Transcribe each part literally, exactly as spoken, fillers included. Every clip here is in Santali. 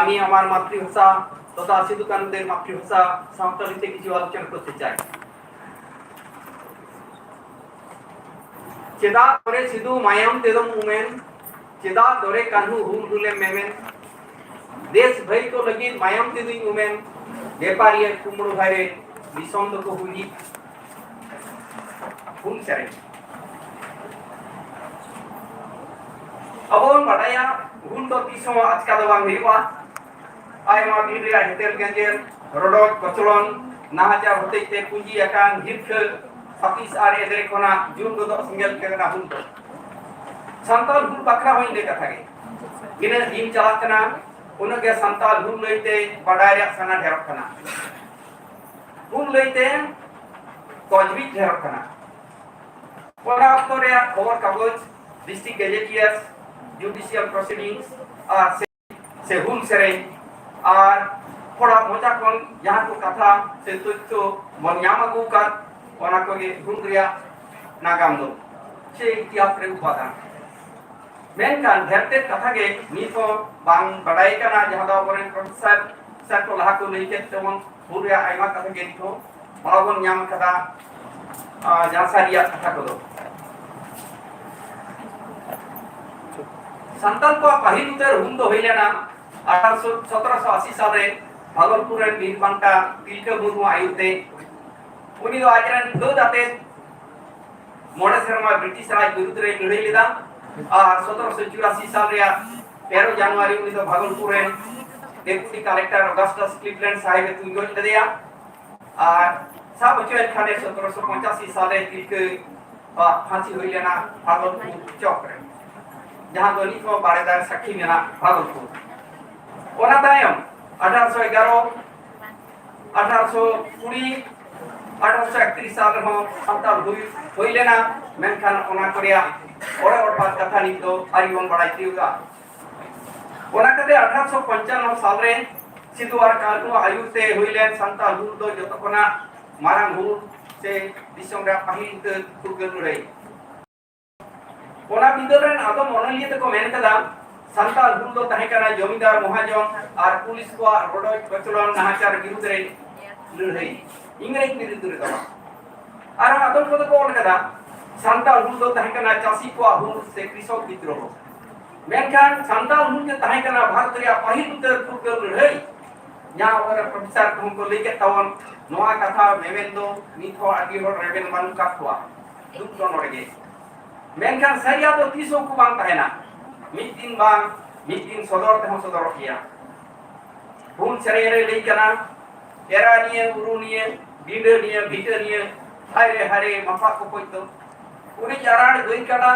আমি আমার মাতৃভাষা তথা সিধু কানুদের মাতৃভাষা সাঁওতালিতে কিছু আলোচনা করতে চাই। ᱪᱮᱫᱟᱜ ᱫᱚᱨᱮ ᱥᱤᱫᱩ ᱢᱟᱭᱟᱢ ᱛᱮᱫᱚᱢ ᱩᱢᱮᱱ, ᱪᱮᱫᱟᱜ ᱫᱚᱨᱮ ᱠᱟᱹᱱᱦᱩ ᱦᱩᱞ ᱦᱩᱞᱮᱢ ᱢᱮᱢᱮᱱ, ᱫᱮᱥ ᱵᱷᱟᱹᱭ ᱠᱚ ᱞᱟᱹᱜᱤᱫ ᱢᱟᱭᱟᱢ ᱛᱮᱫᱚᱧ ᱩᱢᱮᱱ, ᱵᱮᱯᱟᱨᱤᱭᱟᱹ ᱠᱩᱢᱵᱽᱲᱩ ᱵᱷᱟᱭ ᱨᱮ ᱫᱤᱥᱚᱢ ᱫᱚᱠᱚ ᱦᱩᱞᱤᱡ᱾ ᱦᱩᱞ ᱥᱮᱨᱮᱧ᱾ ᱟᱵᱚ ᱵᱚᱱ ᱵᱟᱰᱟᱭᱟ, ᱦᱩᱞ ᱫᱚ ᱛᱤᱥ ᱦᱚᱸ ᱟᱪᱠᱟ ᱫᱚ ᱵᱟᱝ ᱦᱩᱭᱩᱜᱼᱟ᱾ ᱟᱭᱢᱟ ᱫᱤᱱ ᱨᱮᱭᱟᱜ ᱦᱮᱛᱮᱞ ᱜᱮᱸᱡᱮᱞ, ᱨᱚᱰᱚᱡ ᱠᱚᱪᱞᱚᱱ, ᱱᱟᱦᱟᱪᱟᱨ ᱦᱚᱛᱮᱡ ᱛᱮ ᱯᱩᱸᱡᱤ ᱟᱠᱟᱱ ᱦᱤᱨᱠᱷᱟᱹ, ᱥᱟᱹᱛᱤᱥ ᱟᱨ ᱮᱫᱽᱨᱮ ᱠᱷᱚᱱᱟᱜ ᱡᱩᱞ ᱜᱚᱫᱚᱜ ᱥᱮᱸᱜᱮᱞ ᱜᱮ ᱠᱟᱱᱟ ᱦᱩᱞ ᱫᱚ᱾ ᱥᱟᱱᱛᱟᱲ ᱦᱩᱞ ᱵᱟᱠᱷᱨᱟ ᱦᱚᱸ ᱤᱱᱟᱹ ᱠᱟᱛᱷᱟ ᱜᱮ᱾ ᱛᱤᱱᱟᱹᱜ ᱫᱤᱱ ᱪᱟᱞᱟᱜ ᱠᱟᱱᱟ, ᱩᱱᱟᱹᱜ ᱜᱮ ᱥᱟᱱᱛᱟᱲ ᱦᱩᱞ ᱞᱟᱹᱭᱛᱮ ᱵᱟᱰᱟᱭ ᱨᱮᱭᱟᱜ ᱥᱟᱱᱟ ᱰᱷᱮᱨᱚᱜ ᱠᱟᱱᱟ᱾ ᱦᱩᱞ ᱞᱟᱹᱭᱛᱮ ᱛᱚᱡᱵᱤᱡ ᱰᱷᱮᱨᱚᱜ ᱠᱟᱱᱟ᱾ ᱚᱱᱟ ᱚᱠᱛᱚ ᱨᱮᱭᱟᱜ ᱠᱷᱚᱵᱚᱨ ᱠᱟᱜᱚᱡᱽ, ᱰᱤᱥᱴᱨᱤᱠᱴ ᱜᱮᱡᱮᱴᱤᱭᱟᱨᱥ, ᱡᱩᱰᱤᱥᱤᱭᱟᱞ ᱯᱨᱚᱥᱤᱰᱤᱝᱥ ᱟᱨ ᱥᱮ, ᱥᱮ ᱦᱩᱞ ᱥᱮᱨᱮᱧ ᱟᱨ ᱦᱚᱲᱟᱜ ᱢᱚᱪᱟ ᱠᱷᱚᱱ ᱡᱟᱦᱟᱸ ᱠᱚ ᱠᱟᱛᱷᱟ ᱥᱮ ᱛᱚᱛᱛᱷᱚ ᱵᱚᱱ ᱧᱟᱢ ᱟᱹᱜᱩ ᱟᱠᱟᱫ, ᱚᱱᱟ ᱠᱚᱜᱮ ᱦᱩᱞ ᱨᱮᱭᱟᱜ ᱱᱟᱜᱟᱢ ᱫᱚ ᱥᱮ ᱤᱛᱤᱦᱟᱥ ᱨᱮ ᱩᱯᱟᱫᱟᱱ᱾ ᱢᱮᱱᱠᱷᱟᱱ ᱰᱷᱮᱨ ᱛᱮᱫ ᱠᱟᱛᱷᱟ ᱜᱮ ᱱᱤᱛ ᱦᱚᱸ ᱵᱟᱝ ᱵᱟᱰᱟᱭ ᱠᱟᱱᱟ, ᱡᱟᱦᱟᱸ ᱫᱚ ᱟᱵᱚᱨᱮᱱ ᱯᱨᱚᱯᱷᱮᱥᱚᱨ ᱥᱟᱨ ᱠᱚ ᱞᱟᱦᱟ ᱠᱚ ᱞᱟᱹᱭ ᱠᱮᱫ ᱛᱮᱵᱚᱱ ᱦᱩᱞ ᱨᱮᱭᱟᱜ ᱟᱭᱢᱟ ᱠᱟᱛᱷᱟ ᱜᱮ ᱱᱤᱛ ᱦᱚᱸ ᱵᱟᱵᱚᱱ ᱧᱟᱢ ᱟᱠᱟᱫᱟ, ᱟᱨ, ᱡᱟᱦᱟᱸ ᱥᱟᱹᱨᱤᱭᱟᱜ ᱠᱟᱛᱷᱟ ᱠᱚᱫᱚ᱾ ᱥᱟᱱᱛᱟᱲ ᱠᱚᱣᱟᱜ ᱯᱟᱹᱦᱤᱞ ᱩᱛᱟᱹᱨ ᱦᱩᱞ ᱫᱚ ᱦᱩᱭ ᱞᱮᱱᱟ ᱟᱴᱷᱟᱨᱚᱥᱚ, ᱥᱚᱛᱨᱚᱥᱚ ᱟᱥᱤ ᱥᱟᱞ ᱨᱮ ᱵᱷᱟᱜᱚᱞᱯᱩᱨ ᱨᱮᱱ ᱵᱤᱨ ᱵᱟᱱᱴᱟ ᱛᱤᱞᱠᱟᱹ ᱢᱩᱨᱢᱩ ᱟᱭᱩᱨ ᱛᱮ᱾ ᱩᱱᱤ ᱫᱚ ᱟᱡᱨᱮᱱ ᱯᱷᱟᱹᱫ ᱟᱛᱮ ᱢᱚᱬᱮ ᱥᱮᱨᱢᱟ ᱵᱨᱤᱴᱤᱥ ᱨᱟᱡᱽ ᱵᱤᱨᱩᱫᱽ ᱨᱮᱭ ᱞᱟᱹᱲᱦᱟᱹᱭ ᱞᱮᱫᱟ ᱟᱨ ᱥᱚᱛᱨᱚᱥᱚ ᱪᱩᱨᱟᱥᱤ ᱥᱟᱞ ᱨᱮᱭᱟᱜ ᱛᱮᱨᱚ ᱡᱟᱱᱩᱣᱟᱨᱤ ᱩᱱᱤ ᱫᱚ ᱵᱷᱟᱜᱚᱞᱯᱩᱨ ᱨᱮᱱ ᱰᱮᱯᱩᱴᱤ ᱠᱟᱞᱮᱠᱴᱚᱨ ᱚᱜᱟᱥᱴᱟᱥ ᱠᱞᱤᱵᱞᱮᱱᱰ ᱥᱟᱦᱮᱵᱽ ᱮ ᱛᱩᱧ ᱜᱚᱡ ᱞᱮᱫᱮᱭᱟ᱾ ᱟᱨ ᱥᱟᱵ ᱦᱚᱪᱚᱭᱮᱱ ᱠᱷᱟᱱᱮ ᱥᱚᱛᱨᱚᱥᱚ ᱯᱚᱸᱪᱟᱥᱤ ᱥᱟᱞ ᱨᱮ ᱛᱤᱞᱠᱟᱹ ᱟᱜ ᱯᱷᱟᱸᱥᱤ ᱦᱩᱭ ᱞᱮᱱᱟ ᱵᱷᱟᱜᱚᱞᱯᱩᱨ ᱪᱚᱠ ᱨᱮ, ᱡᱟᱦᱟᱸ ᱫᱚ ᱱᱤᱛ ᱦᱚᱸ ᱵᱟᱲᱮᱫᱟᱨ ᱥᱟᱹᱠᱷᱤ ᱢᱮᱱᱟᱜ ᱵᱷᱟᱜᱚᱞᱯᱩᱨ᱾ ᱚᱱᱟ ᱛᱟᱭᱚᱢ ᱟᱴᱷᱟᱨᱚᱥᱚ ᱮᱜᱟᱨᱚ, ᱟᱴᱷᱟᱨᱚᱥᱚ ᱠᱩᱲᱤ, ᱟᱴᱷᱟᱨᱚᱥᱚ ᱮᱠᱛᱨᱤᱥ ᱥᱟᱞ ᱨᱮᱦᱚᱸ ᱥᱟᱱᱛᱟᱲ ᱦᱩᱭ, ᱦᱩᱭ ᱞᱮᱱᱟ, ᱢᱮᱱᱠᱷᱟᱱ ᱚᱱᱟ ᱠᱚ ᱨᱮᱭᱟᱜ ᱚᱲᱮ ᱚᱲᱯᱟᱛ ᱠᱟᱛᱷᱟ ᱱᱤᱛ ᱫᱚ ᱟᱹᱣᱨᱤ ᱵᱚᱱ ᱵᱟᱲᱟᱭ ᱛᱤᱭᱳᱜᱟ᱾ ᱚᱱᱟ ᱠᱟᱛᱮ ᱟᱴᱷᱟᱨᱚᱥᱚ ᱯᱚᱧᱪᱟᱱᱱᱚ ᱥᱟᱞ ᱨᱮ ᱥᱤᱫᱩ ᱟᱨ ᱠᱟᱹᱱᱦᱩ ᱟᱹᱭᱩᱨ ᱛᱮ ᱦᱩᱭ ᱞᱮᱱ ᱥᱟᱱᱛᱟᱲ ᱦᱩᱞ ᱫᱚ ᱡᱚᱛᱚ ᱠᱷᱚᱱᱟᱜ ᱢᱟᱨᱟᱝ ᱦᱩᱞ ᱥᱮ ᱫᱤᱥᱚᱢ ᱨᱮᱭᱟᱜ ᱯᱟᱹᱦᱤᱞ ᱩᱛᱟᱹᱨ ᱯᱷᱩᱨᱜᱟᱹᱞ ᱞᱟᱹᱲᱦᱟᱹᱭ᱾ ᱚᱱᱟ ᱵᱤᱫᱟᱹᱞ ᱨᱮᱱ ᱟᱫᱚᱢ ᱚᱱᱚᱞᱤᱭᱟᱹ ᱫᱚᱠᱚ ᱢᱮᱱ ᱠᱟᱫᱟ, ᱥᱟᱱᱛᱟᱲ ᱦᱩᱞ ᱫᱚ ᱛᱟᱦᱮᱸ ᱠᱟᱱᱟ ᱡᱚᱢᱤᱫᱟᱨ ᱢᱚᱦᱟᱡᱚᱱ ᱟᱨ ᱯᱩᱞᱤᱥ ᱠᱚᱣᱟᱜ ᱨᱚᱰᱚᱡ ᱠᱚᱪᱞᱚᱱ ᱱᱟᱦᱟᱪᱟᱨ ᱵᱤᱨᱩᱫᱷ ᱨᱮ ᱞᱟᱹᱲᱦᱟᱹᱭ, ᱤᱝᱨᱮᱡᱽ ᱵᱤᱨᱩᱫᱷ ᱨᱮ ᱫᱚ ᱵᱟᱝ᱾ ᱟᱨᱦᱚᱸ ᱟᱫᱚᱢ ᱠᱚᱫᱚ ᱠᱚ ᱚᱞ ᱠᱟᱫᱟ, ᱥᱟᱱᱛᱟᱲ ᱦᱩᱞ ᱫᱚ ᱛᱟᱦᱮᱸ ᱠᱟᱱᱟ ᱪᱟᱹᱥᱤ ᱠᱚᱣᱟᱜ ᱦᱩᱞ ᱥᱮ ᱠᱨᱤᱥᱚᱠ ᱵᱤᱫᱽᱨᱳᱦᱚ᱾ ᱢᱮᱱᱠᱷᱟᱱ ᱥᱟᱱᱛᱟᱲ ᱦᱩᱞ ᱜᱮ ᱛᱟᱦᱮᱸ ᱠᱟᱱᱟ ᱵᱷᱟᱨᱚᱛ ᱨᱮᱭᱟᱜ ᱯᱟᱹᱦᱤᱞ ᱩᱛᱟᱹᱨ ᱯᱷᱩᱨᱜᱟᱹᱞ ᱞᱟᱹᱲᱦᱟᱹᱭ᱾ ᱡᱟᱦᱟᱸ ᱚᱠᱟᱨᱮ ᱯᱨᱚᱯᱷᱮᱥᱟᱨ ᱠᱚᱦᱚᱸ ᱠᱚ ᱞᱟᱹᱭ ᱠᱮᱫ ᱛᱟᱵᱚᱱ, ᱱᱚᱣᱟ ᱠᱟᱛᱷᱟ ᱢᱮᱢᱮᱱ ᱫᱚ ᱱᱤᱛ ᱦᱚᱸ ᱟᱹᱰᱤ ᱦᱚᱲ ᱨᱮᱵᱮᱱ ᱵᱟᱹᱱᱩᱜ ᱠᱟᱜ ᱠᱚᱣᱟ, ᱫᱩᱠ ᱫᱚ ᱱᱚᱰᱮ ᱜᱮ᱾ ᱢᱮᱱᱠᱷᱟᱱ ᱥᱟᱹᱨᱤᱭᱟᱜ ᱫᱚ ᱛᱤᱥ ᱦᱚᱸ ᱩᱠᱩ ᱵᱟᱝ ᱛᱟᱦᱮᱱᱟ, ᱢᱤᱫ ᱫᱤᱱ ᱵᱟᱝ ᱢᱤᱫ ᱫᱤᱱ ᱥᱚᱫᱚᱨ ᱛᱮᱦᱚᱸ ᱥᱚᱫᱚᱨᱚᱜ ᱜᱮᱭᱟ᱾ ᱦᱩᱞ ᱥᱮᱨᱮᱧ ᱨᱮ ᱞᱟᱹᱭ ᱠᱟᱱᱟ, ᱮᱨᱟ ᱱᱤᱭᱟᱹ, ᱩᱨᱩ ᱱᱤᱭᱟᱹ, ᱵᱤᱸᱰᱟᱹ ᱱᱤᱭᱟᱹ, ᱵᱷᱤᱴᱟᱹ ᱱᱤᱭᱟᱹ, ᱦᱟᱭ ᱨᱮ ᱦᱟᱭ ᱨᱮ, ᱢᱟᱯᱟᱜ ᱠᱚᱠᱚᱡ ᱫᱚ᱾ ᱩᱱᱤ ᱪᱟᱨᱟᱲ ᱜᱟᱹᱭ ᱠᱟᱰᱟ,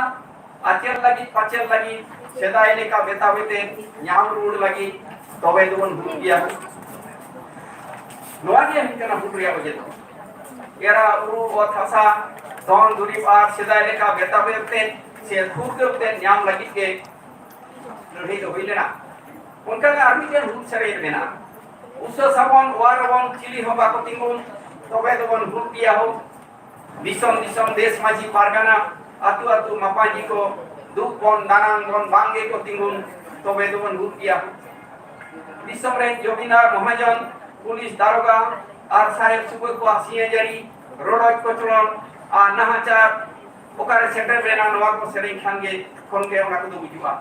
ᱟᱪᱮᱨ ᱞᱟᱹᱜᱤᱫ, ᱯᱟᱪᱮᱨ ᱞᱟᱹᱜᱤᱫ, ᱥᱮᱫᱟᱭ ᱞᱮᱠᱟ ᱵᱮᱛᱟ ᱵᱮᱛᱮ ᱧᱟᱢ ᱨᱩᱣᱟᱹᱲ ᱞᱟᱹᱜᱤᱫ, ᱛᱚᱵᱮ ᱫᱚᱵᱚᱱ ᱦᱩᱞ ᱜᱮᱭᱟ᱾ ᱱᱚᱣᱟ ᱜᱮ ᱦᱩᱭᱩᱜ ᱠᱟᱱᱟ ᱦᱩᱞ ᱨᱮᱭᱟᱜ ᱚᱡᱮ ᱫᱚ᱾ ᱮᱨᱟ ᱩᱨᱩ, ᱚᱛ ᱦᱟᱥᱟ, ᱫᱷᱚᱱ ᱫᱩᱨᱤᱵᱽ ᱟᱨ ᱥᱮᱫᱟᱭ ᱞᱮᱠᱟ ᱵᱮᱛᱟ ᱵᱮᱛᱮ ᱥᱮ ᱯᱷᱩᱨᱜᱟᱹᱞ ᱛᱮ ᱧᱟᱢ ᱞᱟᱹᱜᱤᱫ ᱜᱮ ᱞᱟᱹᱲᱦᱟᱹᱭ ᱫᱚ ᱦᱩᱭ ᱞᱮᱱᱟ᱾ ᱚᱱᱠᱟ ᱜᱮ ᱟᱨ ᱢᱤᱫᱴᱮᱱ ᱦᱩᱞ ᱥᱮᱨᱮᱧ ᱢᱮᱱᱟᱜᱼᱟ, ᱩᱥᱟᱹᱥ ᱟᱵᱚᱱ, ᱚᱣᱟᱨ ᱟᱵᱚᱱ, ᱪᱤᱞᱤ ᱦᱚᱸ ᱵᱟᱠᱚ ᱛᱤᱸᱜᱩᱱ, ᱛᱚᱵᱮ ᱫᱚᱵᱚᱱ ᱦᱩᱞ ᱜᱮᱭᱟ ᱦᱳ᱾ ᱫᱤᱥᱚᱢ ᱫᱤᱥᱚᱢ, ᱫᱮᱥ ᱢᱟᱹᱡᱷᱤ ᱯᱟᱨᱜᱟᱱᱟ, ᱟᱹᱛᱩ ᱟᱹᱛᱩ ᱢᱟᱯᱟᱡᱤ ᱠᱚ, ᱫᱩᱜ ᱵᱚᱱ, ᱫᱟᱱᱟᱝ ᱵᱚᱱ, ᱵᱟᱝ ᱜᱮᱠᱚ ᱛᱤᱸᱜᱩᱱ, ᱛᱚᱵᱮ ᱫᱚᱵᱚᱱ ᱦᱩᱞ ᱜᱮᱭᱟ᱾ ᱫᱤᱥᱚᱢ ᱨᱮᱱ ᱡᱚᱢᱤᱱᱫᱟᱨ ᱢᱚᱦᱟᱡᱚᱱ, ᱯᱩᱞᱤᱥ ᱫᱟᱨᱚᱜᱟ ᱟᱨ ᱥᱟᱦᱮᱵ ᱥᱩᱵᱟᱹ ᱠᱚᱣᱟᱜ ᱥᱤᱭᱟᱹᱡᱟᱹᱨᱤ, ᱨᱚᱰᱚᱡ ᱠᱚᱪᱞᱚᱱ ᱟᱨ ᱱᱟᱦᱟᱪᱟᱨ ᱚᱠᱟᱨᱮ ᱥᱮᱴᱮᱨ ᱞᱮᱱᱟ, ᱱᱚᱣᱟ ᱠᱚ ᱥᱮᱨᱮᱧ ᱠᱷᱟᱱ ᱜᱮ, ᱠᱷᱚᱱ ᱜᱮ ᱚᱱᱟ ᱠᱚᱫᱚ ᱵᱩᱡᱩᱜᱼᱟ᱾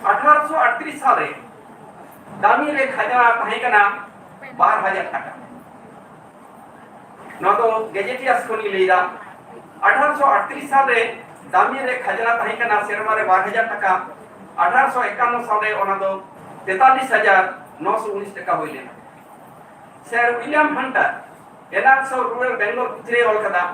ᱟᱴᱷᱟᱨᱚᱥᱚ ᱟᱴᱛᱨᱤᱥ ᱥᱟᱞ ᱨᱮ ᱫᱟᱢᱤ ᱨᱮ ᱠᱷᱟᱡᱽᱱᱟ ᱛᱟᱦᱮᱸ ᱠᱟᱱᱟ ᱵᱟᱨ ᱦᱟᱡᱟᱨ ᱴᱟᱠᱟ᱾ ᱱᱚᱣᱟ ᱫᱚ ᱜᱮᱡᱮᱴᱤᱭᱟᱨᱥ ᱠᱷᱚᱱᱤᱧ ᱞᱟᱹᱭᱫᱟ᱾ ᱟᱴᱷᱟᱨᱚᱥᱚ ᱟᱴᱛᱨᱤᱥ ᱥᱟᱞ ᱨᱮ ᱫᱟᱢᱤ ᱨᱮ ᱠᱷᱟᱡᱽᱱᱟ ᱛᱟᱦᱮᱸ ᱠᱟᱱᱟ ᱥᱮᱨᱢᱟ ᱨᱮ ᱵᱟᱨ ᱦᱟᱡᱟᱨ ᱴᱟᱠᱟ᱾ ᱟᱴᱷᱟᱨᱚᱥᱚ ᱮᱠᱟᱱᱱᱚ ᱥᱟᱞ ᱨᱮ ᱚᱱᱟ ᱫᱚ ᱛᱮᱛᱟᱞᱤᱥ ᱦᱟᱡᱟᱨ ᱱᱚᱥᱚ ᱩᱱᱤᱥ ᱴᱟᱠᱟ ᱦᱩᱭ ᱞᱮᱱᱟ᱾ ᱥᱮᱨ ᱩᱭᱞᱤᱭᱟᱢ ᱦᱟᱱᱴᱟᱨ ᱮᱱᱟᱱ ᱥᱚ ᱨᱩᱨᱟᱞ ᱵᱮᱝᱜᱚᱞ ᱯᱩᱛᱷᱤ ᱨᱮ ᱚᱞ ᱠᱟᱫᱟ,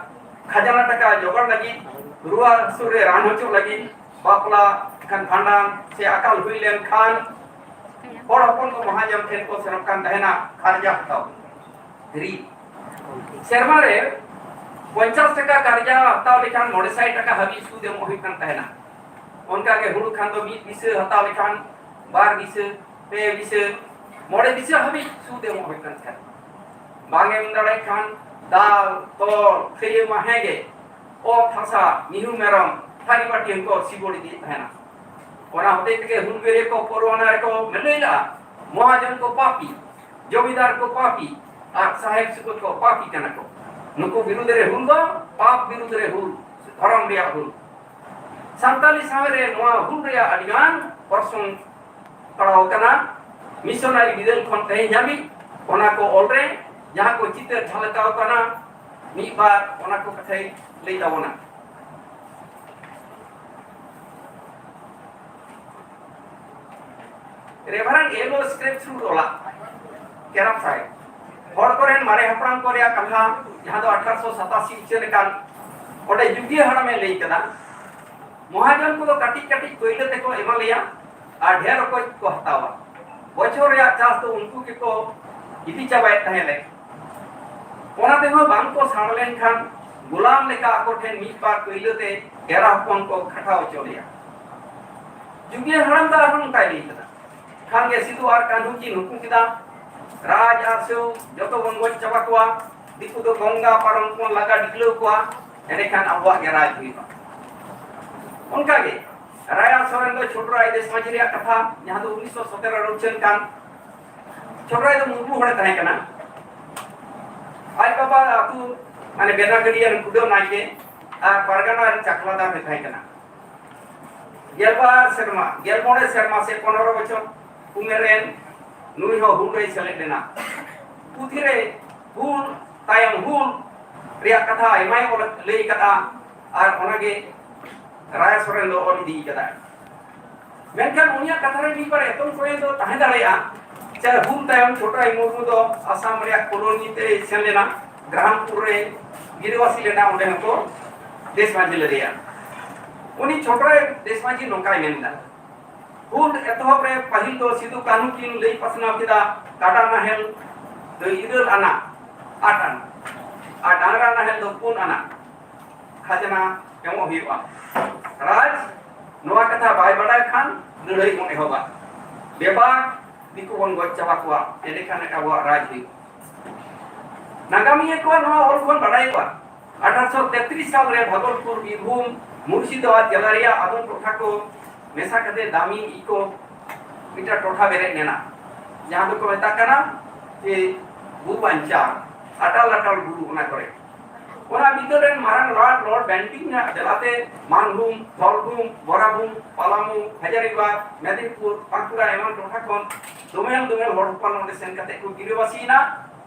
ᱠᱷᱟᱡᱽᱱᱟ ᱴᱟᱠᱟ ᱡᱚᱜᱟᱲ ᱞᱟᱹᱜᱤᱫ, ᱨᱩᱣᱟᱹ ᱦᱟᱹᱥᱩ ᱨᱮ ᱨᱟᱱ ᱦᱚᱪᱚ ᱞᱟᱹᱜᱤᱫ, ᱵᱟᱯᱞᱟ ᱠᱷᱟᱱ, ᱵᱷᱟᱸᱰᱟᱱ ᱥᱮ ᱟᱠᱟᱞ ᱦᱩᱭ ᱞᱮᱱᱠᱷᱟᱱ ᱦᱚᱲ ᱦᱚᱯᱚᱱ ᱠᱚ ᱢᱚᱦᱟᱡᱚᱱ ᱴᱷᱮᱱ ᱠᱚ ᱥᱮᱱᱚᱜ ᱠᱟᱱ ᱛᱟᱦᱮᱱᱟ ᱠᱟᱨᱡᱟ ᱦᱟᱛᱟᱣ, ᱨᱤᱱ᱾ ᱥᱮᱨᱢᱟ ᱨᱮ ᱯᱚᱧᱪᱟᱥ ᱴᱟᱠᱟ ᱠᱟᱨᱡᱟ ᱦᱟᱛᱟᱣ ᱞᱮᱠᱷᱟᱱ ᱢᱚᱬᱮ ᱥᱟᱭ ᱴᱟᱠᱟ ᱦᱟᱹᱵᱤᱡ ᱥᱩᱫ ᱮᱢᱚᱜ ᱦᱩᱭᱩᱜ ᱠᱟᱱ ᱛᱟᱦᱮᱱᱟ᱾ ᱚᱱᱠᱟ ᱜᱮ ᱦᱩᱲᱩ ᱠᱷᱟᱱ ᱫᱚ ᱢᱤᱫ ᱵᱤᱥᱟᱹ ᱦᱟᱛᱟᱣ ᱞᱮᱠᱷᱟᱱ ᱵᱟᱨ ᱵᱤᱥᱟᱹ, ᱯᱮ ᱵᱤᱥᱟᱹ, ᱢᱚᱬᱮ ᱵᱤᱥᱟᱹ ᱦᱟᱹᱵᱤᱡ ᱥᱩᱫ ᱮᱢᱚᱜ ᱦᱩᱭᱩᱜ ᱠᱟᱱ ᱛᱟᱦᱮᱸᱫ᱾ ᱵᱟᱝ ᱮᱢ ᱫᱟᱲᱮᱭᱟᱜ ᱠᱷᱟᱱ ᱫᱟᱞ, ᱛᱚᱞ, ᱛᱷᱤᱨᱤ ᱢᱟ ᱦᱮᱸ ᱜᱮ, ᱚᱛ ᱦᱟᱥᱟ, ᱢᱤᱦᱩ ᱢᱮᱨᱚᱢ, ᱯᱟᱹᱨᱤ ᱯᱟᱹᱴᱤ ᱦᱚᱸᱠᱚ ᱥᱤᱵᱚᱲ ᱤᱫᱤᱭᱮᱫ ᱛᱟᱦᱮᱱᱟ᱾ ᱚᱱᱟ ᱦᱚᱛᱮᱡ ᱛᱮᱜᱮ ᱦᱩᱞᱜᱟᱹᱨᱤᱭᱟᱹ ᱠᱚ ᱯᱚᱨᱣᱟᱱᱟ ᱨᱮᱠᱚ ᱞᱟᱹᱭ ᱞᱟᱜᱼᱟ, ᱢᱚᱦᱟᱡᱚᱱ ᱠᱚ ᱯᱟᱯᱤ, ᱡᱚᱢᱤᱫᱟᱨ ᱠᱚ ᱯᱟᱯᱤ, ᱟᱨ ᱥᱟᱦᱮᱵ ᱥᱩᱠᱩᱨ ᱠᱚ ᱯᱟᱯᱤ ᱠᱟᱱᱟ ᱠᱚ᱾ ᱱᱩᱠᱩ ᱵᱤᱨᱩᱫᱷ ᱨᱮ ᱦᱩᱞ ᱫᱚ ᱯᱟᱯ ᱵᱤᱨᱩᱫᱷ ᱨᱮ ᱦᱩᱞ, ᱫᱷᱚᱨᱚᱢ ᱨᱮᱭᱟᱜ ᱦᱩᱞ᱾ ᱥᱟᱱᱛᱟᱞᱤ ᱥᱟᱶᱦᱮᱫ ᱨᱮ ᱱᱚᱣᱟ ᱦᱩᱞ ᱨᱮᱭᱟᱜ ᱟᱹᱰᱤᱜᱟᱱ ᱚᱨᱥᱚᱝ ᱯᱟᱲᱟᱣ ᱟᱠᱟᱱᱟ᱾ ᱢᱤᱥᱚᱱᱟᱨᱤ ᱵᱤᱫᱟᱹᱞ ᱠᱷᱚᱱ ᱛᱮᱦᱮᱧ ᱦᱟᱹᱵᱤᱡ ᱚᱱᱟ ᱠᱚ ᱚᱞ ᱨᱮ ᱡᱟᱦᱟᱸ ᱠᱚ ᱪᱤᱛᱟᱹᱨ ᱡᱷᱟᱞᱠᱟᱣ ᱟᱠᱟᱱᱟ, ᱢᱤᱫ ᱵᱟᱨ ᱚᱱᱟ ᱠᱚ ᱠᱟᱛᱷᱟᱭ ᱞᱟᱹᱭ ᱛᱟᱵᱚᱱᱟ᱾ ᱨᱮᱵᱷᱟᱨᱮᱱᱰ ᱮᱞ ᱳ ᱥᱠᱨᱮᱯ ᱛᱷᱨᱩ ᱚᱞᱟᱜ ᱠᱮᱨᱟᱯ ᱥᱟᱦᱮᱵᱽ, ᱦᱚᱲ ᱠᱚᱨᱮᱱ ᱢᱟᱨᱮ ᱦᱟᱯᱲᱟᱢ ᱠᱚ ᱨᱮᱭᱟᱜ ᱠᱟᱛᱷᱟ, ᱡᱟᱦᱟᱸ ᱫᱚ ᱟᱴᱷᱟᱨᱚᱥᱚ ᱥᱟᱛᱟᱥᱤ ᱩᱪᱷᱟᱹᱱ ᱟᱠᱟᱱ, ᱚᱸᱰᱮ ᱡᱩᱜᱤᱭᱟᱹ ᱦᱟᱲᱟᱢᱮ ᱞᱟᱹᱭ ᱠᱟᱫᱟ, ᱢᱚᱦᱟᱡᱚᱱ ᱠᱚᱫᱚ ᱠᱟᱹᱴᱤᱡ ᱠᱟᱹᱴᱤᱡ ᱠᱚᱭᱞᱟᱹ ᱛᱮᱠᱚ ᱮᱢᱟ ᱞᱮᱭᱟ ᱟᱨ ᱰᱷᱮᱨ ᱚᱠᱚᱡ ᱠᱚ ᱦᱟᱛᱟᱣᱟ᱾ ᱵᱚᱪᱷᱚᱨ ᱨᱮᱭᱟᱜ ᱪᱟᱥ ᱫᱚ ᱩᱱᱠᱩ ᱜᱮᱠᱚ ᱤᱫᱤ ᱪᱟᱵᱟᱭᱮᱫ ᱛᱟᱦᱮᱸ ᱞᱮ᱾ ᱚᱱᱟ ᱛᱮᱦᱚᱸ ᱵᱟᱝ ᱠᱚ ᱥᱟᱲ ᱞᱮᱱᱠᱷᱟᱱ ᱜᱳᱞᱟᱢ ᱞᱮᱠᱟ ᱟᱠᱚ ᱴᱷᱮᱱ ᱢᱤᱫ ᱵᱟᱨ ᱠᱟᱹᱭᱞᱟᱹ ᱛᱮ ᱮᱨᱟ ᱦᱚᱯᱚᱱ ᱠᱚ ᱠᱷᱟᱴᱟᱣ ᱦᱚᱪᱚ ᱞᱮᱭᱟ᱾ ᱡᱩᱜᱤᱭᱟᱹ ᱦᱟᱲᱟᱢ ᱫᱚ ᱟᱨᱦᱚᱸ ᱱᱚᱝᱠᱟᱭ ᱞᱟᱹᱭ ᱠᱮᱫᱟ, ᱠᱷᱟᱱ ᱜᱮ ᱥᱤᱫᱩ ᱟᱨ ᱠᱟᱹᱱᱦᱩ ᱠᱤᱱ ᱦᱩᱠᱩᱢ ᱠᱮᱫᱟ, ᱨᱟᱡᱽ ᱟᱨ ᱥᱮᱣ ᱡᱚᱛᱚ ᱵᱚᱱ ᱜᱚᱡ ᱪᱟᱵᱟ ᱠᱚᱣᱟ, ᱫᱤᱠᱩ ᱫᱚ ᱜᱚᱝᱜᱟ ᱯᱟᱨᱚᱢ ᱵᱚᱱ ᱞᱟᱜᱟ ᱰᱤᱜᱞᱟᱹᱣ ᱠᱚᱣᱟ, ᱮᱸᱰᱮᱠᱷᱟᱱ ᱟᱵᱚᱣᱟᱜ ᱜᱮ ᱨᱟᱡᱽ ᱦᱩᱭᱩᱜᱼᱟ᱾ ᱚᱱᱠᱟᱜᱮ ᱨᱟᱭᱟ ᱥᱚᱨᱮᱱ ᱫᱚ ᱪᱷᱳᱴᱨᱟᱭ ᱫᱮᱥ ᱢᱟᱹᱡᱷᱤ ᱨᱮᱭᱟᱜ ᱠᱟᱛᱷᱟ, ᱡᱟᱦᱟᱸ ᱫᱚ ᱩᱱᱤᱥᱥᱚ ᱥᱚᱛᱮᱨᱚ ᱨᱮ ᱩᱪᱷᱟᱹᱱ ᱠᱟᱱ, ᱪᱷᱳᱴᱨᱟᱭ ᱫᱚ ᱢᱩᱨᱢᱩ ᱦᱚᱲᱮ ᱛᱟᱦᱮᱸ ᱠᱟᱱᱟ᱾ ᱟᱡ ᱵᱟᱵᱟ ᱟᱹᱛᱩ ᱢᱟᱱᱮ ᱵᱮᱱᱟᱜᱟᱹᱲᱤᱭᱟᱹ ᱠᱩᱰᱟᱹᱢ ᱱᱟᱭᱠᱮ ᱟᱨ ᱯᱟᱨᱜᱟᱱᱟ ᱨᱮᱱ ᱪᱟᱠᱞᱟᱫᱟᱨ ᱮ ᱛᱟᱦᱮᱸ ᱠᱟᱱᱟ᱾ ᱜᱮᱞᱵᱟᱨ ᱥᱮᱨᱢᱟ, ᱜᱮᱞ ᱢᱚᱬᱮ ᱥᱮᱨᱢᱟ ᱥᱮ ᱯᱚᱱᱨᱚ ᱵᱚᱪᱷᱚᱨ ᱩᱢᱮᱨ ᱨᱮᱱ ᱱᱩᱭ ᱦᱚᱸ ᱦᱩᱞ ᱨᱮᱭ ᱥᱮᱞᱮᱫ ᱞᱮᱱᱟ᱾ ᱯᱩᱛᱷᱤ ᱨᱮ ᱦᱩᱞ ᱛᱟᱭᱚᱢ ᱦᱩᱞ ᱨᱮᱭᱟᱜ ᱠᱟᱛᱷᱟ ᱟᱭᱢᱟᱭ ᱚᱞ ᱞᱟᱹᱭ ᱠᱟᱫᱟ, ᱟᱨ ᱚᱱᱟᱜᱮ ᱨᱟᱭ ᱥᱚᱨᱮᱱ ᱫᱚ ᱚᱞ ᱤᱫᱤ ᱠᱟᱫᱟᱭ᱾ ᱢᱮᱱᱠᱷᱟᱱ ᱩᱱᱤᱭᱟᱜ ᱠᱟᱛᱷᱟ ᱨᱮ ᱢᱤᱫ ᱵᱟᱨ ᱮᱛᱚᱢ ᱠᱚᱭᱮ ᱫᱚ ᱛᱟᱦᱮᱸ ᱫᱟᱲᱮᱭᱟᱜᱼᱟ᱾ ᱪᱮ ᱦᱩᱞ ᱛᱟᱭᱚᱢ ᱪᱷᱳᱴᱨᱟᱭ ᱢᱩᱨᱢᱩ ᱫᱚ ᱟᱥᱟᱢ ᱨᱮᱭᱟᱜ ᱠᱚᱞᱳᱱᱤ ᱛᱮ ᱥᱮᱱ ᱞᱮᱱᱟ, ᱜᱨᱟᱢᱯᱩᱨ ᱨᱮ ᱜᱤᱨᱟᱹᱵᱟᱹᱥᱤ ᱞᱮᱱᱟ, ᱚᱸᱰᱮ ᱦᱚᱸᱠᱚ ᱫᱮᱥ ᱢᱟᱹᱡᱷᱤ ᱞᱮᱫᱮᱭᱟ᱾ ᱩᱱᱤ ᱪᱷᱳᱴᱨᱟᱭ ᱫᱮᱥ ᱢᱟᱹᱡᱷᱤ ᱱᱚᱝᱠᱟᱭ ᱢᱮᱱ ᱮᱫᱟ, ᱦᱩᱞ ᱮᱛᱚᱦᱚᱵ ᱨᱮ ᱯᱟᱹᱦᱤᱞ ᱫᱚ ᱥᱤᱫᱩ ᱠᱟᱹᱱᱦᱩ ᱠᱤᱱ ᱞᱟᱹᱭ ᱯᱟᱥᱱᱟᱣ ᱠᱮᱫᱟ, ᱠᱟᱰᱟ ᱱᱟᱦᱮᱞ ᱫᱚ ᱤᱨᱟᱹᱞ ᱟᱱᱟ, ᱟᱴ ᱟᱱᱟ, ᱟᱨ ᱰᱟᱝᱨᱟ ᱱᱟᱦᱮᱞ ᱫᱚ ᱯᱩᱱ ᱟᱱᱟ᱾ ᱠᱷᱟᱡᱽᱱᱟ ᱮᱢᱚᱜ ᱦᱩᱭᱩᱜᱼᱟ᱾ ᱨᱟᱡᱽ ᱱᱚᱣᱟ ᱠᱟᱛᱷᱟ ᱵᱟᱭ ᱵᱟᱰᱟᱭ ᱠᱷᱟᱱ ᱞᱟᱹᱲᱦᱟᱹᱭ ᱵᱚᱱ ᱮᱦᱚᱵᱟ᱾ ᱵᱮᱯᱟᱨ ᱫᱤᱠᱩ ᱵᱚᱱ ᱜᱚᱡ ᱪᱟᱵᱟ ᱠᱚᱣᱟ, ᱮᱸᱰᱮᱠᱷᱟᱱ ᱟᱵᱚᱣᱟᱜ ᱨᱟᱡᱽ ᱦᱩᱭᱩᱜᱼᱟ᱾ ᱱᱟᱜᱟᱢᱤᱭᱟᱹ ᱠᱚᱣᱟᱜ ᱱᱚᱣᱟ ᱚᱞ ᱠᱷᱚᱱ ᱵᱟᱰᱟᱭᱚᱜᱼᱟ, ᱟᱴᱷᱟᱨᱚᱥᱚ ᱛᱮᱛᱨᱤᱥ ᱥᱟᱞ ᱨᱮ ᱵᱷᱟᱜᱚᱞᱯᱩᱨ, ᱵᱤᱨᱵᱷᱩᱢ, ᱢᱩᱨᱥᱤᱫᱟᱵᱟᱫ ᱡᱮᱞᱟ ᱨᱮᱭᱟᱜ ᱟᱫᱚᱢ ᱴᱚᱴᱷᱟ ᱠᱚ ᱢᱮᱥᱟ ᱠᱟᱛᱮ ᱫᱟᱢᱤ ᱤᱠᱳ ᱢᱤᱫᱴᱟᱝ ᱴᱚᱴᱷᱟ ᱵᱮᱨᱮᱫ ᱞᱮᱱᱟ, ᱡᱟᱦᱟᱸ ᱫᱚᱠᱚ ᱢᱮᱛᱟᱜ ᱠᱟᱱᱟ ᱡᱮ ᱵᱩ ᱵᱟᱧᱪᱟᱣ, ᱟᱴᱟᱞ ᱟᱴᱟᱞ ᱵᱩᱨᱩ ᱚᱱᱟ ᱠᱚᱨᱮ᱾ ᱚᱱᱟ ᱵᱤᱫᱟᱹᱞ ᱨᱮᱱ ᱢᱟᱨᱟᱝ ᱞᱚᱨᱰ, ᱞᱚᱨᱰ ᱵᱮᱱᱴᱤᱝ ᱟᱜ ᱵᱮᱞᱟᱛᱮ ᱢᱟᱱᱵᱷᱩᱢ, ᱛᱷᱚᱞᱵᱷᱩᱢ, ᱵᱚᱨᱟᱵᱷᱩᱢ, ᱯᱟᱞᱟᱢᱩ, ᱦᱟᱡᱟᱨᱤᱵᱟᱜᱽ, ᱢᱮᱫᱤᱱᱯᱩᱨ, ᱵᱟᱸᱠᱩᱲᱟ ᱮᱢᱟᱱ ᱴᱚᱴᱷᱟ ᱠᱷᱚᱱ ᱫᱚᱢᱮᱞ ᱫᱚᱢᱮᱞ ᱦᱚᱲ ᱦᱚᱯᱚᱱ ᱚᱸᱰᱮ ᱥᱮᱱ ᱠᱟᱛᱮ ᱠᱚ ᱜᱤᱨᱟᱹᱵᱟᱹᱥᱤᱭᱮᱱᱟ᱾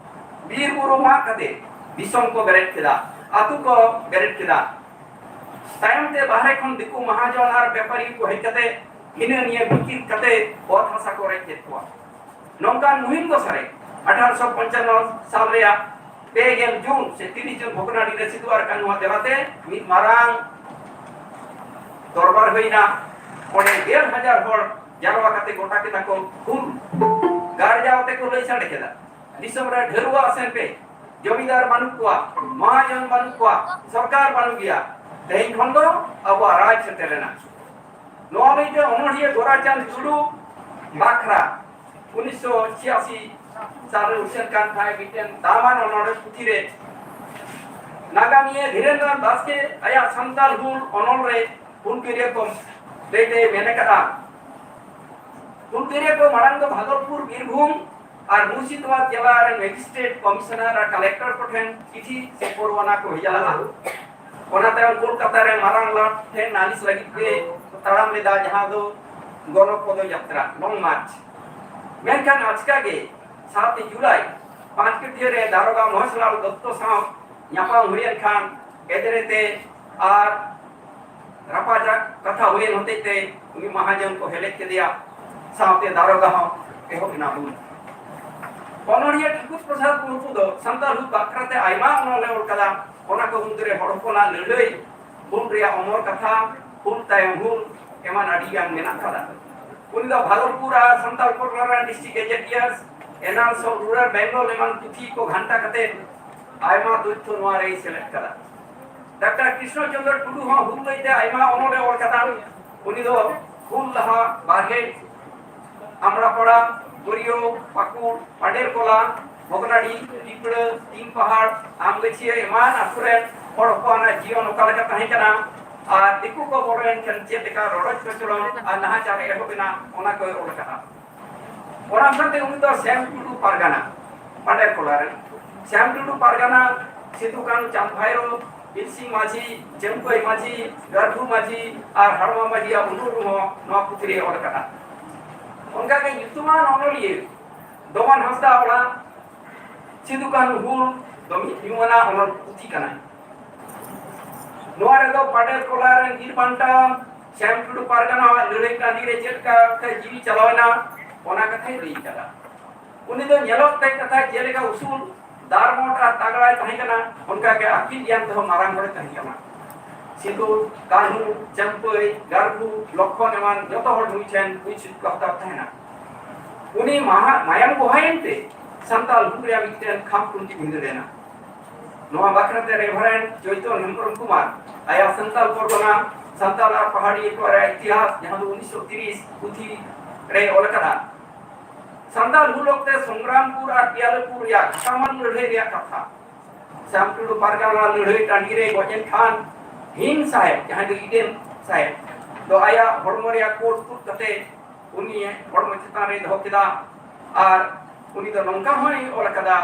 ᱵᱤᱨ ᱵᱩᱨᱩ ᱢᱟᱜ ᱠᱟᱛᱮ ᱫᱤᱥᱚᱢ ᱠᱚ ᱵᱮᱨᱮᱫ ᱠᱮᱫᱟ, ᱟᱹᱛᱩ ᱠᱚ ᱵᱮᱨᱮᱫ ᱠᱮᱫᱟ᱾ ᱛᱟᱭᱚᱢ ᱛᱮ ᱵᱟᱦᱨᱮ ᱠᱷᱚᱱ ᱫᱤᱠᱩ ᱢᱟᱦᱟᱡᱚᱱ ᱟᱨ ᱵᱮᱯᱟᱨᱤ ᱠᱚ ᱦᱮᱡ ᱠᱟᱛᱮ ᱦᱤᱱᱟᱹ ᱱᱤᱭᱟᱹ ᱵᱤᱪᱤᱨ ᱠᱟᱛᱮ ᱚᱛ ᱦᱟᱥᱟ ᱠᱚ ᱨᱮᱡ ᱠᱮᱫ ᱠᱚᱣᱟ᱾ ᱱᱚᱝᱠᱟᱱ ᱢᱩᱦᱤᱢ ᱫᱚ ᱥᱟᱨᱮ ᱟᱴᱷᱟᱨᱚᱥᱚ ᱯᱚᱧᱪᱟᱱᱱᱚ ᱥᱟᱞ ᱨᱮᱭᱟᱜ ᱯᱮ ᱜᱮᱞ ᱡᱩᱱ ᱥᱮ ᱛᱤᱨᱤᱥ ᱡᱩᱱ ᱵᱷᱚᱜᱽᱱᱟᱰᱤ ᱨᱮ ᱥᱤᱫᱩ ᱟᱨ ᱠᱟᱹᱱᱦᱩ ᱟᱜ ᱫᱮᱵᱟᱛᱮ ᱢᱤᱫ ᱢᱟᱨᱟᱝ ᱫᱚᱨᱵᱟᱨ ᱦᱩᱭᱱᱟ᱾ ᱚᱸᱰᱮ ᱜᱮᱞ ᱦᱟᱡᱟᱨ ᱦᱚᱲ ᱡᱟᱨᱣᱟ ᱠᱟᱛᱮ ᱜᱚᱴᱟ ᱠᱮᱫᱟ ᱠᱚ ᱦᱩᱞ᱾ ᱜᱟᱨᱡᱟᱣ ᱛᱮ ᱠᱚ ᱞᱟᱹᱭ ᱥᱟᱰᱮ ᱠᱮᱫᱟ, ᱫᱤᱥᱚᱢ ᱨᱮ ᱰᱷᱟᱹᱨᱣᱟᱹ ᱟᱥᱮᱱ ᱯᱮ, ᱡᱚᱢᱤᱫᱟᱨ ᱵᱟᱹᱱᱩᱜ ᱠᱚᱣᱟ, ᱢᱟᱦᱟᱡᱚᱱ ᱵᱟᱹᱱᱩᱜ ᱠᱚᱣᱟ, ᱥᱚᱨᱠᱟᱨ ᱵᱟᱹᱱᱩᱜ ᱜᱮᱭᱟ᱾ ᱛᱮᱦᱮᱧ ᱠᱷᱚᱱ ᱫᱚ ᱟᱵᱚᱣᱟᱜ ᱨᱟᱡᱽ ᱥᱮᱴᱮᱨᱮᱱᱟ᱾ ᱱᱚᱣᱟ ᱞᱟᱹᱭᱛᱮ ᱚᱱᱚᱬᱦᱤᱭᱟᱹ ᱜᱳᱨᱟᱪᱟᱸᱫᱽ ᱴᱩᱰᱩ ᱵᱟᱠᱷᱨᱟ ᱩᱱᱤᱥᱥᱚ ᱪᱷᱤᱭᱟᱥᱤ ᱥᱟᱞ ᱨᱮ ᱩᱪᱷᱟᱹᱱ ᱠᱟᱱ ᱛᱟᱦᱮᱸ ᱢᱤᱫᱴᱮᱱ ᱫᱟᱢᱟᱱ ᱚᱱᱚᱬᱦᱮ ᱯᱩᱛᱷᱤ ᱨᱮ ᱱᱟᱜᱟᱢᱤᱭᱟᱹ ᱫᱷᱤᱨᱮᱱᱫᱨᱚ ᱵᱟᱥᱠᱮ ᱟᱭᱟᱜ ᱥᱟᱱᱛᱟᱲ ᱦᱩᱞ ᱚᱱᱚᱞ ᱨᱮ ᱦᱩᱞᱜᱟᱹᱨᱤᱭᱟᱹ ᱠᱚ ᱞᱟᱹᱭᱛᱮ ᱢᱮᱱ ᱟᱠᱟᱫᱼᱟ, ᱦᱩᱞᱜᱟᱹᱨᱤᱭᱟᱹ ᱠᱚ ᱢᱟᱲᱟᱝ ᱫᱚ ᱵᱷᱟᱜᱚᱞᱯᱩᱨ, ᱵᱤᱨᱵᱷᱩᱢ ᱟᱨ ᱢᱩᱨᱥᱤᱫᱟᱵᱟᱫᱽ ᱡᱮᱞᱟ ᱨᱮᱱ ᱢᱮᱡᱤᱥᱴᱨᱮᱴ, ᱠᱚᱢᱤᱥᱚᱱᱟᱨ ᱟᱨ ᱠᱟᱞᱮᱠᱴᱚᱨ ᱠᱚᱴᱷᱮᱱ ᱪᱤᱴᱷᱤ ᱥᱮ ᱯᱚᱨᱣᱟᱱᱟ ᱠᱚ ᱵᱷᱮᱡᱟ ᱞᱮᱫᱼᱟ᱾ ᱚᱱᱟ ᱛᱟᱭᱚᱢ ᱠᱳᱞᱠᱟᱛᱟ ᱨᱮ ᱢᱟᱨᱟᱝ ᱞᱚᱨᱰ ᱴᱷᱮᱱ ᱱᱟᱞᱤᱥ ᱞᱟᱹᱜᱤᱫ ᱛᱮ ᱛᱟᱲᱟᱢ ᱞᱮᱫᱟ, ᱡᱟᱦᱟᱸ ᱫᱚ ᱜᱚᱱᱚᱯᱚᱫᱚ ᱡᱟᱛᱨᱟ, ᱞᱚᱝ ᱢᱟᱨᱪ᱾ ᱢᱮᱱᱠᱷᱟᱱ ᱟᱪᱠᱟ ᱜᱮ ᱥᱟᱛ ᱡᱩᱞᱟᱭ ᱯᱟᱸᱪ ᱠᱟᱹᱴᱷᱤᱭᱟᱹ ᱨᱮ ᱫᱟᱨᱚᱜᱟ ᱢᱚᱦᱮᱥᱞᱟᱞ ᱫᱚᱛᱛᱚ ᱥᱟᱶ ᱧᱟᱯᱟᱢ ᱦᱩᱭᱮᱱ ᱠᱷᱟᱱ ᱮᱫᱽᱨᱮ ᱛᱮ ᱟᱨ ᱨᱟᱯᱟᱪᱟᱜ ᱠᱟᱛᱷᱟ ᱦᱩᱭᱮᱱ ᱦᱚᱛᱮᱡ ᱛᱮ ᱩᱱᱤ ᱢᱟᱦᱟᱡᱚᱱ ᱠᱚ ᱦᱮᱞᱮᱡ ᱠᱮᱫᱮᱭᱟ, ᱥᱟᱶᱛᱮ ᱫᱟᱨᱚᱜᱟ ᱦᱚᱸ ᱮᱦᱚᱵ ᱮᱱᱟ ᱦᱩᱞ᱾ ᱚᱱᱚᱬᱦᱤᱭᱟᱹ ᱴᱷᱟᱹᱠᱩᱨ ᱯᱨᱚᱥᱟᱫᱽ ᱢᱩᱨᱢᱩ ᱫᱚ ᱥᱟᱱᱛᱟᱲ ᱦᱩᱞ ᱵᱟᱠᱷᱨᱟ ᱛᱮ ᱟᱭᱢᱟ ᱚᱱᱚᱬᱦᱮ ᱚᱞ ᱠᱟᱫᱟ᱾ ᱚᱱᱟ ᱠᱚ ᱢᱩᱫᱽᱨᱮ ᱦᱚᱲ ᱦᱚᱯᱚᱱᱟᱜ ᱞᱟᱹᱲᱦᱟᱹᱭ, ᱦᱩᱞ ᱨᱮᱭᱟᱜ ᱚᱢᱚᱨ ᱠᱟᱛᱷᱟ, ᱦᱩᱞ ᱛᱟᱭᱚᱢ ᱦᱩᱞ, ᱮᱢᱟᱱ ᱟᱹᱰᱤ ᱜᱟᱱ ᱢᱮᱱᱟᱜ ᱠᱟᱫᱟ᱾ ᱩᱱᱤ ᱫᱚ ᱵᱷᱟᱜᱚᱞᱯᱩᱨ ᱟᱨ ᱥᱟᱱᱛᱟᱲ ᱯᱚᱨᱜᱟᱱᱟ ᱨᱮᱱ district ᱜᱮᱡᱮᱴᱤᱭᱟᱨᱥ, annals of rural Bengal ᱮᱢᱟᱱ ᱯᱩᱛᱷᱤ ᱠᱚ ᱜᱷᱟᱱᱴᱟ ᱠᱟᱛᱮ ᱟᱭᱢᱟ ᱛᱚᱛᱛᱷᱚ ᱱᱚᱣᱟ ᱨᱮᱭ ᱥᱮᱞᱮᱫ ᱠᱟᱫᱟ᱾ ᱰᱟᱠᱛᱟᱨ ᱠᱨᱤᱥᱱᱚ ᱪᱚᱸᱫᱽᱨᱚ ᱴᱩᱰᱩ ᱦᱚᱸ ᱦᱩᱞ ᱞᱟᱹᱭᱛᱮ ᱟᱭᱢᱟ ᱚᱱᱚᱬᱦᱮ ᱚᱞ ᱠᱟᱫᱟ᱾ ᱩᱱᱤ ᱫᱚ ᱦᱩᱞ ᱞᱟᱦᱟ ᱵᱟᱨᱦᱮ ᱟᱢᱲᱟᱯᱟᱲᱟ, ᱜᱳᱨᱤᱭᱳ, ᱯᱟᱹᱠᱩᱲ, ᱯᱟᱰᱮᱨᱠᱚᱞᱟ, ᱵᱷᱚᱜᱽᱱᱟᱰᱤ, ᱯᱤᱯᱲᱟᱹ, ᱛᱤᱱ ᱯᱟᱦᱟᱲ, ᱟᱢᱜᱟᱹᱪᱷᱤᱭᱟᱹ ᱮᱢᱟᱱ ᱟᱹᱛᱩ ᱨᱮᱱ ᱦᱚᱲ ᱦᱚᱯᱚᱱᱟᱜ ᱡᱤᱭᱚᱱ ᱚᱠᱟ ᱞᱮᱠᱟ ᱛᱟᱦᱮᱸ ᱠᱟᱱᱟ, ᱟᱨ ᱫᱤᱠᱩ ᱠᱚ ᱵᱚᱞᱚᱭᱮᱱ ᱠᱷᱟᱱ ᱪᱮᱫ ᱞᱮᱠᱟ ᱨᱚᱰᱚᱡ ᱠᱚᱪᱞᱚᱱ ᱟᱨ ᱱᱟᱦᱟᱪᱟᱨ ᱮᱦᱚᱵ ᱮᱱᱟ, ᱚᱱᱟ ᱠᱚᱭ ᱚᱞ ᱟᱠᱟᱫᱼᱟ᱾ ᱚᱱᱟ ᱥᱟᱶᱛᱮ ᱩᱱᱤ ᱫᱚ ᱥᱮᱢ ᱴᱩᱰᱩ ᱯᱟᱨᱜᱟᱱᱟ, ᱯᱟᱰᱮᱨ ᱠᱚᱞᱟ ᱨᱮᱱ ᱥᱮᱢ ᱴᱩᱰᱩ ᱯᱟᱨᱜᱟᱱᱟ, ᱥᱤᱫᱩ ᱠᱟᱹᱱᱦᱩ ᱪᱟᱸᱫ ᱵᱷᱟᱭᱨᱳ, ᱵᱤᱨᱥᱤ ᱢᱟᱹᱡᱷᱤ, ᱪᱟᱹᱢᱯᱟᱹᱭ ᱢᱟᱹᱡᱷᱤ, ᱜᱟᱹᱨᱵᱷᱩ ᱢᱟᱹᱡᱷᱤ ᱟᱨ ᱦᱟᱲᱢᱟ ᱢᱟᱹᱡᱷᱤᱭᱟᱜ ᱩᱱᱩᱨ ᱦᱚᱸ ᱱᱚᱣᱟ ᱯᱩᱛᱷᱤ ᱨᱮ ᱚᱞ ᱟᱠᱟᱫᱼᱟ᱾ ᱚᱱᱠᱟᱜᱮ ᱧᱩᱛᱩᱢᱟᱱ ᱚᱱᱚᱞᱤᱭᱟᱹ ᱫᱚᱢᱚᱱ ᱦᱟᱸᱥᱫᱟ ᱚᱲᱟᱜ ᱥᱤᱫᱩ ᱠᱟᱹᱱᱦᱩ ᱦᱩᱞ ᱫᱚ ᱢᱤᱫ ᱧᱩᱢᱟᱱᱟᱜ ᱚᱱᱚᱞ ᱯᱩᱛᱷᱤ ᱠᱟᱱᱟ᱾ ᱱᱚᱣᱟ ᱨᱮᱫᱚ ᱯᱟᱰᱮᱨ ᱠᱚᱞᱟ ᱨᱮᱱ ᱵᱤᱨ ᱵᱟᱱᱴᱟ ᱥᱮᱢ ᱴᱩᱰᱩ ᱯᱟᱨᱜᱟᱱᱟᱣᱟᱜ ᱞᱟᱹᱲᱦᱟᱹᱭ ᱴᱟᱺᱰᱤ ᱨᱮ ᱪᱮᱫ ᱞᱮᱠᱟ ᱠᱟᱛᱮ ᱡᱤᱣᱤ ᱪᱟᱞᱟᱣ ᱮᱱᱟ, ᱚᱱᱟ ᱠᱟᱛᱷᱟᱭ ᱞᱟᱹᱭ ᱠᱟᱫᱟ᱾ ᱩᱱᱤ ᱫᱚ ᱧᱮᱞᱚᱜ ᱛᱟᱭ ᱠᱟᱛᱷᱟ ᱡᱮᱞᱮᱠᱟ ᱩᱥᱩᱞ ᱫᱟᱨᱢᱚᱴ ᱟᱨ ᱛᱟᱜᱲᱟᱭ ᱛᱟᱦᱮᱸ ᱠᱟᱱᱟ, ᱚᱱᱠᱟ ᱜᱮ ᱟᱹᱠᱤᱞ ᱜᱮᱭᱟᱱ ᱛᱮᱦᱚᱸ ᱢᱟᱨᱟᱝ ᱦᱚᱲᱮ ᱛᱟᱦᱮᱸ ᱠᱟᱱᱟ᱾ ᱥᱤᱫᱩ, ᱠᱟᱹᱱᱦᱩ, ᱪᱟᱹᱢᱯᱟᱹᱭ, ᱜᱟᱨᱵᱷᱩ, ᱞᱚᱠᱠᱷᱚᱱ ᱮᱢᱟᱱ ᱡᱚᱛᱚ ᱦᱚᱲ ᱱᱩᱭ ᱴᱷᱮᱱ ᱵᱩᱡᱽ ᱥᱩᱡᱽ ᱠᱚ ᱦᱟᱛᱟᱣ ᱛᱟᱦᱮᱱᱟ᱾ ᱩᱱᱤ ᱢᱟᱦᱟ-, ᱢᱟᱭᱟᱢ ᱵᱚᱦᱟᱭᱮᱱ ᱛᱮ ᱥᱟᱱᱛᱟᱲ ᱦᱩᱞ ᱨᱮᱭᱟᱜ ᱢᱤᱫᱴᱮᱱ ᱠᱷᱟᱢ ᱠᱷᱩᱱᱴᱤ ᱵᱷᱤᱸᱫᱟᱹᱲ ᱮᱱᱟ᱾ ᱱᱚᱣᱟ ᱵᱟᱠᱷᱨᱟ ᱛᱮ ᱨᱮᱵᱷᱟᱨᱮᱱᱰ ᱪᱳᱭᱛᱚᱱ ᱦᱮᱢᱵᱨᱚᱢ ᱠᱩᱢᱟᱨ ᱟᱭᱟᱜ ᱥᱟᱱᱛᱟᱲ ᱯᱚᱨᱜᱚᱱᱟ, ᱥᱟᱱᱛᱟᱲ ᱟᱨ ᱯᱟᱦᱟᱲᱤᱭᱟᱹ ᱠᱚᱣᱟᱜ ᱤᱛᱤᱦᱟᱥ, ᱡᱟᱦᱟᱸ ᱫᱚ ᱩᱱᱤᱥᱥᱚ ᱛᱤᱨᱤᱥ ᱯᱩᱛᱷᱤ ᱨᱮ ᱚᱞ ᱟᱠᱟᱫᱟ᱾ ᱥᱟᱱᱛᱟᱲ ᱦᱩᱞ ᱚᱠᱛᱮ ᱥᱚᱝᱜᱨᱟᱢᱯᱩᱨ ᱟᱨ ᱯᱤᱭᱟᱞᱮᱯᱩᱨ ᱨᱮᱭᱟᱜ ᱜᱷᱟᱴᱟᱢᱟᱞ ᱞᱟᱹᱲᱦᱟᱹᱭ ᱨᱮᱭᱟᱜ ᱠᱟᱛᱷᱟ᱾ ᱥᱟᱢᱴᱩᱰᱩ ᱯᱟᱨᱜᱟᱱᱟ ᱞᱟᱹᱲᱦᱟᱹᱭ ᱴᱟᱺᱰᱤ ᱨᱮ ᱜᱚᱡ ᱮᱱ ᱠᱷᱟᱱ ᱦᱤᱢ ᱥᱟᱦᱮᱵᱽ, ᱡᱟᱦᱟᱸᱭ ᱫᱚ ᱤᱰᱮᱱ ᱥᱟᱦᱮᱵᱽ, ᱫᱚ ᱟᱭᱟᱜ ᱦᱚᱲᱢᱚ ᱨᱮᱭᱟᱜ ᱠᱳᱴ ᱛᱩᱫ ᱠᱟᱛᱮ ᱩᱱᱤ ᱦᱚᱲᱢᱚ ᱪᱮᱛᱟᱱ ᱨᱮ ᱫᱚᱦᱚ ᱠᱮᱫᱟ᱾ ᱟᱨ ᱩᱱᱤ ᱫᱚ ᱱᱚᱝᱠᱟ ᱦᱚᱸᱭ ᱚᱞ ᱟᱠᱟᱫᱟ,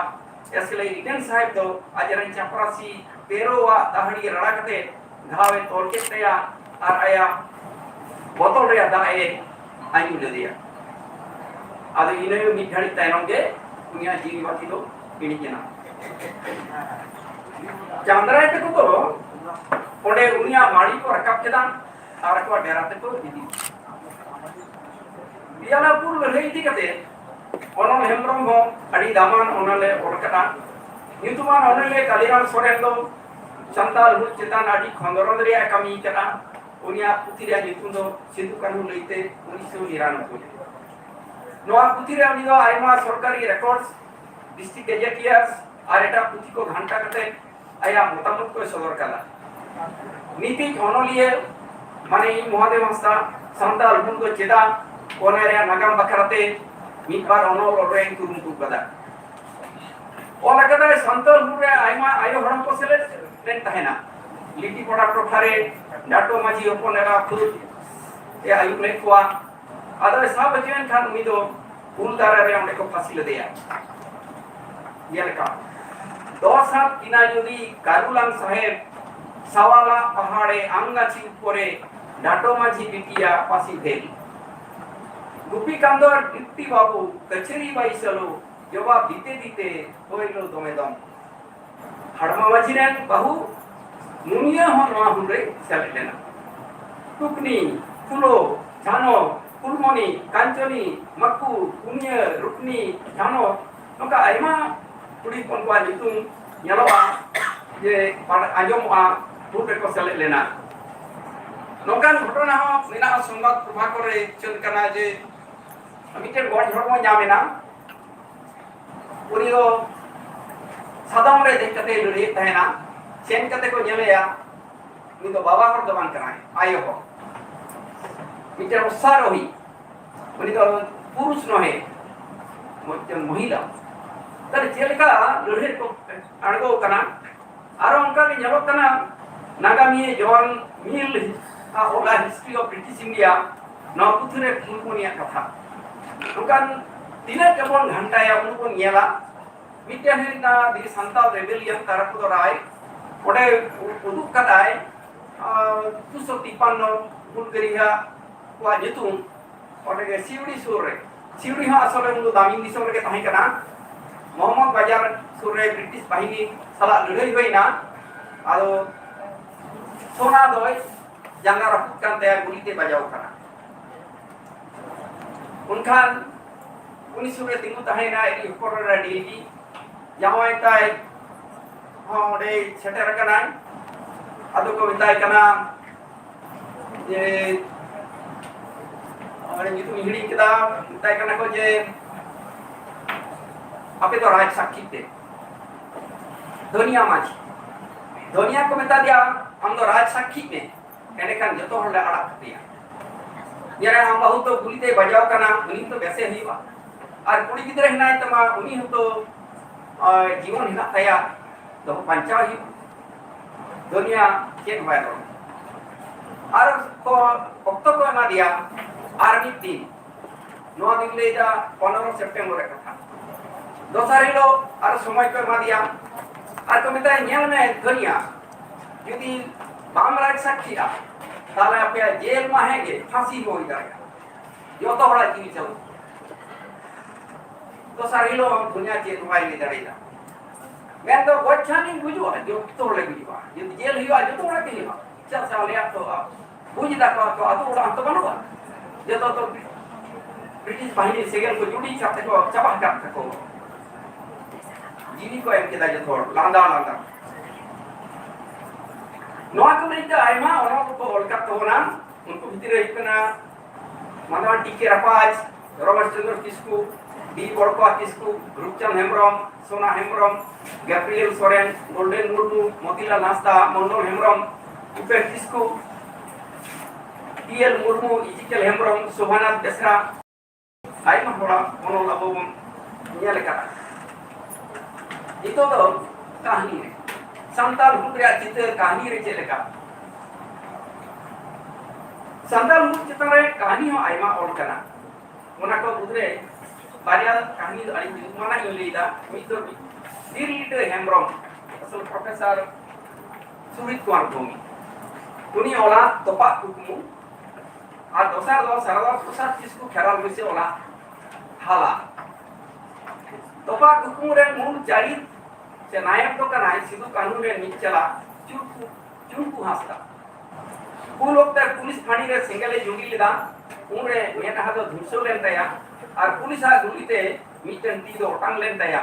ᱮᱥᱞᱮ ᱤᱰᱮᱱ ᱥᱟᱦᱮᱵᱽ ᱫᱚ ᱟᱡᱨᱮᱱ ᱪᱟᱯᱨᱟᱥᱤ ᱯᱮᱨᱳᱣᱟᱜ ᱫᱟᱹᱦᱲᱤ ᱨᱟᱲᱟ ᱠᱟᱛᱮ ᱜᱷᱟᱣ ᱮ ᱛᱚᱞ ᱠᱮᱫ ᱛᱟᱭᱟ ᱟᱨ ᱟᱭᱟᱜ ᱵᱚᱛᱚᱞ ᱨᱮᱭᱟᱜ ᱫᱟᱜ ᱮ ᱟᱹᱧᱩ ᱞᱮᱫᱮᱭᱟ᱾ ᱟᱫᱚ ᱤᱱᱟᱹ ᱢᱤᱫ ᱜᱷᱟᱹᱲᱤᱡ ᱛᱟᱭᱱᱚᱢ ᱜᱮ ᱩᱱᱤᱭᱟᱜ ᱡᱤᱣᱤ ᱵᱟᱹᱛᱤ ᱫᱚ ᱤᱬᱤᱡ ᱮᱱᱟ᱾ ᱪᱟᱸᱫᱽᱨᱟᱭ ᱛᱟᱠᱚ ᱫᱚ ᱚᱸᱰᱮ ᱩᱱᱤᱭᱟᱜ ᱢᱟᱲᱤ ᱠᱚ ᱨᱟᱠᱟᱵ ᱠᱮᱫᱟ ᱟᱨ ᱟᱠᱚᱣᱟᱜ ᱰᱮᱨᱟ ᱛᱮᱠᱚ ᱤᱫᱤ᱾ ᱯᱤᱭᱟᱞᱟᱯᱩᱨ ᱞᱟᱹᱲᱦᱟᱹᱭ ᱤᱫᱤ ᱠᱟᱛᱮ ᱚᱱᱚᱞ ᱦᱮᱢᱵᱨᱚᱢ ᱦᱚᱸ ᱟᱹᱰᱤ ᱫᱟᱢᱟᱱ ᱚᱱᱚᱞᱮ ᱚᱞ ᱠᱟᱫᱟ᱾ ᱧᱩᱛᱩᱢᱟᱱ ᱚᱱᱚᱞᱤᱭᱟᱹ ᱠᱟᱞᱤᱨᱟᱢ ᱥᱚᱨᱮᱱ ᱫᱚ ᱥᱟᱱᱛᱟᱲ ᱦᱩᱞ ᱪᱮᱛᱟᱱ ᱟᱹᱰᱤ ᱠᱷᱚᱸᱫᱽᱨᱚᱸᱫᱽ ᱨᱮᱭᱟᱜ ᱮ ᱠᱟᱹᱢᱤ ᱠᱟᱫᱟ᱾ ᱩᱱᱤᱭᱟᱜ ᱯᱩᱛᱷᱤ ᱨᱮᱭᱟᱜ ᱧᱩᱛᱩᱢ ᱫᱚ ᱥᱤᱫᱩ ᱠᱟᱹᱱᱦᱩ ᱞᱟᱹᱭᱛᱮ, ᱩᱱᱤᱥᱥᱚ ᱱᱤᱨᱟᱱᱚᱵᱵᱳᱭ᱾ ᱱᱚᱣᱟ ᱯᱩᱛᱷᱤ ᱨᱮ ᱩᱱᱤ ᱫᱚ ᱟᱭᱢᱟ ᱥᱚᱨᱠᱟᱨᱤ ᱨᱮᱠᱚᱨᱰᱥ, ᱰᱤᱥᱴᱨᱤᱠᱴ ᱜᱮᱡᱮᱴᱤᱭᱟᱨᱥ ᱟᱨ ᱮᱴᱟᱜ ᱯᱩᱛᱷᱤ ᱠᱚ ᱜᱷᱟᱱᱴᱟ ᱠᱟᱛᱮ ᱟᱭᱟᱜ ᱢᱚᱛᱟᱢᱚᱛ ᱠᱚᱭ ᱥᱚᱫᱚᱨ ᱠᱟᱫᱟ᱾ ᱱᱤᱛᱤᱡ ᱚᱱᱚᱞᱤᱭᱟᱹ ᱢᱟᱱᱮ ᱤᱧ ᱢᱚᱦᱟᱫᱮᱵ ᱦᱟᱸᱥᱫᱟ ᱥᱟᱱᱛᱟᱲ ᱦᱩᱞ ᱫᱚ ᱪᱮᱫᱟᱜ, ᱚᱱᱟ ᱨᱮᱭᱟᱜ ᱱᱟᱜᱟᱢ ᱵᱟᱠᱷᱨᱟᱛᱮ ᱢᱤᱫ ᱵᱟᱨ ᱚᱱᱚᱞ ᱚᱞ ᱨᱮᱧ ᱠᱩᱨᱩᱢᱩᱴᱩ ᱠᱟᱫᱟ᱾ ᱚᱞ ᱟᱠᱟᱫᱟᱭ, ᱥᱟᱱᱛᱟᱲ ᱦᱩᱞ ᱨᱮ ᱟᱭᱢᱟ ᱟᱭᱳ ᱦᱚᱲ ᱠᱚ ᱥᱮᱞᱮᱫ ᱞᱮᱱ ᱛᱟᱦᱮᱱᱟ᱾ ᱞᱤᱴᱤᱯᱟᱲᱟ ᱴᱚᱴᱷᱟ ᱨᱮ ᱰᱟᱴᱳ ᱢᱟᱹᱡᱷᱤ ᱦᱚᱯᱚᱱ ᱮᱨᱟ ᱠᱷᱩᱫ ᱮ ᱟᱹᱭᱩᱨ ᱞᱮᱫ ᱠᱚᱣᱟ᱾ ᱟᱫᱚᱭ ᱥᱟᱵ ᱦᱚᱪᱚᱭᱮᱱ ᱠᱷᱟᱱ ᱩᱱᱤ ᱫᱚ ᱩᱞ ᱫᱟᱨᱮ ᱨᱮ ᱚᱸᱰᱮ ᱠᱚ ᱯᱷᱟᱹᱥᱤ ᱞᱮᱫᱮᱭᱟ᱾ ᱡᱮᱞᱮᱠᱟ ᱫᱚᱥ ᱦᱟᱛ ᱠᱤᱱᱟ ᱡᱩᱫᱤ ᱠᱟᱨᱩᱞᱟᱝ ᱥᱟᱦᱮᱵ ᱥᱟᱣᱟᱞᱟ ᱯᱟᱦᱟᱲᱮ ᱟᱝᱜᱟᱪᱷᱤ ᱩᱯᱚᱨᱮ ᱰᱟᱴᱳ ᱢᱟᱹᱡᱷᱤ ᱵᱤᱴᱤᱭᱟ ᱯᱟᱹᱥᱤ ᱵᱷᱮᱞ᱾ ᱜᱩᱯᱤ ᱠᱟᱱᱫᱚᱨ ᱵᱤᱯᱴᱤ ᱵᱟᱹᱵᱩ ᱠᱟᱹᱪᱷᱟᱹᱨᱤ ᱵᱟᱭᱤᱥᱟᱞᱳ ᱡᱚᱵᱟᱵ ᱫᱤᱛᱮ ᱫᱤᱛᱮ ᱦᱳᱭ ᱞᱳ ᱫᱚᱢᱮ ᱫᱚᱢ᱾ ᱦᱟᱲᱢᱟ ᱢᱟᱹᱡᱷᱤ ᱨᱮᱱ ᱵᱟᱹᱦᱩ ᱢᱩᱱᱤᱭᱟᱹ ᱦᱚᱸ ᱱᱚᱣᱟ ᱦᱩᱞ ᱨᱮ ᱥᱮᱞᱮᱫ ᱞᱮᱱᱟ᱾ ᱴᱩᱠᱱᱤ, ᱯᱷᱩᱞᱳ, ᱡᱷᱟᱱᱚ, ᱯᱷᱩᱞᱢᱚᱱᱤ, ᱠᱟᱧᱪᱚᱱᱤ, ᱢᱟᱠᱩ, ᱯᱩᱱᱤᱭᱟᱹ, ᱨᱩᱠᱱᱤ, ᱡᱷᱟᱱᱚ, ᱱᱚᱝᱠᱟ ᱟᱭᱢᱟ ᱠᱩᱲᱤ ᱦᱚᱯᱚᱱ ᱠᱚᱣᱟᱜ ᱧᱩᱛᱩᱢ ᱧᱮᱞᱚᱜᱼᱟ ᱡᱮ ᱯᱟᱲ-, ᱟᱸᱡᱚᱢᱚᱜᱼᱟ ᱦᱩᱞ ᱨᱮᱠᱚ ᱥᱮᱞᱮᱫ ᱞᱮᱱᱟ᱾ ᱱᱚᱝᱠᱟᱱ ᱜᱷᱚᱴᱚᱱᱟ ᱦᱚᱸ ᱢᱮᱱᱟᱜᱼᱟ, ᱥᱚᱝᱵᱟᱫ ᱯᱨᱚᱵᱷᱟᱠᱚᱨ ᱨᱮ ᱩᱪᱷᱟᱹᱱ ᱠᱟᱱᱟ ᱡᱮ ᱢᱤᱫᱴᱮᱱ ᱜᱚᱡ ᱦᱚᱲᱢᱚ ᱧᱟᱢ ᱮᱱᱟ᱾ ᱩᱱᱤ ᱫᱚ ᱥᱟᱫᱚᱢ ᱨᱮ ᱫᱮᱡ ᱠᱟᱛᱮ ᱞᱟᱹᱲᱦᱟᱹᱭᱮᱫ ᱛᱟᱦᱮᱱᱟ᱾ ᱥᱮᱱ ᱠᱟᱛᱮ ᱠᱚ ᱧᱮᱞᱮᱭᱟ, ᱩᱱᱤ ᱫᱚ ᱵᱟᱵᱟ ᱦᱚᱲ ᱫᱚ ᱵᱟᱝ ᱠᱟᱱᱟᱭ, ᱟᱭᱳ ᱦᱚᱲ, ᱢᱤᱫᱴᱮᱱ ᱚᱥᱟᱨᱳᱦᱤ᱾ ᱩᱱᱤ ᱫᱚ ᱯᱩᱨᱩᱥ ᱱᱚᱦᱮ, ᱢᱤᱫᱴᱮᱱ ᱢᱚᱦᱤᱞᱟ᱾ ᱛᱟᱦᱞᱮ ᱪᱮᱫ ᱞᱮᱠᱟ ᱞᱟᱹᱲᱦᱟᱹᱭ ᱨᱮᱠᱚ ᱟᱬᱜᱚ ᱠᱟᱱᱟ? ᱟᱨᱚ ᱚᱱᱠᱟ ᱜᱮ ᱧᱮᱞᱚᱜ ᱠᱟᱱᱟ, ᱱᱟᱜᱟᱢᱤᱭᱟᱹ ᱡᱚᱱ ᱢᱤᱞ ᱟᱜ ᱚᱞᱟ History of British India, ᱱᱚᱣᱟ ᱯᱩᱛᱷᱤ ᱨᱮ ᱯᱩᱱ ᱯᱩᱱᱭᱟᱜ ᱠᱟᱛᱷᱟ᱾ ᱚᱱᱠᱟᱱ ᱛᱤᱱᱟᱹᱜ ᱜᱮᱵᱚᱱ ᱜᱷᱟᱱᱴᱟᱭᱟ, ᱩᱱᱟᱹᱜ ᱵᱚᱱ ᱧᱮᱞᱟ᱾ ᱢᱤᱫᱴᱮᱱ ᱦᱩᱭᱩᱜ ᱠᱟᱱᱟ The Santal Rebellion, ᱛᱟᱨᱟᱯᱚᱫᱚ ᱨᱟᱭ, ᱚᱸᱰᱮ ᱩᱫᱩᱜ ᱠᱟᱫᱟᱭ, ᱟᱨ, ᱫᱩᱥᱚ ᱛᱤᱯᱟᱱᱱᱚ ᱦᱩᱞᱜᱟᱹᱨᱤᱭᱟᱹ ᱠᱚᱣᱟᱜ ᱧᱩᱛᱩᱢ᱾ ᱚᱸᱰᱮ ᱜᱮ ᱥᱤᱣᱲᱤ ᱥᱩᱨ ᱨᱮ, ᱥᱤᱣᱲᱤ ᱦᱚᱸ ᱟᱥᱚᱞ ᱨᱮ ᱩᱱ ᱫᱚ ᱫᱟᱢᱤᱱ ᱫᱤᱥᱚᱢ ᱨᱮᱜᱮ ᱛᱟᱦᱮᱸ ᱠᱟᱱᱟ᱾ ᱢᱚᱦᱚᱢᱢᱚᱫ ᱵᱟᱡᱟᱨ ᱥᱩᱨ ᱨᱮ ᱵᱨᱤᱴᱤᱥ ᱵᱟᱦᱤᱱᱤ ᱥᱟᱞᱟᱜ ᱞᱟᱹᱲᱦᱟᱹᱭ ᱦᱩᱭᱱᱟ᱾ ᱟᱫᱚ ᱥᱳᱱᱟ ᱫᱚᱭ ᱡᱟᱸᱜᱟ ᱨᱟᱹᱯᱩᱫ ᱠᱟᱱ ᱛᱟᱭᱟ, ᱜᱩᱞᱤ ᱛᱮ ᱵᱟᱡᱟᱣ ᱠᱟᱱᱟ᱾ ᱩᱱᱠᱷᱟᱱ ᱩᱱᱤ ᱥᱩᱨ ᱨᱮ ᱛᱤᱸᱜᱩ ᱛᱟᱦᱮᱸᱭᱮᱱᱟ ᱟᱡ ᱦᱚᱯᱚᱱ ᱮᱨᱟ ᱰᱤᱞᱜᱤ᱾ ᱡᱟᱶᱟᱭ ᱛᱟᱭ ᱦᱚᱸ ᱚᱸᱰᱮᱭ ᱥᱮᱴᱮᱨ ᱟᱠᱟᱱᱟᱭ᱾ ᱟᱫᱚ ᱠᱚ ᱢᱮᱛᱟᱭ ᱠᱟᱱᱟ ᱡᱮ, ᱟᱨ ᱧᱩᱛᱩᱢ ᱤᱧ ᱦᱤᱲᱤᱧ ᱠᱮᱫᱟ, ᱢᱮᱛᱟᱭ ᱠᱟᱱᱟ ᱠᱚ ᱡᱮ, "ᱟᱯᱮ ᱫᱚ ᱨᱟᱡᱽ ᱥᱟᱠᱠᱷᱤ ᱯᱮ, ᱫᱷᱚᱱᱤᱭᱟ ᱢᱟᱹᱡᱷᱤ᱾" ᱫᱷᱚᱱᱤᱭᱟ ᱠᱚ ᱢᱮᱛᱟ ᱫᱮᱭᱟ, "ᱟᱢ ᱫᱚ ᱨᱟᱡᱽ ᱥᱟᱠᱠᱷᱤ ᱢᱮ, ᱮᱸᱰᱮᱠᱷᱟᱱ ᱡᱚᱛᱚ ᱦᱚᱲ ᱞᱮ ᱟᱲᱟᱜ ᱠᱟᱯᱮᱭᱟ᱾" ᱧᱮᱞᱮ ᱟᱢ ᱵᱟᱹᱦᱩ ᱫᱚ ᱜᱩᱞᱤ ᱛᱮᱭ ᱵᱟᱡᱟᱣ ᱠᱟᱱᱟ, ᱩᱱᱤ ᱦᱚᱸᱛᱚ ᱵᱮᱥᱮ ᱦᱩᱭᱩᱜᱼᱟ, ᱟᱨ ᱠᱩᱲᱤ ᱜᱤᱫᱽᱨᱟᱹ ᱦᱮᱱᱟᱭ ᱛᱟᱢᱟ, ᱩᱱᱤ ᱦᱚᱸᱛᱚ, ᱟᱸ, ᱡᱤᱵᱚᱱ ᱦᱮᱱᱟᱜ ᱛᱟᱭᱟ, ᱫᱚᱦᱚ ᱵᱟᱧᱪᱟᱣ ᱦᱩᱭᱩᱜᱼᱟ᱾ ᱫᱷᱚᱱᱤᱭᱟ ᱪᱮᱫ ᱦᱚᱸ ᱵᱟᱭ ᱨᱚᱲ᱾ ᱟᱨ ᱠᱚ ᱚᱠᱛᱚ ᱠᱚ ᱮᱢᱟ ᱫᱮᱭᱟ ᱟᱨ ᱢᱤᱫ ᱫᱤᱱ᱾ ᱱᱚᱣᱟ ᱫᱚᱧ ᱞᱟᱹᱭᱫᱟ ᱯᱚᱱᱨᱚ ᱥᱮᱯᱴᱮᱢᱵᱚᱨ ᱨᱮ ᱠᱟᱛᱷᱟ᱾ ᱫᱚᱥᱟᱨ ᱦᱤᱞᱳᱜ ᱟᱨ ᱥᱚᱢᱚᱭ ᱠᱚ ᱮᱢᱟ ᱫᱮᱭᱟ᱾ ᱟᱨ ᱠᱚ ᱢᱮᱛᱟᱭᱟ, "ᱧᱮᱞ ᱢᱮ ᱫᱷᱟᱹᱱᱤᱭᱟ, ᱡᱩᱫᱤ ᱵᱟᱢ ᱨᱟᱡᱽ ᱥᱟᱹᱠᱷᱤᱜᱼᱟ, ᱛᱟᱦᱞᱮ ᱟᱯᱮᱭᱟᱜ ᱡᱮᱞ ᱢᱟ ᱦᱮᱸ ᱜᱮ, ᱯᱷᱟᱸᱥᱤ ᱦᱚᱸ ᱦᱩᱭ ᱫᱟᱲᱮᱭᱟᱜᱼᱟ, ᱡᱚᱛᱚ ᱦᱚᱲᱟᱜ ᱡᱤᱣᱤ ᱪᱟᱞᱟᱜᱼᱟ᱾" ᱫᱚᱥᱟᱨ ᱦᱤᱞᱳᱜ ᱫᱷᱟᱹᱱᱤᱭᱟ ᱪᱮᱫ ᱦᱚᱸ ᱵᱟᱭ ᱞᱟᱹᱭ ᱫᱟᱲᱮᱭᱟᱫᱟ᱾ ᱢᱮᱱᱫᱚ, "ᱜᱚᱡ ᱠᱷᱟᱱᱤᱧ ᱜᱩᱡᱩᱜᱼᱟ, ᱡᱚᱛᱚ ᱦᱚᱲᱞᱮ ᱜᱩᱡᱩᱜᱼᱟ, ᱡᱩᱫᱤ ᱡᱮᱞ ᱦᱩᱭᱩᱜᱼᱟ, ᱡᱚᱛᱚ ᱦᱚᱲᱟᱜ ᱜᱮ ᱦᱩᱭᱩᱜᱼᱟ, ᱪᱮᱫᱟᱜ ᱥᱮ ᱟᱞᱮᱭᱟᱜ ᱛᱚ ᱵᱩᱡᱽ ᱫᱟᱠᱚ, ᱟᱠᱚ ᱟᱹᱛᱩ ᱚᱲᱟᱜ ᱦᱚᱸᱛᱚ ᱵᱟᱹᱱᱩᱜᱼᱟ, ᱡᱚᱛᱚ ᱛᱚ ᱵᱨᱤᱴᱤᱥ ᱵᱟᱦᱤᱱᱤ ᱥᱮᱸᱜᱮᱞ ᱠᱚ ᱡᱩᱰᱤ ᱠᱟᱛᱮ ᱠᱚ ᱪᱟᱵᱟ ᱟᱠᱟᱫ ᱛᱟᱠᱚ, ᱡᱤᱣᱤ ᱠᱚ ᱮᱢ ᱠᱮᱫᱟ ᱡᱚᱛᱚ ᱦᱚᱲ ᱞᱟᱸᱫᱟ ᱞᱟᱸᱫᱟ᱾" ᱱᱚᱣᱟ ᱠᱚ ᱞᱟᱹᱭᱛᱮ ᱟᱭᱢᱟ ᱚᱱᱚᱞ ᱠᱚ ᱚᱞ ᱠᱟᱫ ᱛᱟᱵᱚᱱᱟ᱾ ᱩᱱᱠᱩ ᱵᱷᱤᱛᱤᱨ ᱨᱮ ᱦᱩᱭᱩᱜ ᱠᱟᱱᱟ ᱢᱟᱱᱣᱟ ᱴᱤ ᱠᱮ ᱨᱟᱯᱟᱡᱽ, ᱨᱚᱢᱮᱥ ᱪᱚᱸᱫᱽᱨᱚ ᱠᱤᱥᱠᱩ, ᱰᱤ ᱵᱚᱲᱠᱚᱣᱟ ᱠᱤᱥᱠᱩ, ᱨᱩᱯᱪᱟᱸᱫᱽ ᱦᱮᱢᱵᱨᱚᱢ, ᱥᱳᱱᱟ ᱦᱮᱢᱵᱨᱚᱢ, ᱜᱟᱵᱨᱤᱭᱮᱞ ᱥᱚᱨᱮᱱ, ᱜᱳᱞᱰᱮᱱ ᱢᱩᱨᱢᱩ, ᱢᱚᱛᱤᱞᱟᱞ ᱦᱟᱸᱥᱫᱟ, ᱢᱚᱱᱰᱚᱞ ᱦᱮᱢᱵᱨᱚᱢ, ᱩᱯᱮᱱ ᱠᱤᱥᱠᱩ, ᱯᱤ ᱮᱞ ᱢᱩᱨᱢᱩ, ᱤᱡᱤᱠᱮᱞ ᱦᱮᱢᱵᱨᱚᱢ, ᱥᱳᱵᱷᱟᱱᱟᱛᱷ ᱵᱮᱥᱨᱟ, ᱟᱭᱢᱟ ᱦᱚᱲᱟᱜ ᱚᱱᱚᱞ ᱟᱵᱚ ᱵᱚᱱ ᱧᱮᱞ ᱟᱠᱟᱫᱟ᱾ ᱱᱤᱛᱚᱜ ᱫᱚ ᱠᱟᱹᱦᱱᱤ ᱨᱮ, ᱥᱟᱱᱛᱟᱲ ᱦᱩᱞ ᱨᱮᱭᱟᱜ ᱪᱤᱛᱟᱹᱨ ᱠᱟᱹᱦᱱᱤ ᱨᱮ ᱪᱮᱫ ᱞᱮᱠᱟ? ᱥᱟᱱᱛᱟᱲ ᱦᱩᱞ ᱪᱮᱛᱟᱱ ᱨᱮ ᱠᱟᱹᱦᱱᱤ ᱦᱚᱸ ᱟᱭᱢᱟ ᱚᱞ ᱠᱟᱱᱟ᱾ ᱚᱱᱟ ᱠᱚ ᱢᱩᱫᱽᱨᱮ ᱵᱟᱨᱭᱟ ᱠᱟᱹᱦᱱᱤ ᱫᱚ ᱟᱹᱰᱤ ᱧᱩᱛᱩᱢᱟᱱᱟᱜ ᱤᱧ ᱞᱟᱹᱭᱫᱟ᱾ ᱢᱤᱫ ᱫᱚ ᱵᱤᱨ ᱞᱤᱴᱟᱹ ᱦᱮᱢᱵᱨᱚᱢ, ᱟᱥᱚᱞ ᱯᱨᱚᱯᱷᱮᱥᱚᱨ ᱥᱩᱨᱤᱛ ᱠᱩᱢᱟᱨ ᱵᱷᱳᱣᱢᱤ, ᱩᱱᱤ ᱚᱞᱟ ᱛᱚᱯᱟᱜ ᱠᱩᱠᱢᱩ, ᱟᱨ ᱫᱚᱥᱟᱨ ᱫᱚ ᱥᱟᱨᱚᱫᱟ ᱯᱨᱚᱥᱟᱫᱽ ᱠᱤᱥᱠᱩ ᱠᱷᱮᱨᱣᱟᱞ ᱵᱟᱹᱭᱥᱤ ᱚᱞᱟ ᱦᱟᱞᱟ᱾ ᱛᱚᱯᱟᱜ ᱠᱩᱠᱢᱩ ᱨᱮᱱ ᱢᱩᱞ ᱪᱟᱹᱨᱤᱛ ᱥᱮ ᱱᱟᱭᱚᱠ ᱫᱚ ᱠᱟᱱᱟᱭ ᱥᱤᱫᱩ ᱠᱟᱹᱱᱦᱩ ᱨᱮᱱ ᱢᱤᱫ ᱪᱮᱞᱟ ᱪᱩᱲᱠᱩ, ᱪᱩᱲᱠᱩ ᱦᱟᱸᱥᱫᱟ᱾ ᱩᱱ ᱚᱠᱛᱮ ᱯᱩᱞᱤᱥ ᱯᱷᱟᱸᱲᱤ ᱨᱮ ᱥᱮᱸᱜᱮᱞ ᱮ ᱡᱩᱸᱰᱤ ᱞᱮᱫᱟ, ᱩᱱᱨᱮ ᱢᱮᱫᱦᱟ ᱫᱚ ᱫᱷᱩᱥᱟᱹᱣ ᱞᱮᱱ ᱛᱟᱭᱟ ᱟᱨ ᱯᱩᱞᱤᱥᱟᱜ ᱜᱩᱞᱤ ᱛᱮ ᱢᱤᱫᱴᱮᱱ ᱛᱤ ᱫᱚ ᱚᱴᱟᱝ ᱞᱮᱱ ᱛᱟᱭᱟ᱾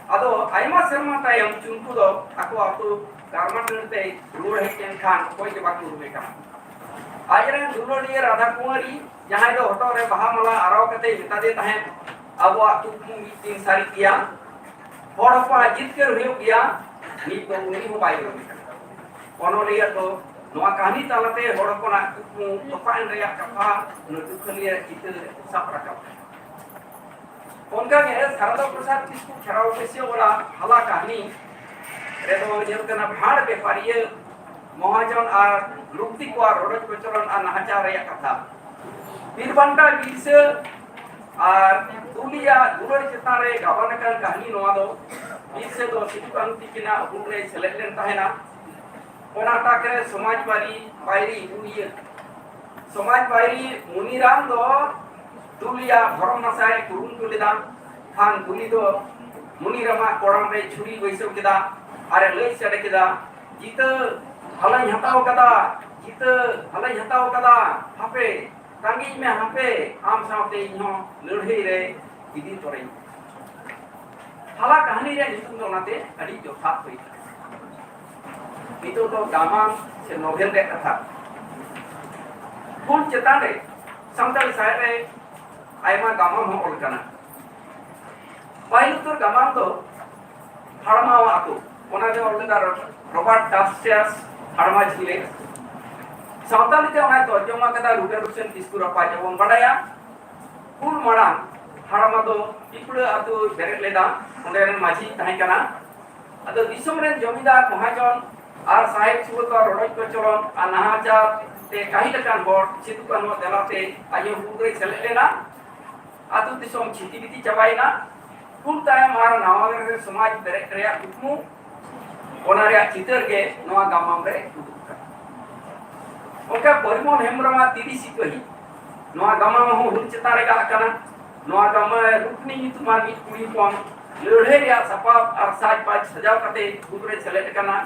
ᱟᱫᱚ ᱟᱭᱢᱟ ᱥᱮᱨᱢᱟ ᱛᱟᱭᱚᱢ ᱪᱩᱲᱠᱩ ᱫᱚ ᱟᱠᱚ ᱟᱹᱛᱩ ᱠᱟᱨᱢᱟᱴᱟᱹᱲ ᱛᱮᱭ ᱨᱩᱣᱟᱹᱲ ᱦᱮᱡ ᱞᱮᱱᱠᱷᱟᱱ ᱚᱠᱚᱭ ᱜᱮ ᱵᱟᱠᱚ ᱩᱨᱩᱢᱮ ᱠᱟᱱᱟ᱾ ᱟᱡᱨᱮᱱ ᱫᱩᱞᱟᱹᱲᱤᱭᱟᱹ ᱨᱟᱫᱷᱟ ᱠᱩᱢᱟᱨᱤ, ᱡᱟᱦᱟᱸᱭ ᱫᱚ ᱦᱚᱴᱚᱜ ᱨᱮ ᱵᱟᱦᱟ ᱢᱟᱞᱟ ᱟᱨᱟᱣ ᱠᱟᱛᱮᱭ ᱢᱮᱛᱟᱫᱮ ᱛᱟᱦᱮᱸᱫ, "ᱟᱵᱚᱣᱟᱜ ᱠᱩᱠᱢᱩ ᱢᱤᱫ ᱫᱤᱱ ᱥᱟᱹᱨᱤᱜ ᱜᱮᱭᱟ, ᱦᱚᱲ ᱦᱚᱯᱚᱱᱟᱜ ᱡᱤᱛᱠᱟᱹᱨ ᱦᱩᱭᱩᱜ ᱜᱮᱭᱟ", ᱱᱤᱛ ᱫᱚ ᱩᱱᱤ ᱦᱚᱸ ᱵᱟᱭ ᱩᱨᱩᱢᱮ ᱠᱟᱱᱟ᱾ ᱚᱱᱚᱞᱤᱭᱟᱹ ᱫᱚ ᱱᱚᱣᱟ ᱠᱟᱹᱦᱱᱤ ᱛᱟᱞᱟᱛᱮ ᱦᱚᱲ ᱦᱚᱯᱚᱱᱟᱜ ᱠᱩᱠᱢᱩ ᱛᱚᱯᱟᱜ ᱮᱱ ᱨᱮᱭᱟᱜ ᱠᱟᱛᱷᱟ, ᱚᱱᱟ ᱫᱩᱠᱷᱟᱹᱞᱤᱭᱟᱹ ᱪᱤᱛᱟᱹᱨ ᱥᱟᱵ ᱨᱟᱠᱟᱵ ᱠᱟᱱᱟ᱾ ᱚᱱᱠᱟᱜᱮ ᱥᱟᱨᱚᱫᱟ ᱯᱨᱚᱥᱟᱫᱽ ᱠᱤᱥᱠᱩ ᱠᱷᱮᱨᱣᱟᱞ ᱵᱟᱹᱭᱥᱤ ᱚᱞᱟᱜ ᱦᱟᱞᱟ ᱠᱟᱹᱦᱱᱤ ᱨᱮᱫᱚ ᱧᱮᱞ ᱠᱟᱱᱟ ᱵᱷᱟᱸᱲ ᱵᱮᱯᱟᱨᱤᱭᱟᱹ ᱢᱚᱦᱟᱡᱚᱱ ᱟᱨ ᱞᱩᱠᱛᱤ ᱠᱚᱣᱟ ᱨᱚᱰᱚᱡ ᱠᱚᱪᱞᱚᱱ ᱟᱨ ᱱᱟᱦᱟᱪᱟᱨ ᱨᱮᱭᱟᱜ ᱠᱟᱛᱷᱟ᱾ ᱵᱤᱨ ᱵᱟᱱᱴᱟ ᱵᱤᱨᱥᱟᱹ ᱟᱨ ᱫᱩᱞᱤᱭᱟᱜ ᱫᱩᱞᱟᱹᱲ ᱪᱮᱛᱟᱱ ᱨᱮ ᱜᱟᱵᱟᱱ ᱟᱠᱟᱱ ᱠᱟᱹᱦᱱᱤ ᱱᱚᱣᱟ ᱫᱚ᱾ ᱵᱤᱨᱥᱟᱹ ᱫᱚ ᱥᱤᱫᱩ ᱠᱟᱹᱱᱦᱩ ᱛᱤᱠᱤᱱᱟᱜ ᱦᱩᱞ ᱨᱮᱭ ᱥᱮᱞᱮᱫ ᱞᱮᱱ ᱛᱟᱦᱮᱱᱟ᱾ ᱚᱱᱟ ᱛᱟᱠ ᱨᱮ ᱥᱚᱢᱟᱡᱽ ᱵᱟᱹᱨᱤ ᱵᱟᱭᱨᱤ ᱩᱲᱤᱭᱟᱹ ᱥᱚᱢᱟᱡᱽ ᱵᱟᱭᱨᱤ ᱢᱩᱱᱤᱨᱟᱢ ᱫᱚ ᱫᱩᱞᱤᱭᱟᱜ ᱫᱷᱚᱨᱚᱢ ᱱᱟᱥᱟᱭ ᱠᱩᱨᱩᱢᱩᱴᱩ ᱞᱮᱫᱟ᱾ ᱠᱷᱟᱱ ᱫᱩᱞᱤ ᱫᱚ ᱢᱩᱱᱤᱨᱟᱢᱟᱜ ᱠᱚᱲᱟᱢ ᱨᱮ ᱪᱷᱩᱨᱤ ᱵᱟᱹᱭᱥᱟᱹᱣ ᱠᱮᱫᱟ ᱟᱨ ᱮ ᱞᱟᱹᱭ ᱥᱟᱰᱮ ᱠᱮᱫᱟ, "ᱡᱤᱛᱟᱹ ᱦᱟᱞᱟᱧ ᱦᱟᱛᱟᱣ ᱠᱟᱫᱟ, ᱡᱤᱛᱟᱹ ᱦᱟᱞᱟᱧ ᱦᱟᱛᱟᱣ ᱠᱟᱫᱟ, ᱦᱟᱯᱮ ᱛᱟᱺᱜᱤᱧ ᱢᱮ, ᱦᱟᱯᱮ ᱟᱢ ᱥᱟᱶᱛᱮ ᱤᱧ ᱦᱚᱸ ᱞᱟᱹᱲᱦᱟᱹᱭ ᱨᱮ ᱤᱫᱤ ᱛᱚᱨᱟᱧ ᱢᱮ᱾" ᱦᱟᱞᱟ ᱠᱟᱹᱦᱱᱤ ᱨᱮᱭᱟᱜ ᱧᱩᱛᱩᱢ ᱫᱚ ᱚᱱᱟᱛᱮ ᱟᱹᱰᱤ ᱡᱚᱛᱷᱟᱛ ᱦᱩᱭ ᱠᱟᱱᱟ᱾ ᱱᱤᱛᱚᱜ ᱫᱚ ᱜᱟᱢᱟᱢ ᱥᱮ ᱱᱚᱵᱷᱮᱞ ᱨᱮᱭᱟᱜ ᱠᱟᱛᱷᱟ᱾ ᱦᱩᱞ ᱪᱮᱛᱟᱱ ᱨᱮ ᱥᱟᱱᱛᱟᱲᱤ ᱥᱟᱶᱦᱮᱫ ᱨᱮ ᱟᱭᱢᱟ ᱜᱟᱢᱟᱢ ᱦᱚᱸ ᱚᱞ ᱠᱟᱱᱟ᱾ ᱯᱟᱹᱦᱤᱞ ᱩᱛᱟᱹᱨ ᱜᱟᱢᱟᱢ ᱫᱚ ᱦᱟᱲᱢᱟᱣᱟ ᱟᱹᱛᱩ, ᱚᱱᱟ ᱫᱚ ᱚᱞ ᱞᱮᱫᱟ ᱨᱚᱵᱟᱨᱴ ᱴᱟᱥᱴᱟᱥ ᱦᱟᱲᱢᱟ ᱡᱷᱤᱞᱮ᱾ ᱥᱟᱶᱛᱟᱞᱤ ᱛᱮ ᱚᱱᱟᱭ ᱛᱚᱨᱡᱚᱢᱟ ᱠᱟᱫᱟ ᱨᱩᱵᱮᱞ ᱦᱩᱥᱮᱱ ᱠᱤᱥᱠᱩ ᱨᱟᱯᱟᱡᱟ ᱵᱚᱱ ᱵᱟᱲᱟᱭᱟ᱾ ᱦᱩᱞ ᱢᱟᱲᱟᱝ ᱦᱟᱲᱢᱟ ᱫᱚ ᱯᱤᱯᱲᱟᱹ ᱟᱹᱛᱩ ᱵᱮᱨᱮᱫ ᱞᱮᱫᱟ, ᱚᱸᱰᱮ ᱨᱮᱱ ᱢᱟᱹᱡᱷᱤ ᱛᱟᱦᱮᱸ ᱠᱟᱱᱟ᱾ ᱟᱫᱚ ᱫᱤᱥᱚᱢ ᱨᱮᱱ ᱡᱚᱢᱤᱫᱟᱨ ᱢᱚᱦᱟᱡᱚᱱ ᱟᱨ ᱥᱟᱦᱮᱵ ᱥᱩᱨᱚᱛ ᱨᱚᱰᱚᱡ ᱠᱚᱪᱞᱚᱱ ᱟᱨ ᱱᱟᱦᱟᱪᱟᱨ ᱛᱮ ᱠᱟᱹᱦᱤᱞ ᱟᱠᱟᱱ ᱦᱚᱲ ᱥᱤᱫᱩ ᱠᱟᱹᱱᱦᱩ ᱫᱮᱞᱟᱛᱮ ᱟᱡ ᱦᱚᱸ ᱦᱩᱞ ᱨᱮᱭ ᱥᱮᱞᱮᱫ ᱞᱮᱱᱟ᱾ ᱟᱹᱛᱩ ᱫᱤᱥᱚᱢ ᱪᱷᱤᱛᱤ ᱵᱤᱛᱤ ᱪᱟᱵᱟᱭᱮᱱᱟ᱾ ᱦᱩᱞ ᱛᱟᱭᱚᱢ ᱟᱨ ᱱᱟᱣᱟ ᱥᱚᱢᱟᱡᱽ ᱵᱮᱨᱮᱫ ᱨᱮᱭᱟᱜ ᱠᱩᱠᱢᱩ, ᱚᱱᱟ ᱨᱮᱭᱟᱜ ᱪᱤᱛᱟᱹᱨ ᱜᱮ ᱱᱚᱣᱟ ᱜᱟᱢᱟᱢ ᱨᱮ ᱩᱫᱩᱜ ᱠᱟᱱᱟ᱾ ᱚᱱᱠᱟ ᱯᱚᱨᱤᱢᱚᱞ ᱦᱮᱢᱵᱨᱚᱢᱟᱜ ᱛᱤᱨᱤᱥ ᱥᱤᱯᱟᱹᱦᱤ ᱱᱚᱣᱟ ᱜᱟᱢᱟᱢ ᱦᱚᱸ ᱦᱩᱞ ᱪᱮᱛᱟᱱ ᱨᱮ ᱜᱟᱜ ᱠᱟᱱᱟ᱾ ᱱᱚᱣᱟ ᱜᱟᱢᱟᱢ ᱨᱮ ᱨᱩᱠᱱᱤ ᱧᱩᱛᱩᱢᱟᱱ ᱢᱤᱫ ᱠᱩᱲᱤ ᱦᱚᱯᱚᱱ ᱞᱟᱹᱲᱦᱟᱹᱭ ᱨᱮᱭᱟᱜ ᱥᱟᱯᱟᱵ ᱟᱨ ᱥᱟᱡᱽᱵᱟᱡᱽ ᱥᱟᱡᱟᱣ ᱠᱟᱛᱮ ᱦᱩᱞ ᱨᱮ ᱥᱮᱞᱮᱫ ᱟᱠᱟᱱᱟ᱾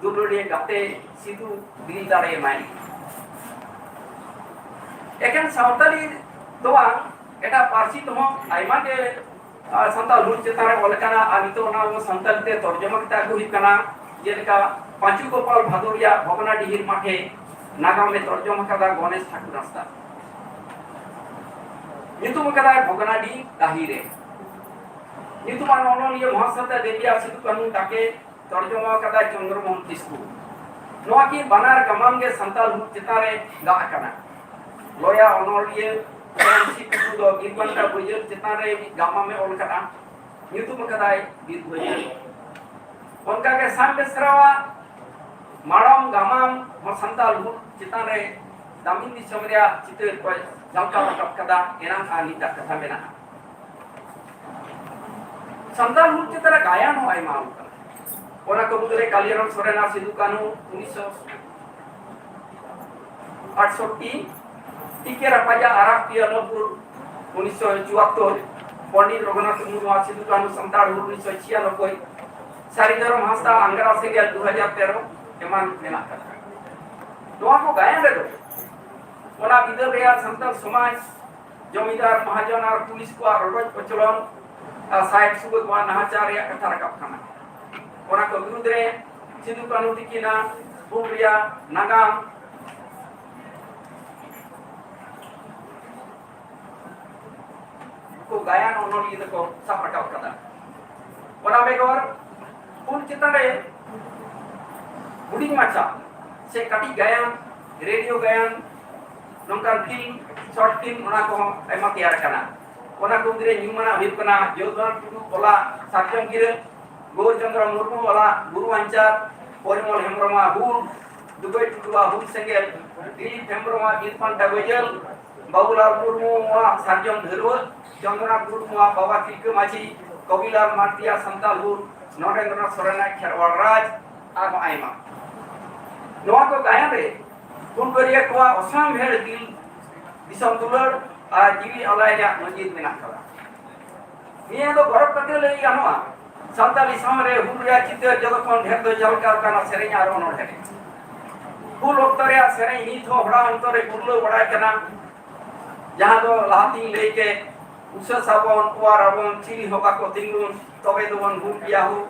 ᱫᱩᱞᱟᱹᱲᱤᱭᱟᱹ ᱜᱟᱛᱮ ᱥᱤᱫᱩ ᱵᱤᱨᱤᱫ ᱫᱟᱲᱮᱭᱟᱢᱟᱭ᱾ ᱮᱠᱮᱱ ᱥᱟᱶᱛᱟᱞᱤ ᱫᱚ ᱵᱟᱝ, ᱮᱴᱟᱜ ᱯᱟᱹᱨᱥᱤ ᱛᱮᱦᱚᱸ ᱟᱭᱢᱟ ᱜᱮ, ᱟᱨ ᱥᱟᱱᱛᱟᱲ ᱦᱩᱞ ᱪᱮᱛᱟᱱ ᱨᱮ ᱚᱞ ᱟᱠᱟᱱᱟ ᱟᱨ ᱱᱤᱛᱚᱜ ᱚᱱᱟ ᱥᱟᱱᱛᱟᱲᱤ ᱛᱮ ᱛᱚᱨᱡᱚᱢᱟ ᱠᱟᱛᱮ ᱟᱹᱜᱩ ᱦᱩᱭᱩᱜ ᱠᱟᱱᱟ᱾ ᱡᱮᱞᱮᱠᱟ ᱯᱟᱸᱪᱩ ᱜᱳᱯᱟᱞ ᱵᱷᱟᱫᱩᱨᱤᱭᱟᱜ ᱵᱷᱚᱜᱽᱱᱟᱰᱤᱦᱤᱨ ᱢᱟᱴᱷᱮ ᱱᱟᱜᱟᱢ ᱮ ᱛᱚᱨᱡᱚᱢ ᱟᱠᱟᱫᱟ ᱜᱚᱱᱮᱥ ᱴᱷᱟᱠᱩᱨ ᱦᱟᱸᱥᱫᱟ᱾ ᱧᱩᱛᱩᱢ ᱟᱠᱟᱫᱟᱭ ᱵᱷᱚᱜᱽᱱᱟᱰᱤ ᱰᱟᱹᱦᱤ ᱨᱮ᱾ ᱧᱩᱛᱩᱢᱟᱱ ᱚᱱᱚᱞᱤᱭᱟᱹ ᱢᱚᱦᱟᱥᱨᱚᱫᱷᱟ ᱫᱮᱵᱤᱭᱟᱜ ᱥᱤᱫᱩ ᱠᱟᱹᱱᱦᱩ ᱰᱟᱠᱮ ᱛᱚᱨᱡᱚᱢᱟ ᱟᱠᱟᱫᱟᱭ ᱪᱚᱱᱫᱨᱚᱢᱳᱦᱚᱱ ᱠᱤᱥᱠᱩ᱾ ᱱᱚᱣᱟ ᱠᱤᱱ ᱵᱟᱱᱟᱨ ᱜᱟᱢᱟᱢ ᱜᱮ ᱥᱟᱱᱛᱟᱲ ᱦᱩᱞ ᱪᱮᱛᱟᱱ ᱨᱮ ᱜᱟᱜ ᱟᱠᱟᱱᱟ᱾ ᱞᱚᱭᱟ ᱚᱱᱚᱞᱤᱭᱟᱹ ᱯᱩᱨᱚᱱᱥᱤᱝ ᱴᱩᱰᱩ ᱫᱚ ᱵᱤᱨᱵᱟᱱᱴᱟ ᱵᱟᱹᱭᱦᱟᱹᱲ ᱪᱮᱛᱟᱱ ᱨᱮ ᱢᱤᱫ ᱜᱟᱢᱟᱢ ᱮ ᱚᱞ ᱟᱠᱟᱫᱼᱟ, ᱧᱩᱛᱩᱢ ᱟᱠᱟᱫᱟᱭ ᱵᱤᱨ ᱵᱟᱹᱭᱦᱟᱹᱲ᱾ ᱚᱱᱠᱟᱜᱮ ᱥᱟᱢ ᱵᱮᱥᱨᱟᱣᱟᱜ ᱢᱟᱲᱟᱝ ᱜᱟᱢᱟᱢ ᱦᱚᱸ ᱥᱟᱱᱛᱟᱲ ᱦᱩᱞ ᱪᱮᱛᱟᱱ ᱨᱮ ᱫᱟᱢᱤᱱ ᱫᱤᱥᱚᱢ ᱨᱮᱭᱟᱜ ᱪᱤᱛᱟᱹᱨ ᱠᱚᱭ ᱡᱷᱟᱞᱠᱟᱣ ᱨᱟᱠᱟᱵ ᱠᱟᱫᱟ᱾ ᱮᱱᱟᱝ ᱟᱨ ᱱᱤᱛᱟᱜ ᱠᱟᱛᱷᱟ ᱢᱮᱱᱟᱜᱼᱟ᱾ ᱥᱟᱱᱛᱟᱲ ᱦᱩᱞ ᱪᱮᱛᱟᱱ ᱨᱮ ᱜᱟᱭᱟᱱ ᱦᱚᱸ ᱟᱭᱢᱟ ᱦᱩᱭ ᱠᱟᱱᱟ᱾ ᱚᱱᱟ ᱠᱚ ᱢᱩᱫᱽᱨᱮ ᱠᱟᱞᱤᱨᱟᱢ ᱥᱚᱨᱮᱱᱟᱜ ᱥᱤᱫᱩ ᱠᱟᱹᱱᱦᱩ ᱩᱱᱤᱥᱥᱚ ᱟᱴᱥᱚᱴᱴᱤ, ᱴᱤ ᱠᱮ ᱨᱟᱯᱟᱡᱟ ᱟᱨᱟᱜ ᱯᱤᱭᱟᱹ ᱱᱚᱵᱯᱩᱨ ᱩᱱᱤᱥᱥᱚ ᱪᱩᱣᱟᱛᱛᱳᱨ, ᱯᱚᱱᱰᱤᱛ ᱨᱚᱜᱷᱩᱱᱟᱛᱷ ᱢᱩᱨᱢᱩᱣᱟᱜ ᱥᱤᱫᱩ ᱠᱟᱹᱱᱦᱩ ᱥᱟᱱᱛᱟᱲ ᱦᱩᱞ ᱩᱱᱤᱥᱥᱚ ᱪᱷᱤᱭᱟᱱᱚᱵᱵᱳᱭ, ᱥᱟᱹᱨᱤ ᱫᱷᱚᱨᱚᱢ ᱦᱟᱸᱥᱫᱟ ᱟᱝᱜᱽᱨᱟ ᱥᱮᱸᱜᱮᱞ ᱫᱩ ᱦᱟᱡᱟᱨ ᱛᱮᱨᱚ, ᱮᱢᱟᱱ ᱢᱮᱱᱟᱜ ᱟᱠᱟᱫᱟ᱾ ᱱᱚᱣᱟ ᱠᱚ ᱜᱟᱭᱟᱱ ᱨᱮᱫᱚ ᱚᱱᱟ ᱵᱤᱫᱟᱹᱞ ᱨᱮᱭᱟᱜ ᱥᱟᱱᱛᱟᱲ ᱥᱚᱢᱟᱡᱽ, ᱡᱚᱢᱤᱫᱟᱨ ᱢᱟᱦᱟᱡᱚᱱ ᱟᱨ ᱯᱩᱞᱤᱥ ᱠᱚᱣᱟᱜ ᱨᱚᱰᱚᱡ ᱠᱚᱪᱞᱚᱱ ᱟᱨ ᱥᱟᱭᱮᱫ ᱥᱩᱵᱟᱹ ᱠᱚᱣᱟᱜ ᱱᱟᱦᱟᱪᱟᱨ ᱨᱮᱭᱟᱜ ᱠᱟᱛᱷᱟ ᱨᱟᱠᱟᱵ ᱠᱟᱱᱟ᱾ ᱚᱱᱟ ᱠᱚ ᱵᱤᱨᱩᱫᱽ ᱨᱮ ᱥᱤᱫᱩ ᱠᱟᱹᱱᱦᱩ ᱛᱤᱠᱤᱱᱟᱜ ᱦᱩᱞ ᱨᱮᱭᱟᱜ ᱱᱟᱜᱟᱢ ᱠᱚ ᱜᱟᱭᱟᱱ ᱚᱱᱚᱞᱤᱭᱟᱹ ᱫᱚᱠᱚ ᱥᱟᱵ ᱨᱟᱠᱟᱵ ᱠᱟᱫᱟ᱾ ᱚᱱᱟ ᱵᱮᱜᱚᱨ ᱦᱩᱞ ᱪᱮᱛᱟᱱ ᱨᱮ ᱦᱩᱰᱤᱧ ᱢᱟᱪᱷᱟ ᱥᱮ ᱠᱟᱹᱴᱤᱡ ᱜᱟᱭᱟᱱ, ᱨᱮᱰᱤᱭᱳ ᱜᱟᱭᱟᱱ, ᱱᱚᱝᱠᱟᱱ ᱯᱷᱤᱞᱢ, ᱥᱚᱨᱴ ᱯᱷᱤᱞᱢ, ᱚᱱᱟ ᱠᱚᱦᱚᱸ ᱟᱭᱢᱟ ᱛᱮᱭᱟᱨ ᱟᱠᱟᱱᱟ᱾ ᱚᱱᱟ ᱠᱚ ᱢᱩᱫᱽᱨᱮ ᱧᱩᱢᱟᱱᱟᱜ ᱦᱩᱭᱩᱜ ᱠᱟᱱᱟ ᱡᱚᱫᱩᱱᱟᱛᱷ ᱴᱩᱰᱩ ᱚᱞᱟᱜ ᱥᱟᱨᱡᱚᱢ ᱜᱤᱨᱟᱹ, ᱜᱳᱣᱨ ᱪᱚᱸᱫᱽᱨᱚ ᱢᱩᱨᱢᱩ ᱚᱞᱟᱜ ᱵᱩᱨᱩ ᱵᱟᱧᱪᱟᱨ, ᱯᱚᱨᱤᱢᱚᱞ ᱦᱮᱢᱵᱨᱚᱢᱟᱜ ᱦᱩᱞ, ᱫᱩᱵᱟᱹᱭ ᱴᱩᱰᱩᱣᱟᱜ ᱦᱩᱞ ᱥᱮᱸᱜᱮᱞ, ᱫᱤᱞᱤᱯ ᱦᱮᱢᱵᱨᱚᱢᱟᱜ ᱵᱤᱨ ᱯᱟᱱᱛᱷᱟ ᱵᱟᱹᱭᱡᱟᱹᱞ, ᱵᱟᱵᱩᱞᱟᱞ ᱢᱩᱨᱢᱩᱣᱟᱜ ᱥᱟᱨᱡᱚᱢ ᱰᱷᱟᱹᱨᱣᱟᱹᱜ, ᱪᱚᱱᱫᱨᱚᱱᱟᱛᱷ ᱢᱩᱨᱢᱩᱣᱟᱜ ᱵᱟᱵᱟ ᱛᱤᱞᱠᱟᱹ ᱢᱟᱹᱡᱷᱤ, ᱠᱚᱵᱤᱞᱟᱞ ᱢᱟᱨᱰᱤᱭᱟᱜ ᱥᱟᱱᱛᱟᱲ ᱦᱩᱞ, ᱱᱚᱨᱮᱱᱫᱨᱚ ᱥᱚᱨᱮᱱᱟᱜ ᱠᱷᱮᱨᱣᱟᱲ ᱨᱟᱡᱽ, ᱟᱨᱦᱚᱸ ᱟᱭᱢᱟ᱾ ᱱᱚᱣᱟ ᱠᱚ ᱜᱟᱭᱟᱱ ᱨᱮ ᱦᱩᱞᱜᱟᱹᱨᱤᱭᱟᱹ ᱠᱚᱣᱟᱜ ᱚᱥᱟᱢᱵᱷᱮᱲ ᱫᱤᱞ, ᱫᱤᱥᱚᱢ ᱫᱩᱞᱟᱹᱲ ᱟᱨ ᱡᱤᱣᱤ ᱟᱞᱟᱭ ᱨᱮᱭᱟᱜ ᱢᱟᱹᱡᱤᱫ ᱢᱮᱱᱟᱜ ᱟᱠᱟᱫᱟ᱾ ᱱᱤᱭᱟᱹ ᱫᱚ ᱜᱚᱨᱚᱵ ᱠᱟᱛᱮ ᱞᱟᱹᱭ ᱜᱟᱱᱚᱜᱼᱟ, ᱥᱟᱱᱛᱟᱲᱤ ᱥᱟᱶᱦᱮᱫ ᱨᱮ ᱦᱩᱞ ᱨᱮᱭᱟᱜ ᱪᱤᱛᱟᱹᱨ ᱡᱚᱛᱚ ᱠᱷᱚᱱ ᱰᱷᱮᱨ ᱫᱚ ᱡᱷᱟᱞᱠᱟᱣ ᱠᱟᱱᱟ ᱥᱮᱨᱮᱧ ᱟᱨ ᱚᱱᱚᱬᱦᱮ ᱨᱮ᱾ ᱦᱩᱞ ᱚᱠᱛᱚ ᱨᱮᱭᱟᱜ ᱥᱮᱨᱮᱧ ᱱᱤᱛ ᱦᱚᱸ ᱦᱚᱲᱟᱜ ᱚᱱᱛᱚᱨ ᱨᱮ ᱜᱩᱨᱞᱟᱹᱣ ᱵᱟᱲᱟᱭ ᱠᱟᱱᱟ, ᱡᱟᱦᱟᱸ ᱫᱚ ᱞᱟᱦᱟᱛᱤᱧ ᱞᱟᱹᱭ ᱠᱮᱫ, ᱩᱥᱟᱹᱥ ᱟᱵᱚᱱ, ᱚᱣᱟᱨ ᱟᱵᱚᱱ, ᱪᱤᱞᱤ ᱦᱚᱸ ᱵᱟᱠᱚ ᱛᱤᱸᱜᱩᱱ, ᱛᱚᱵᱮ ᱫᱚᱵᱚᱱ ᱦᱩᱞ ᱜᱮᱭᱟ ᱦᱳ᱾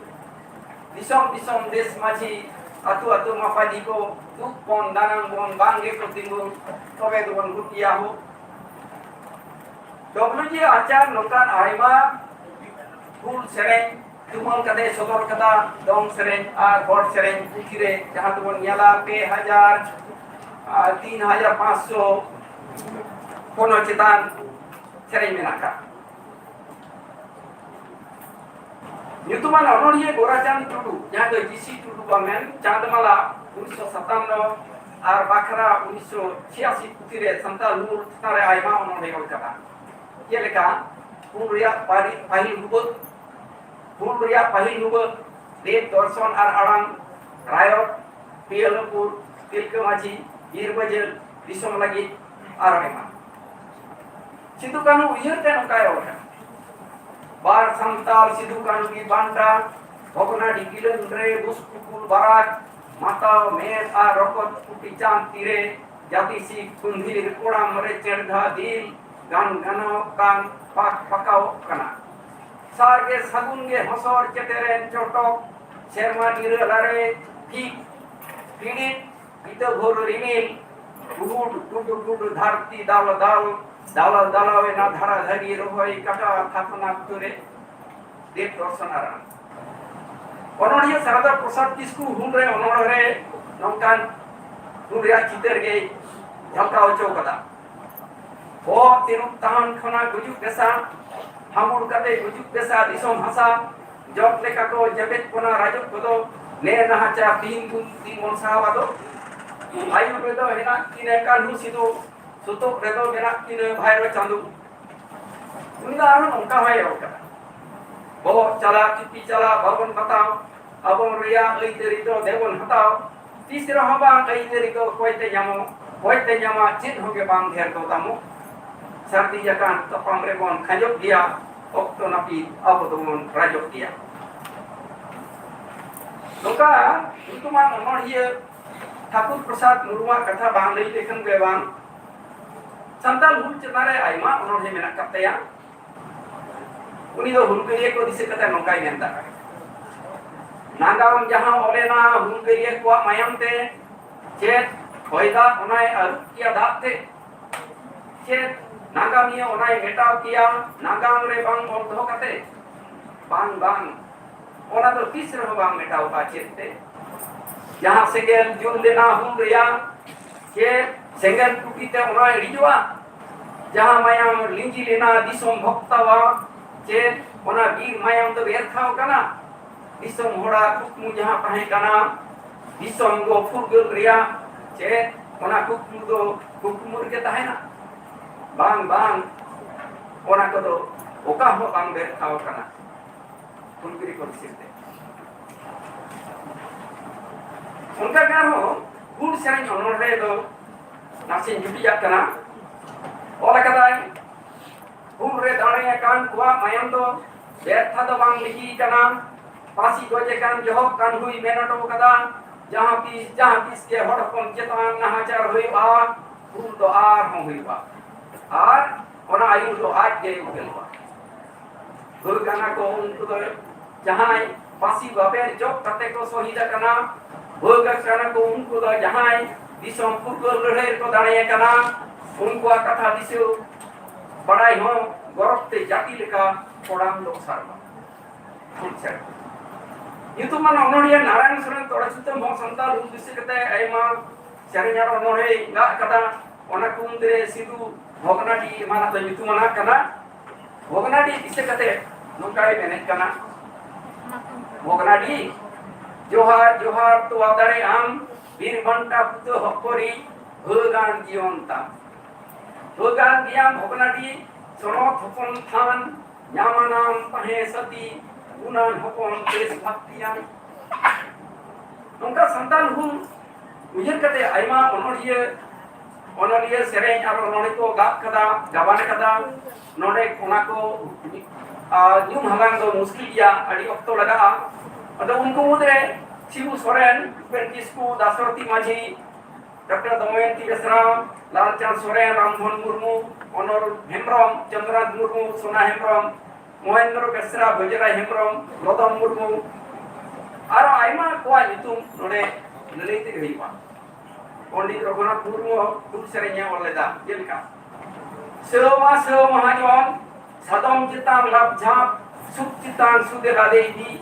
ᱫᱤᱥᱚᱢ ᱫᱤᱥᱚᱢ, ᱫᱮᱥ ᱢᱟᱹᱡᱷᱤ, ᱟᱹᱛᱩ ᱟᱹᱛᱩ ᱢᱟᱯᱟᱡᱤ ᱠᱚ, ᱫᱩᱠ ᱵᱚᱱ ᱫᱟᱱᱟᱝ ᱵᱚᱱ, ᱵᱟᱝ ᱜᱮᱠᱚ ᱛᱤᱸᱜᱩᱱ, ᱛᱚᱵᱮ ᱫᱚᱵᱚᱱ ᱦᱩᱞ ᱜᱮᱭᱟ ᱦᱳ᱾ ᱰᱚᱵᱞᱩ ᱡᱤ ᱟᱪᱟᱨ ᱱᱚᱝᱠᱟᱱ ᱟᱭᱢᱟ ᱦᱩᱞ ᱥᱮᱨᱮᱧ ᱛᱩᱢᱟᱹᱞ ᱠᱟᱛᱮ ᱥᱚᱫᱚᱨ ᱠᱟᱫᱟ, ᱫᱚᱝ ᱥᱮᱨᱮᱧ ᱟᱨ ᱦᱚᱲ ᱥᱮᱨᱮᱧ ᱯᱩᱛᱷᱤ ᱨᱮ, ᱡᱟᱦᱟᱸ ᱫᱚᱵᱚᱱ ᱧᱮᱞᱟ ᱯᱮ ᱦᱟᱡᱟᱨ ᱟᱨ ᱛᱤᱱ ᱦᱟᱡᱟᱨ ᱯᱟᱸᱪᱥᱚ ᱠᱷᱚᱱ ᱦᱚᱸ ᱪᱮᱛᱟᱱ ᱥᱮᱨᱮᱧ ᱢᱮᱱᱟᱜ ᱟᱠᱟᱫ᱾ ᱧᱩᱛᱩᱢᱟᱱ ᱚᱱᱚᱬᱦᱤᱭᱟᱹ ᱜᱳᱨᱟᱪᱟᱸᱫᱽ ᱴᱩᱰᱩ, ᱡᱟᱦᱟᱸ ᱫᱚ ᱡᱤ ᱥᱤ ᱴᱩᱰᱩ ᱵᱚᱱ ᱢᱮᱱ, ᱪᱟᱸᱫᱽᱢᱟᱞᱟ, ᱩᱱᱤᱥᱥᱚ ᱥᱟᱛᱟᱱᱱᱚ ᱟᱨ ᱵᱟᱠᱷᱨᱟ ᱩᱱᱤᱥᱥᱚ ᱪᱷᱤᱭᱟᱥᱤ ᱯᱩᱛᱷᱤ ᱨᱮ ᱥᱟᱱᱛᱟᱲ ᱦᱩᱞ ᱪᱮᱛᱟᱱ ᱨᱮ ᱟᱭᱢᱟ ᱚᱱᱚᱬᱦᱮ ᱚᱞ ᱠᱟᱫᱟ᱾ ᱪᱮᱫ ᱞᱮᱠᱟ, ᱦᱩᱞ ᱨᱮᱭᱟᱜ ᱯᱟᱹᱦᱤᱞ, ᱯᱟᱹᱦᱤᱞ ᱦᱩᱵᱟᱹ, ᱦᱩᱞ ᱨᱮᱭᱟᱜ ᱯᱟᱹᱦᱤᱞ ᱦᱩᱵᱟᱹ, ᱫᱮᱵ ᱫᱚᱨᱥᱚᱱ ᱟᱨ ᱟᱲᱟᱝ, ᱨᱟᱭᱚᱴ, ᱯᱤᱭᱟᱹᱞᱚᱯᱩᱨ, ᱛᱤᱞᱠᱟᱹ ᱢᱟᱹᱡᱷᱤ, ᱵᱤᱨ ᱵᱟᱹᱡᱟᱹᱞ, ᱫᱤᱥᱚᱢ ᱞᱟᱹᱜᱤᱫ, ᱟᱨ ᱮᱢᱟᱱ᱾ ᱥᱤᱫᱩ ᱠᱟᱹᱱᱦᱩ ᱩᱭᱦᱟᱹᱨ ᱛᱮ ᱱᱚᱝᱠᱟᱭ ᱚᱞ ᱠᱟᱱᱟ, ᱵᱟᱨ ᱥᱟᱱᱛᱟᱲ ᱥᱤᱫᱩ ᱠᱟᱹᱱᱦᱩ ᱜᱮ ᱵᱟᱱᱰᱟᱨ, ᱵᱷᱚᱜᱽᱱᱟᱰᱤ ᱜᱤᱞᱟᱹᱱ ᱨᱮ ᱵᱩᱥ ᱠᱩᱠᱩᱞ ᱵᱟᱨᱟᱠ, ᱢᱟᱛᱟᱣ ᱢᱮᱫ ᱟᱨ ᱨᱚᱠᱚᱛ ᱯᱩᱴᱤ ᱪᱟᱸᱫ ᱛᱤᱨᱮ, ᱡᱟᱹᱛᱤ ᱥᱤᱠ ᱠᱩᱸᱫᱷᱤᱨ ᱠᱚᱲᱟᱢ ᱨᱮ ᱪᱮᱲᱫᱷᱟ ᱫᱤᱞ, ᱜᱟᱱ ᱜᱟᱱᱚᱜ ᱠᱟᱱ ᱯᱟᱠ ᱯᱟᱠᱟᱣᱚᱜ ᱠᱟᱱᱟ᱾ ᱥᱟᱨ ᱜᱮ ᱥᱟᱹᱜᱩᱱ ᱜᱮ ᱦᱚᱥᱚᱨ ᱪᱮᱛᱮᱨᱮᱱ ᱪᱚᱴᱚᱠ, ᱥᱮᱨᱢᱟ ᱱᱤᱨᱟᱹᱞ ᱟᱨᱮ ᱴᱷᱤᱠ ᱯᱤᱲᱤᱛ, ᱵᱤᱛᱟᱹ ᱵᱷᱳᱨ ᱨᱤᱢᱤᱞ, ᱜᱩᱰᱩ ᱜᱩᱰᱩ ᱜᱩᱰᱩ ᱫᱷᱟᱹᱨᱛᱤ ᱫᱟᱞ ᱫᱟᱞ, ᱫᱟᱞ ᱫᱟᱞᱟᱣ ᱮᱱᱟ ᱫᱷᱟᱨᱟ ᱫᱷᱟᱹᱨᱤ ᱨᱚᱦᱚᱭ ᱠᱟᱴᱟ ᱛᱷᱟᱯᱱᱟ ᱟᱹᱛᱩ ᱨᱮ᱾ ᱫᱮᱵ ᱫᱚᱨᱥᱚᱱ ᱟᱨ ᱟᱲᱟᱝ᱾ ᱚᱱᱚᱬᱦᱤᱭᱟᱹ ᱥᱟᱨᱚᱫᱟ ᱯᱨᱚᱥᱟᱫᱽ ᱠᱤᱥᱠᱩ ᱦᱩᱞ ᱨᱮ ᱚᱱᱚᱬᱦᱮ ᱨᱮ ᱱᱚᱝᱠᱟᱱ ᱦᱩᱞ ᱨᱮᱭᱟᱜ ᱪᱤᱛᱟᱹᱨ ᱜᱮᱭ ᱡᱷᱟᱞᱠᱟᱣ ᱦᱚᱪᱚ ᱠᱟᱫᱟ᱾ ᱵᱚᱦᱚᱜ ᱛᱤᱨᱩᱵ ᱛᱟᱦᱟᱱ ᱠᱷᱚᱱᱟᱜ ᱜᱩᱡᱩᱜ ᱵᱮᱥᱟ, ᱦᱟᱢᱩᱲ ᱠᱟᱛᱮ ᱜᱩᱡᱩᱜ ᱵᱮᱥᱟ ᱫᱤᱥᱚᱢ ᱦᱟᱥᱟ, ᱡᱚᱜ ᱞᱮᱠᱟ ᱠᱚ ᱡᱮᱵᱮᱫ ᱵᱚᱱᱟ ᱨᱟᱡᱚᱜ ᱠᱚᱫᱚ, ᱱᱮ ᱱᱟᱦᱟᱪᱟᱨ ᱛᱤᱱ ᱫᱩᱱ ᱛᱤᱱ ᱵᱚᱱ ᱥᱟᱦᱟᱣᱟ ᱫᱚ᱾ ᱟᱭᱩᱨ ᱨᱮᱫᱚ ᱦᱮᱱᱟᱜ ᱠᱤᱱᱟ ᱠᱟᱹᱱᱦᱩ ᱥᱤᱫᱩ, ᱥᱩᱛᱩᱜ ᱨᱮᱫᱚ ᱢᱮᱱᱟᱜ ᱠᱤᱱᱟ ᱵᱷᱟᱭᱨᱚ ᱪᱟᱸᱫᱩ᱾ ᱩᱱᱤ ᱫᱚ ᱟᱨᱦᱚᱸ ᱱᱚᱝᱠᱟ ᱦᱚᱸᱭ ᱚᱞ ᱠᱟᱫᱟ, ᱵᱚᱦᱚᱜ ᱪᱟᱞᱟᱜ ᱪᱩᱯᱤ ᱪᱟᱞᱟᱜ ᱵᱟᱵᱚᱱ ᱵᱟᱛᱟᱣ, ᱟᱵᱚᱱ ᱨᱮᱭᱟᱜ ᱟᱹᱭᱫᱟᱹᱨᱤ ᱫᱚ ᱫᱮᱵᱚᱱ ᱦᱟᱛᱟᱣ, ᱛᱤᱥ ᱨᱮᱦᱚᱸ ᱵᱟᱝ ᱟᱹᱭᱫᱟᱹᱨᱤ ᱫᱚ ᱚᱠᱚᱭ ᱛᱮ ᱧᱟᱢᱚᱜ, ᱚᱠᱚᱭ ᱛᱮ ᱧᱟᱢᱟ ᱪᱮᱫ ᱦᱚᱸ ᱜᱮ ᱵᱟᱝ ᱰᱷᱮᱨ ᱫᱚ ᱛᱟᱢᱚᱜ᱾ ᱥᱟᱹᱨᱫᱤ ᱡᱟᱠᱟᱱ ᱛᱟᱯᱟᱢ ᱨᱮᱵᱚᱱ ᱠᱷᱟᱸᱡᱚᱜ ᱜᱮᱭᱟ, ᱚᱠᱛᱚ ᱱᱟᱹᱯᱤᱛ ᱟᱵᱚ ᱫᱚᱵᱚᱱ ᱨᱟᱡᱚᱜ ᱜᱮᱭᱟ᱾ ᱱᱚᱝᱠᱟ ᱧᱩᱛᱩᱢᱟᱱ ᱚᱱᱚᱬᱦᱤᱭᱟᱹ ᱴᱷᱟᱠᱩᱨ ᱯᱨᱚᱥᱟᱫᱽ ᱢᱩᱨᱢᱩᱣᱟᱜ ᱠᱟᱛᱷᱟ ᱵᱟᱝ ᱞᱟᱹᱭ ᱞᱮᱠᱷᱟᱱ ᱜᱮ ᱵᱟᱝ᱾ ᱥᱟᱱᱛᱟᱲ ᱦᱩᱞ ᱪᱮᱛᱟᱱ ᱨᱮ ᱟᱭᱢᱟ ᱚᱱᱚᱬᱦᱮ ᱢᱮᱱᱟᱜ ᱟᱠᱟᱫ ᱛᱟᱭᱟ᱾ ᱩᱱᱤ ᱫᱚ ᱦᱩᱞᱜᱟᱹᱨᱤᱭᱟᱹ ᱠᱚ ᱫᱤᱥᱟᱹ ᱠᱟᱛᱮ ᱱᱚᱝᱠᱟᱭ ᱢᱮᱱᱫᱟ, ᱱᱟᱜᱟᱢ ᱡᱟᱦᱟᱸ ᱚᱞᱮᱱᱟ ᱦᱩᱞᱜᱟᱹᱨᱤᱭᱟᱹ ᱠᱚᱣᱟᱜ ᱢᱟᱭᱟᱢ ᱛᱮ, ᱪᱮᱫ ᱦᱚᱭ ᱫᱟᱜ ᱚᱱᱟᱭ ᱟᱹᱨᱩᱵ ᱠᱮᱭᱟ ᱫᱟᱜ ᱛᱮ? ᱪᱮᱫ ᱱᱟᱜᱟᱢᱤᱭᱟᱹ ᱚᱱᱟᱭ ᱢᱮᱴᱟᱣ ᱠᱮᱭᱟ ᱱᱟᱜᱟᱢ ᱨᱮ ᱵᱟᱝ ᱚᱞ ᱫᱚᱦᱚ ᱠᱟᱛᱮ? ᱵᱟᱝ, ᱵᱟᱝ, ᱚᱱᱟ ᱫᱚ ᱛᱤᱥ ᱨᱮᱦᱚᱸ ᱵᱟᱝ ᱢᱮᱴᱟᱣᱚᱜᱼᱟ᱾ ᱪᱮᱫ ᱛᱮ? ᱡᱟᱦᱟᱸ ᱥᱮᱸᱜᱮᱞ ᱡᱩᱞ ᱞᱮᱱᱟ ᱦᱩᱞ ᱨᱮᱭᱟᱜ, ᱪᱮᱫ ᱥᱮᱸᱜᱮᱞ ᱴᱩᱴᱤ ᱛᱮ ᱚᱱᱟ ᱤᱲᱤᱡᱚᱜᱼᱟ? ᱡᱟᱦᱟᱸ ᱢᱟᱭᱟᱢ ᱞᱤᱸᱡᱤ ᱞᱮᱱᱟ ᱫᱤᱥᱚᱢ ᱵᱷᱚᱠᱛᱟᱣᱟᱜ, ᱪᱮᱫ ᱚᱱᱟ ᱵᱤᱨ ᱢᱟᱭᱟᱢ ᱫᱚ ᱵᱮᱨᱛᱷᱟᱣ ᱠᱟᱱᱟ? ᱫᱤᱥᱚᱢ ᱦᱚᱲᱟᱜ ᱠᱩᱠᱢᱩ ᱡᱟᱦᱟᱸ ᱛᱟᱦᱮᱸ ᱠᱟᱱᱟ, ᱫᱤᱥᱚᱢ ᱠᱚ ᱯᱷᱩᱨᱜᱟᱹᱞ ᱨᱮᱭᱟᱜ ᱪᱮᱫ ᱚᱱᱟ ᱠᱩᱠᱢᱩ ᱫᱚ ᱠᱩᱠᱢᱩ ᱨᱮᱜᱮ ᱛᱟᱦᱮᱱᱟ? ᱵᱟᱝ, ᱵᱟᱝ, ᱚᱱᱟ ᱠᱚᱫᱚ ᱚᱠᱟ ᱦᱚᱸ ᱵᱟᱝ ᱵᱮᱨᱛᱷᱟᱣ ᱠᱟᱱᱟ᱾ ᱦᱩᱞᱜᱟᱹᱨᱤᱭᱟᱹ ᱠᱚ ᱵᱤᱥᱚᱭ ᱛᱮ ᱚᱱᱠᱟ ᱜᱮ ᱟᱨᱦᱚᱸ ᱦᱩᱞ ᱥᱮᱨᱮᱧ ᱚᱱᱚᱬᱦᱮ ᱫᱚ ᱱᱟᱥᱮᱧ ᱡᱩᱴᱤᱡᱟᱜ ᱠᱟᱱᱟ᱾ ᱚᱞ ᱟᱠᱟᱫᱟᱭ, ᱦᱩᱞ ᱨᱮ ᱫᱟᱲᱮ ᱟᱠᱟᱱ ᱠᱚᱣᱟᱜ ᱢᱟᱭᱟᱢ ᱫᱚ ᱵᱮᱨᱛᱷᱟ ᱫᱚ ᱵᱟᱝ ᱞᱤᱸᱜᱤ ᱠᱟᱱᱟ᱾ ᱯᱟᱹᱥᱤ ᱜᱚᱡ ᱟᱠᱟᱱ ᱡᱚᱦᱚᱜ ᱠᱟᱹᱱᱦᱩᱭ ᱢᱮᱱ ᱦᱚᱴᱚ ᱠᱟᱫᱟ, ᱡᱟᱦᱟᱸ ᱛᱤᱥ, ᱡᱟᱦᱟᱸ ᱛᱤᱥ ᱜᱮ ᱦᱚᱲ ᱦᱚᱯᱚᱱ ᱪᱮᱛᱟᱱ ᱱᱟᱦᱟᱪᱟᱨ ᱦᱩᱭᱩᱜᱼᱟ, ᱦᱩᱞ ᱫᱚ ᱟᱨᱦᱚᱸ ᱦᱩᱭᱩᱜᱼᱟ᱾ ᱟᱨ ᱚᱱᱟ ᱟᱹᱭᱩᱨ ᱫᱚ ᱟᱡ ᱜᱮᱭ ᱩᱯᱮᱞᱚᱜᱼᱟ᱾ ᱵᱷᱟᱹᱜᱽ ᱟᱠᱟᱱᱟ ᱠᱚ ᱩᱱᱠᱩ ᱫᱚ ᱡᱟᱦᱟᱸᱭ ᱯᱟᱹᱥᱤ ᱵᱟᱵᱮᱨ ᱡᱚᱜ ᱠᱟᱛᱮ ᱠᱚ ᱥᱚᱦᱤᱫ ᱟᱠᱟᱱᱟ᱾ ᱵᱷᱟᱹᱜᱽ ᱟᱠᱟᱱᱟ ᱠᱚ ᱩᱱᱠᱩ ᱫᱚ ᱡᱟᱦᱟᱸᱭ ᱫᱤᱥᱚᱢ ᱯᱷᱩᱨᱜᱟᱹᱞ ᱞᱟᱹᱲᱦᱟᱹᱭ ᱨᱮᱠᱚ ᱫᱟᱲᱮ ᱟᱠᱟᱱᱟ᱾ ᱩᱱᱠᱩᱣᱟᱜ ᱠᱟᱛᱷᱟ ᱫᱤᱥᱟᱹ ᱵᱟᱲᱟᱭ ᱦᱚᱸ ᱜᱚᱨᱚᱵ ᱛᱮ ᱡᱟᱹᱛᱤ ᱞᱮᱠᱟ ᱠᱚᱲᱟᱢ ᱫᱚ ᱥᱟᱨᱵᱟ᱾ ᱟᱪᱪᱷᱟ᱾ ᱧᱩᱛᱩᱢᱟᱱ ᱚᱱᱚᱬᱦᱤᱭᱟᱹ ᱱᱟᱨᱟᱭᱚᱱ ᱥᱚᱨᱮᱱ ᱛᱚᱲᱮ ᱥᱩᱛᱟᱹᱢ ᱦᱚᱸ ᱥᱟᱱᱛᱟᱲ ᱦᱩᱞ ᱫᱤᱥᱟᱹ ᱠᱟᱛᱮ ᱟᱭᱢᱟ ᱥᱮᱨᱮᱧ ᱟᱨ ᱚᱱᱚᱬᱦᱮ ᱜᱟᱜ ᱠᱟᱫᱟ᱾ ᱚᱱᱟ ᱠᱚ ᱢᱩᱫᱽᱨᱮ ᱥᱤᱫᱩ ᱵᱷᱚᱜᱽᱱᱟᱰᱤ ᱮᱢᱟᱱᱟᱜ ᱫᱚ ᱧᱩᱛᱩᱢᱟᱱᱟᱜ ᱠᱟᱱᱟ᱾ ᱵᱷᱚᱜᱽᱱᱟᱰᱤ ᱫᱤᱥᱟᱹ ᱠᱟᱛᱮ ᱱᱚᱝᱠᱟᱭ ᱢᱮᱱᱮᱫ ᱠᱟᱱᱟ, ᱵᱷᱚᱜᱽᱱᱟᱰᱤ, ᱡᱚᱦᱟᱨ, ᱡᱚᱦᱟᱨ, ᱛᱚᱣᱟ ᱫᱟᱲᱮ ᱟᱢ, ᱵᱤᱨ ᱵᱟᱱᱴᱟ ᱯᱩᱛᱟᱹ ᱦᱚᱯᱚᱨᱤ, ᱵᱷᱟᱹᱜᱟᱱ ᱡᱤᱭᱚᱱ ᱛᱟᱢ᱾ ᱵᱷᱟᱹᱜᱟᱱ ᱜᱮᱭᱟᱢ ᱵᱷᱚᱜᱽᱱᱟᱰᱤ, ᱥᱚᱱᱚᱛ ᱦᱚᱯᱚᱱ ᱛᱷᱟᱱ, ᱧᱟᱢᱟᱱᱟᱢ ᱛᱟᱦᱮᱸ ᱥᱟᱹᱛᱤ, ᱜᱩᱱᱟᱱ ᱦᱚᱯᱚᱱ ᱫᱮᱥ ᱵᱷᱟᱹᱠᱛᱤᱭᱟᱱ᱾ ᱱᱚᱝᱠᱟ ᱥᱟᱱᱛᱟᱲ ᱦᱩᱞ ᱩᱭᱦᱟᱹᱨ ᱠᱟᱛᱮ ᱟᱭᱢᱟ ᱚᱱᱚᱬᱦᱤᱭᱟᱹ, ᱚᱱᱚᱞᱤᱭᱟᱹ ᱥᱮᱨᱮᱧ ᱟᱨ ᱚᱱᱚᱬᱦᱮ ᱠᱚ ᱜᱟᱵ ᱠᱟᱫᱟ, ᱜᱟᱵᱟᱱ ᱠᱟᱫᱟ᱾ ᱱᱚᱰᱮ ᱚᱱᱟ ᱠᱚ, ᱟᱨ ᱧᱩᱢ ᱦᱟᱞᱟᱝ ᱫᱚ ᱢᱩᱥᱠᱤᱞ ᱜᱮᱭᱟ, ᱟᱹᱰᱤ ᱚᱠᱛᱚ ᱞᱟᱜᱟᱜᱼᱟ᱾ ᱟᱫᱚ ᱩᱱᱠᱩ ᱢᱩᱫᱽᱨᱮ ᱥᱤᱵᱩ ᱥᱚᱨᱮᱱ, ᱩᱯᱮᱱ ᱠᱤᱥᱠᱩ, ᱫᱟᱥᱨᱚᱛᱤ ᱢᱟᱹᱡᱷᱤ, ᱰᱚᱠᱴᱚᱨ ᱫᱚᱢᱚᱭᱚᱱᱛᱤ ᱵᱮᱥᱨᱟ, ᱞᱟᱞᱪᱟᱸᱫᱽ ᱥᱚᱨᱮᱱ, ᱨᱟᱢᱫᱷᱚᱱ ᱢᱩᱨᱢᱩ, ᱚᱱᱚᱞ ᱦᱮᱢᱵᱨᱚᱢ, ᱪᱚᱱᱫᱨᱟᱱᱛ ᱢᱩᱨᱢᱩ, ᱥᱳᱱᱟ ᱦᱮᱢᱵᱨᱚᱢ, ᱢᱚᱦᱮᱱᱫᱨᱚ ᱵᱮᱥᱨᱟ, ᱵᱟᱹᱡᱤᱨᱟᱭ ᱦᱮᱢᱵᱨᱚᱢ, ᱞᱚᱫᱚᱢ ᱢᱩᱨᱢᱩ, ᱟᱨᱚ ᱟᱭᱢᱟ ᱠᱚᱣᱟᱜ ᱧᱩᱛᱩᱢ ᱱᱚᱰᱮ ᱞᱟᱹᱞᱟᱹᱭ ᱛᱮᱜᱮ ᱦᱩᱭᱩᱜᱼᱟ᱾ ᱯᱚᱱᱰᱤᱛ ᱨᱚᱜᱷᱩᱱᱟᱛᱷ ᱢᱩᱨᱢᱩ ᱦᱚᱸ ᱦᱩᱞ ᱥᱮᱨᱮᱧ ᱮ ᱚᱞ ᱞᱮᱫᱟ, ᱡᱮᱞᱮᱠᱟ, ᱥᱟᱹᱣᱟ ᱥᱟᱹᱣ ᱢᱟᱦᱟᱡᱚᱱ, ᱥᱟᱫᱚᱢ ᱪᱮᱛᱟᱱ ᱞᱟᱵ ᱡᱷᱟᱯ, ᱥᱩᱠ ᱪᱮᱛᱟᱱ ᱥᱩᱫᱮ ᱞᱟᱫᱮ ᱤᱫᱤ,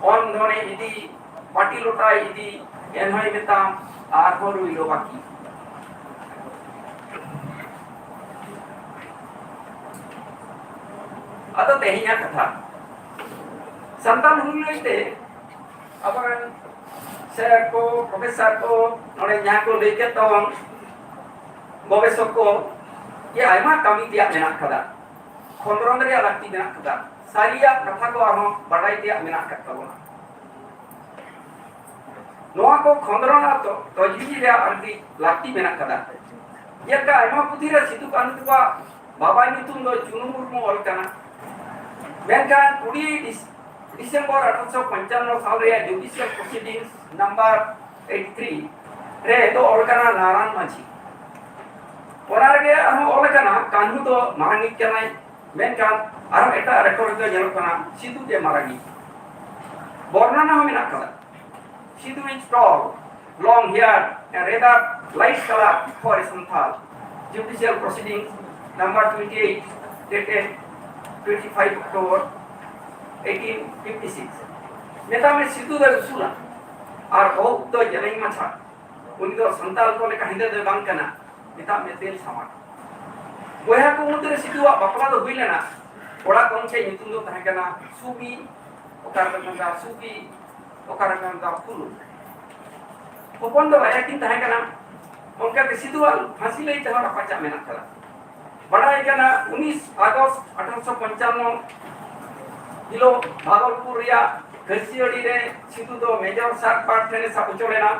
ᱚᱱ ᱫᱷᱚᱱᱮ ᱤᱫᱤ, ᱵᱟᱹᱴᱤ ᱞᱚᱴᱟᱭ ᱤᱫᱤ, ᱮᱱᱦᱚᱸᱭ ᱢᱮᱛᱟᱢ ᱟᱨᱦᱚᱸ ᱨᱩᱭ ᱫᱚ ᱵᱟᱹᱠᱤ᱾ ᱟᱫᱚ ᱛᱮᱦᱮᱧᱟᱜ ᱠᱟᱛᱷᱟ, ᱥᱟᱱᱛᱟᱲ ᱦᱩᱞ ᱞᱟᱹᱭᱛᱮ ᱟᱵᱚᱨᱮᱱ ᱥᱮᱨ ᱠᱚ, ᱯᱨᱚᱯᱷᱮᱥᱟᱨ ᱠᱚ, ᱱᱚᱰᱮ ᱡᱟᱦᱟᱸ ᱠᱚ ᱞᱟᱹᱭ ᱠᱮᱫ ᱛᱟᱵᱚᱱ, ᱜᱚᱵᱮᱥᱚᱠ ᱠᱚ, ᱡᱮ ᱟᱭᱢᱟ ᱠᱟᱹᱢᱤ ᱛᱮᱭᱟᱜ ᱢᱮᱱᱟᱜ ᱠᱟᱫᱟ, ᱠᱷᱚᱸᱫᱽᱨᱚᱸᱫᱽ ᱨᱮᱭᱟᱜ ᱞᱟᱹᱠᱛᱤ ᱢᱮᱱᱟᱜ ᱠᱟᱫᱟ, ᱥᱟᱹᱨᱤᱭᱟᱜ ᱠᱟᱛᱷᱟ ᱠᱚ ᱟᱨᱦᱚᱸ ᱵᱟᱰᱟᱭ ᱛᱮᱭᱟᱜ ᱢᱮᱱᱟᱜ ᱟᱠᱟᱫ ᱛᱟᱵᱚᱱᱟ᱾ ᱱᱚᱣᱟ ᱠᱚ ᱠᱷᱚᱸᱫᱽᱨᱚᱸᱫᱽ ᱟᱨ ᱛᱚ-, ᱛᱚᱡᱽᱵᱤᱡ ᱨᱮᱭᱟᱜ ᱟᱹᱰᱤ ᱞᱟᱹᱠᱛᱤ ᱢᱮᱱᱟᱜ ᱠᱟᱫᱟ᱾ ᱡᱮᱞᱮᱠᱟ ᱟᱭᱢᱟ ᱯᱩᱛᱷᱤ ᱨᱮ ᱥᱤᱫᱩ ᱠᱟᱹᱱᱦᱩ ᱛᱟᱠᱚᱣᱟᱜ ᱵᱟᱵᱟ ᱧᱩᱛᱩᱢ ᱫᱚ ᱪᱩᱱᱩ ᱢᱩᱨᱢᱩ ᱚᱞ ᱠᱟᱱᱟ, ᱢᱮᱱᱠᱷᱟᱱ ᱠᱩᱲᱤ ᱰᱤᱥ-, ᱰᱤᱥᱮᱢᱵᱚᱨ ᱟᱴᱷᱨᱚᱥᱚ ᱯᱚᱧᱪᱟᱱᱱᱚ ᱥᱟᱞ ᱨᱮᱭᱟᱜ Judicial Proceedings number eighty three ᱨᱮ ᱫᱚ ᱚᱞ ᱠᱟᱱᱟ ᱱᱟᱨᱟᱱ ᱢᱟᱹᱡᱷᱤ᱾ ᱚᱱᱟ ᱨᱮᱜᱮ ᱟᱨᱦᱚᱸ ᱚᱞ ᱠᱟᱱᱟ ᱠᱟᱹᱱᱦᱩ ᱫᱚ ᱢᱟᱨᱟᱝᱤᱡ ᱠᱟᱱᱟᱭ, ᱢᱮᱱᱠᱷᱟᱱ ᱟᱨᱦᱚᱸ ᱮᱴᱟᱜ ᱨᱮᱠᱚᱨᱰ ᱨᱮᱫᱚ ᱧᱮᱞᱚᱜ ᱠᱟᱱᱟ ᱥᱤᱫᱩ ᱜᱮ ᱢᱟᱨᱟᱝᱤᱡ᱾ ᱵᱚᱨᱱᱚᱱᱟ ᱦᱚᱸ ᱢᱮᱱᱟᱜ ᱠᱟᱫᱟ, Sidhu is tall, long hair and rather light color for a Santhal. Judicial Proceedings number twenty eight, dated twenty five October eighteen fifty six. ᱢᱮᱛᱟᱜ ᱢᱮ ᱥᱤᱫᱩ ᱫᱚᱭ ᱩᱥᱩᱞᱟ ᱟᱨ ᱵᱚᱦᱚᱜ ᱫᱚ ᱡᱮᱞᱮᱧ ᱢᱟᱪᱷᱟ᱾ ᱩᱱᱤ ᱫᱚ ᱥᱟᱱᱛᱟᱲ ᱠᱚ ᱞᱮᱠᱟ ᱦᱮᱸᱫᱮ ᱫᱚᱭ ᱵᱟᱝ ᱠᱟᱱᱟ, ᱢᱮᱛᱟᱜ ᱢᱮ ᱛᱮᱞ ᱥᱟᱢᱟᱴ᱾ ᱵᱚᱭᱦᱟ ᱠᱚ ᱢᱩᱫᱽᱨᱮ ᱥᱤᱫᱩᱣᱟᱜ ᱵᱟᱯᱞᱟ ᱫᱚ ᱦᱩᱭ ᱞᱮᱱᱟ᱾ ᱠᱚᱲᱟ ᱜᱚᱢᱠᱮ ᱧᱩᱛᱩᱢ ᱫᱚ ᱛᱟᱦᱮᱸ ᱠᱟᱱᱟ ᱥᱩᱵᱤ, ᱚᱠᱟ ᱨᱮᱠᱚ ᱢᱮᱱᱫᱟ ᱥᱩᱵᱤ, ᱚᱠᱟ ᱨᱮᱠᱚ ᱢᱮᱱᱫᱟ ᱯᱷᱩᱞᱩ᱾ ᱦᱚᱯᱚᱱ ᱫᱚ ᱵᱟᱨᱭᱟ ᱠᱤᱱ ᱛᱟᱦᱮᱸ ᱠᱟᱱᱟ᱾ ᱚᱱᱠᱟ ᱜᱮ ᱥᱤᱫᱩᱣᱟᱜ ᱯᱷᱟᱹᱥᱤ ᱞᱟᱹᱭ ᱛᱮᱦᱚᱸ ᱨᱟᱯᱟᱪᱟᱜ ᱢᱮᱱᱟᱜ ᱠᱟᱫᱟ᱾ ᱵᱟᱰᱟᱭ ᱠᱟᱱᱟ ᱩᱱᱤᱥ ᱟᱜᱚᱥᱴ ᱟᱴᱷᱨᱚᱥᱚ ᱯᱚᱧᱪᱟᱱᱱᱚ ᱦᱤᱞᱳᱜ ᱵᱷᱟᱜᱚᱞᱯᱩᱨ ᱨᱮᱭᱟᱜ ᱠᱷᱟᱹᱥᱤᱭᱟᱹᱲᱤ ᱨᱮ ᱥᱤᱫᱩ ᱫᱚ ᱢᱮᱡᱚᱨ ᱥᱟᱨᱯᱟᱨ ᱴᱷᱮᱱᱮ ᱥᱟᱵ ᱦᱚᱪᱚ ᱞᱮᱱᱟ᱾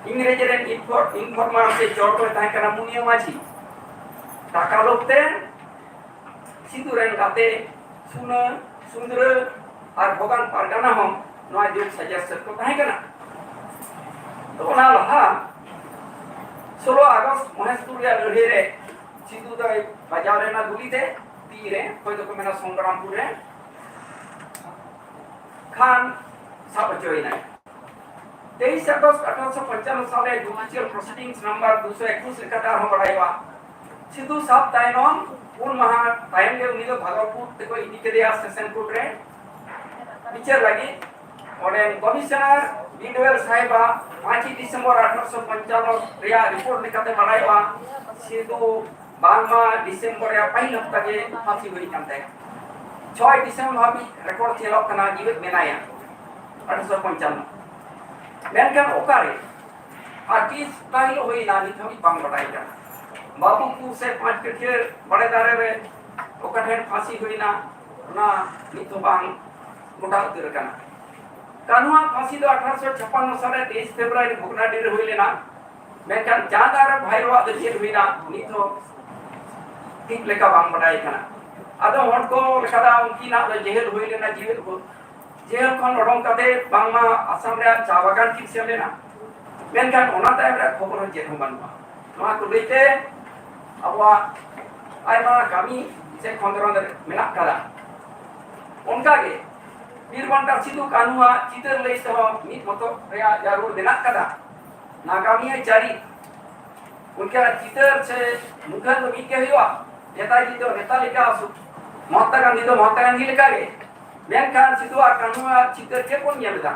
ᱤᱝᱨᱮᱡᱽ ᱨᱮᱱ ᱤᱱᱯᱷᱚᱨ-, ᱤᱱᱯᱷᱚᱨᱢᱟᱨ ᱥᱮ ᱪᱚᱨ ᱫᱚᱭ ᱛᱟᱦᱮᱸ ᱠᱟᱱᱟ ᱢᱩᱱᱤᱭᱟᱹ ᱢᱟᱹᱡᱷᱤ᱾ ᱴᱟᱠᱟ ᱞᱳᱵᱷ ᱛᱮ ᱥᱤᱫᱩ ᱨᱮᱱ ᱜᱟᱛᱮ ᱥᱩᱱᱟᱹ, ᱥᱩᱸᱫᱽᱨᱟᱹ ᱟᱨ ᱵᱷᱚᱜᱟᱱ ᱯᱟᱨᱜᱟᱱᱟ ᱦᱚᱸ ᱱᱚᱣᱟ ᱡᱩᱜᱽ ᱥᱟᱡᱟᱥ ᱥᱮᱫ ᱠᱚ ᱛᱟᱦᱮᱸ ᱠᱟᱱᱟ᱾ ᱛᱚ ᱚᱱᱟ ᱞᱟᱦᱟ ᱥᱳᱞᱳ ᱟᱜᱚᱥᱴ ᱢᱚᱦᱮᱥᱯᱩᱨ ᱨᱮᱭᱟᱜ ᱞᱟᱹᱲᱦᱟᱹᱭ ᱨᱮ ᱥᱤᱫᱩ ᱫᱚᱭ ᱵᱟᱡᱟᱣ ᱞᱮᱱᱟ ᱜᱩᱞᱤ ᱛᱮ, ᱛᱤ ᱨᱮ, ᱚᱠᱚᱭ ᱫᱚᱠᱚ ᱢᱮᱱᱟ ᱥᱚᱝᱜᱨᱟᱢᱯᱩᱨ ᱨᱮ, ᱠᱷᱟᱱ ᱥᱟᱵ ᱦᱚᱪᱚᱭᱮᱱᱟᱭ᱾ ᱛᱮᱭᱤᱥ ᱟᱜᱚᱥᱴ ᱟᱴᱷᱨᱚᱥᱚ ᱯᱚᱧᱪᱟᱱᱱᱚ ᱥᱟᱞ ᱨᱮ Judicial Proceedings number ᱫᱩᱥᱚ ᱮᱠᱩᱥ ᱞᱮᱠᱟᱛᱮ ᱟᱨᱦᱚᱸ ᱵᱟᱲᱟᱭᱚᱜᱼᱟ᱾ ᱥᱤᱫᱩ ᱥᱟᱵ ᱛᱟᱭᱱᱚᱢ ᱯᱩᱱ ᱢᱟᱦᱟ ᱛᱟᱭᱚᱢ ᱜᱮ ᱩᱱᱤ ᱫᱚ ᱵᱷᱟᱜᱚᱞᱯᱩᱨ ᱛᱮᱠᱚ ᱤᱫᱤ ᱠᱮᱫᱮᱭᱟ ᱥᱮᱥᱚᱱ ᱠᱳᱨᱴ ᱨᱮ ᱵᱤᱪᱟᱹᱨ ᱞᱟᱹᱜᱤᱫ᱾ ᱚᱸᱰᱮ ᱠᱚᱢᱤᱥᱚᱱᱟᱨ ᱵᱤᱰᱣᱮᱞ ᱥᱟᱦᱮᱵᱟᱜ ᱯᱟᱸᱪ ᱰᱤᱥᱮᱢᱵᱚᱨ ᱟᱴᱷᱨᱚᱥᱚ ᱯᱚᱧᱪᱟᱱᱱᱚ ᱨᱮᱭᱟᱜ ᱨᱤᱯᱳᱨᱴ ᱞᱮᱠᱟᱛᱮ ᱵᱟᱲᱟᱭᱚᱜᱼᱟ, ᱥᱤᱫᱩ ᱵᱟᱝᱢᱟ ᱰᱤᱥᱮᱢᱵᱚᱨ ᱨᱮᱭᱟᱜ ᱯᱟᱹᱦᱤᱞ ᱦᱟᱯᱛᱟ ᱜᱮ ᱯᱷᱟᱸᱥᱤ ᱦᱩᱭ ᱠᱟᱱ ᱛᱟᱭᱟ᱾ ᱪᱷᱚᱭ ᱰᱤᱥᱮᱢᱵᱚᱨ ᱦᱟᱹᱵᱤᱡ ᱨᱮᱠᱚᱨᱰ ᱧᱮᱞᱚᱜ ᱠᱟᱱᱟ ᱡᱤᱣᱮᱫ ᱢᱮᱱᱟᱭᱟ᱾ ᱟᱴᱷᱨᱚᱥᱚ ᱯᱚᱧᱪᱟᱱᱱᱚ ᱢᱮᱱᱠᱷᱟᱱ ᱚᱠᱟᱨᱮ ᱟᱨ ᱛᱤᱥ ᱚᱠᱟ ᱦᱤᱞᱳᱜ ᱦᱩᱭᱱᱟ, ᱱᱤᱛ ᱦᱟᱹᱵᱤᱡ ᱵᱟᱝ ᱵᱟᱰᱟᱭ ᱠᱟᱱᱟ᱾ ᱵᱟᱵᱩᱯᱩᱨ ᱥᱮ ᱯᱟᱸᱪ ᱠᱟᱹᱴᱷᱤᱭᱟᱹ ᱵᱟᱲᱮ ᱫᱟᱨᱮ ᱨᱮ ᱚᱠᱟ ᱴᱷᱮᱱ ᱯᱷᱟᱸᱥᱤ ᱦᱩᱭᱱᱟ, ᱚᱱᱟ ᱱᱤᱛ ᱦᱚᱸ ᱵᱟᱝ ᱜᱚᱴᱟ ᱩᱛᱟᱹᱨ ᱟᱠᱟᱱᱟ᱾ ᱠᱟᱹᱱᱦᱩᱣᱟᱜ ᱯᱷᱟᱸᱥᱤ ᱫᱚ ᱟᱴᱷᱟᱨᱚᱥᱚ ᱪᱷᱟᱯᱟᱱᱱᱚ ᱥᱟᱞ ᱨᱮ ᱛᱮᱭᱤᱥ ᱯᱷᱮᱵᱽᱨᱩᱣᱟᱨᱤ ᱵᱷᱚᱜᱽᱱᱟᱰᱤ ᱨᱮ ᱦᱩᱭ ᱞᱮᱱᱟ᱾ ᱢᱮᱱᱠᱷᱟᱱ ᱪᱟᱸᱫᱽ ᱟᱨ ᱵᱷᱟᱭᱨᱚᱣᱟᱜ ᱫᱚ ᱪᱮᱫ ᱦᱩᱭᱱᱟ, ᱱᱤᱛ ᱦᱚᱸ ᱴᱷᱤᱠ ᱞᱮᱠᱟ ᱵᱟᱝ ᱵᱟᱰᱟᱭ ᱠᱟᱱᱟ᱾ ᱟᱫᱚ ᱦᱚᱲ ᱠᱚ ᱞᱮᱠᱟ ᱫᱚ ᱩᱱᱠᱤᱱᱟᱜ ᱫᱚ ᱡᱮᱦᱮᱞ ᱦᱩᱭ ᱞᱮᱱᱟ, ᱡᱮᱦᱮᱞ ᱠᱚ, ᱡᱮᱦᱮᱞ ᱠᱷᱚᱱ ᱚᱰᱚᱝ ᱠᱟᱛᱮ ᱵᱟᱝᱢᱟ ᱟᱥᱟᱢ ᱨᱮᱭᱟᱜ ᱪᱟ ᱵᱟᱜᱟᱱ ᱠᱤᱱ ᱥᱮᱱ ᱞᱮᱱᱟ᱾ ᱢᱮᱱᱠᱷᱟᱱ ᱚᱱᱟ ᱛᱟᱭᱚᱢ ᱨᱮᱭᱟᱜ ᱠᱷᱚᱵᱚᱨ ᱦᱚᱸ ᱪᱮᱫ ᱦᱚᱸ ᱵᱟᱹᱱᱩᱜᱼᱟ᱾ ᱱᱚᱣᱟ ᱠᱚ ᱞᱟᱹᱭᱛᱮ ᱟᱵᱚᱣᱟᱜ ᱟᱭᱢᱟ ᱠᱟᱹᱢᱤ ᱥᱮ ᱠᱷᱚᱸᱫᱽᱨᱚᱸᱫᱽ ᱨᱮ ᱢᱮᱱᱟᱜ ᱠᱟᱫᱟ᱾ ᱚᱱᱠᱟᱜᱮ ᱵᱤᱨ ᱵᱟᱱᱴᱟ ᱥᱤᱫᱩ ᱠᱟᱹᱱᱦᱩᱣᱟᱜ ᱪᱤᱛᱟᱹᱨ ᱞᱟᱹᱭ ᱛᱮᱦᱚᱸ ᱢᱤᱫ ᱵᱚᱛᱚᱨ ᱨᱮᱭᱟᱜ ᱡᱟᱹᱨᱩᱲ ᱢᱮᱱᱟᱜ ᱠᱟᱫᱟ᱾ ᱱᱟᱜᱟᱢᱤᱭᱟᱹ ᱪᱟᱹᱨᱤ ᱩᱱᱠᱤᱱᱟᱜ ᱪᱤᱛᱟᱹᱨ ᱥᱮ ᱢᱩᱴᱷᱟᱹᱱ ᱫᱚ ᱢᱤᱫ ᱜᱮ ᱦᱩᱭᱩᱜᱼᱟ᱾ ᱱᱮᱛᱟᱡᱤ ᱫᱚ ᱱᱮᱛᱟ ᱞᱮᱠᱟ, ᱢᱚᱦᱟᱛᱢᱟ ᱜᱟᱱᱫᱷᱤ ᱫᱚ ᱢᱚᱦᱟᱛᱢᱟ ᱜᱟᱱᱫᱷᱤ ᱞᱮᱠᱟᱜᱮ᱾ ᱢᱮᱱᱠᱷᱟᱱ ᱥᱤᱫᱩ ᱟᱨ ᱠᱟᱹᱱᱦᱩᱣᱟᱜ ᱪᱤᱛᱟᱹᱨ ᱪᱮᱫ ᱵᱚᱱ ᱧᱮᱞ ᱮᱫᱟ?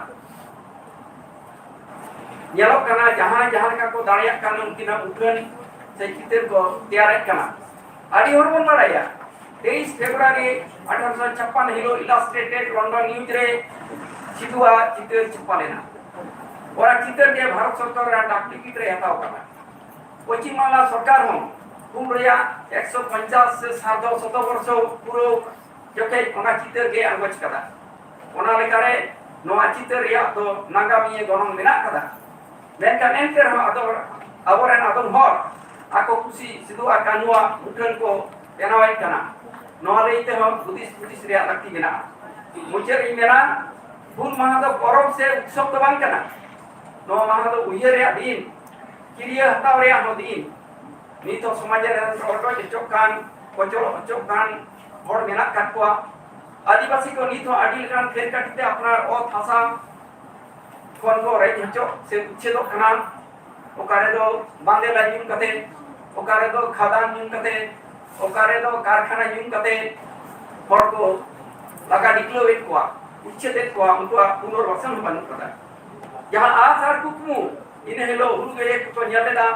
ᱧᱮᱞᱚᱜ ᱠᱟᱱᱟ ᱡᱟᱦᱟᱸᱭ ᱡᱟᱦᱟᱸ ᱞᱮᱠᱟ ᱠᱚ ᱫᱟᱲᱮᱭᱟᱜ ᱠᱟᱱᱟ ᱩᱱᱠᱤᱱᱟᱜ ᱢᱩᱴᱷᱟᱹᱱ ᱥᱮ ᱪᱤᱛᱟᱹᱨ ᱠᱚ ᱛᱮᱭᱟᱨᱮᱫ ᱠᱟᱱᱟ᱾ ᱟᱹᱰᱤ ᱦᱚᱲ ᱵᱚᱱ ᱵᱟᱲᱟᱭᱟ ᱛᱮᱭᱤᱥ ᱯᱷᱮᱵᱽᱨᱩᱣᱟᱨᱤ ᱟᱴᱷᱟᱨᱚᱥᱚ ᱪᱷᱟᱯᱯᱟᱱ ᱦᱤᱞᱳᱜ ᱤᱞᱟᱥᱴᱨᱮᱴᱮᱰ ᱞᱚᱱᱰᱚᱱ ᱱᱤᱭᱩᱡᱽ ᱨᱮ ᱥᱤᱫᱩᱣᱟᱜ ᱪᱤᱛᱟᱹᱨ ᱪᱷᱟᱯᱟ ᱞᱮᱱᱟ᱾ ᱚᱱᱟ ᱪᱤᱛᱟᱹᱨ ᱜᱮ ᱵᱷᱟᱨᱚᱛ ᱥᱚᱨᱠᱟᱨ ᱨᱮᱱᱟᱜ ᱰᱟᱠ ᱴᱤᱠᱤᱴ ᱨᱮ ᱦᱟᱛᱟᱣ ᱠᱟᱱᱟ᱾ ᱯᱚᱪᱷᱤᱢ ᱵᱟᱝᱞᱟ ᱥᱚᱨᱠᱟᱨ ᱦᱚᱸ ᱦᱩᱞ ᱨᱮᱭᱟᱜ ᱮᱠᱥᱚ ᱯᱚᱧᱪᱟᱥ ᱥᱮ ᱥᱟᱨᱫᱷᱚ ᱥᱚᱛᱚᱵᱚᱨᱥᱚ ᱯᱩᱨᱟᱹᱣ ᱡᱚᱠᱷᱮᱡ ᱚᱱᱟ ᱪᱤᱛᱟᱹᱨ ᱜᱮ ᱟᱸᱜᱚᱪ ᱠᱟᱫᱟ᱾ ᱚᱱᱟ ᱞᱮᱠᱟᱨᱮ ᱱᱚᱣᱟ ᱪᱤᱛᱟᱹᱨ ᱨᱮᱭᱟᱜ ᱫᱚ ᱱᱟᱜᱟᱢᱤᱭᱟᱹ ᱜᱚᱱᱚᱝ ᱢᱮᱱᱟᱜ ᱠᱟᱫᱟ᱾ ᱢᱮᱱᱠᱷᱟᱱ ᱮᱱᱛᱮ ᱨᱮᱦᱚᱸ ᱟᱫᱚ ᱟᱵᱚᱨᱮᱱ ᱟᱫᱚᱢ ᱦᱚᱲ ᱟᱠᱚ ᱠᱩᱥᱤ ᱥᱤᱫᱩ ᱟᱨ ᱠᱟᱹᱱᱦᱩᱣᱟᱜ ᱢᱩᱴᱷᱟᱹᱱ ᱠᱚ ᱵᱮᱱᱟᱣᱮᱫ ᱠᱟᱱᱟ᱾ ᱱᱚᱣᱟ ᱞᱟᱹᱭ ᱛᱮᱦᱚᱸ ᱦᱩᱫᱤᱥ ᱦᱩᱫᱤᱥ ᱨᱮᱭᱟᱜ ᱞᱟᱹᱠᱛᱤ ᱢᱮᱱᱟᱜᱼᱟ᱾ ᱢᱩᱪᱟᱹᱫ ᱤᱧ ᱢᱮᱱᱟ, ᱦᱩᱞ ᱢᱟᱦᱟ ᱫᱚ ᱯᱚᱨᱚᱵᱽ ᱥᱮ ᱩᱛᱥᱚᱵ ᱫᱚ ᱵᱟᱝ ᱠᱟᱱᱟ᱾ ᱱᱚᱣᱟ ᱢᱟᱦᱟ ᱫᱚ ᱩᱭᱦᱟᱹᱨ ᱨᱮᱭᱟᱜ ᱫᱤᱱ, ᱠᱤᱨᱭᱟᱹ ᱦᱟᱛᱟᱣ ᱨᱮᱭᱟᱜ ᱦᱚᱸ ᱫᱤᱱ᱾ ᱱᱤᱛ ᱦᱚᱸ ᱥᱚᱢᱟᱡᱽ ᱨᱮ ᱨᱚᱰᱚᱡ ᱦᱚᱪᱚᱜ ᱠᱟᱱ, ᱠᱚᱪᱞᱚᱜ ᱦᱚᱪᱚᱜ ᱠᱟᱱ ᱦᱚᱲ ᱢᱮᱱᱟᱜ ᱠᱟᱫ ᱠᱚᱣᱟ᱾ ᱟᱹᱫᱤᱵᱟᱹᱥᱤ ᱠᱚ ᱱᱤᱛ ᱦᱚᱸ ᱟᱹᱰᱤ ᱞᱮᱠᱟᱱ ᱯᱷᱮᱨ ᱠᱟᱹᱴᱤ ᱛᱮ ᱟᱯᱱᱟᱨ ᱚᱛ ᱦᱟᱥᱟ ᱠᱷᱚᱱ ᱠᱚ ᱨᱮᱡ ᱦᱚᱪᱚᱜ ᱥᱮ ᱩᱪᱷᱮᱫᱚᱜ ᱠᱟᱱᱟ᱾ ᱚᱠᱟ ᱨᱮᱫᱚ ᱵᱟᱸᱫᱮ ᱞᱟᱡ ᱧᱩ ᱠᱟᱛᱮ, ᱚᱠᱟ ᱨᱮᱫᱚ ᱠᱷᱟᱫᱟᱱ ᱧᱩ ᱠᱟᱛᱮ, ᱚᱠᱟ ᱨᱮᱫᱚ ᱠᱟᱨᱠᱷᱟᱱᱟ ᱧᱩ ᱠᱟᱛᱮ ᱦᱚᱲ ᱠᱚ ᱞᱟᱜᱟ ᱰᱤᱠᱞᱟᱹᱣᱮᱫ ᱠᱚᱣᱟ, ᱩᱪᱷᱮᱫᱮᱫ ᱠᱚᱣᱟ, ᱩᱱᱠᱩᱣᱟᱜ ᱯᱩᱱᱚᱨᱵᱟᱥᱚᱱ ᱦᱚᱸ ᱵᱟᱹᱱᱩᱜ ᱠᱟᱫᱟ᱾ ᱡᱟᱦᱟᱸ ᱟᱥ ᱟᱨ ᱠᱩᱠᱢᱩ ᱤᱱᱟᱹ ᱦᱤᱞᱳᱜ ᱦᱩᱞ ᱜᱟᱹᱭᱟᱹ ᱠᱚᱠᱚ ᱧᱮᱞ ᱞᱮᱫᱟ,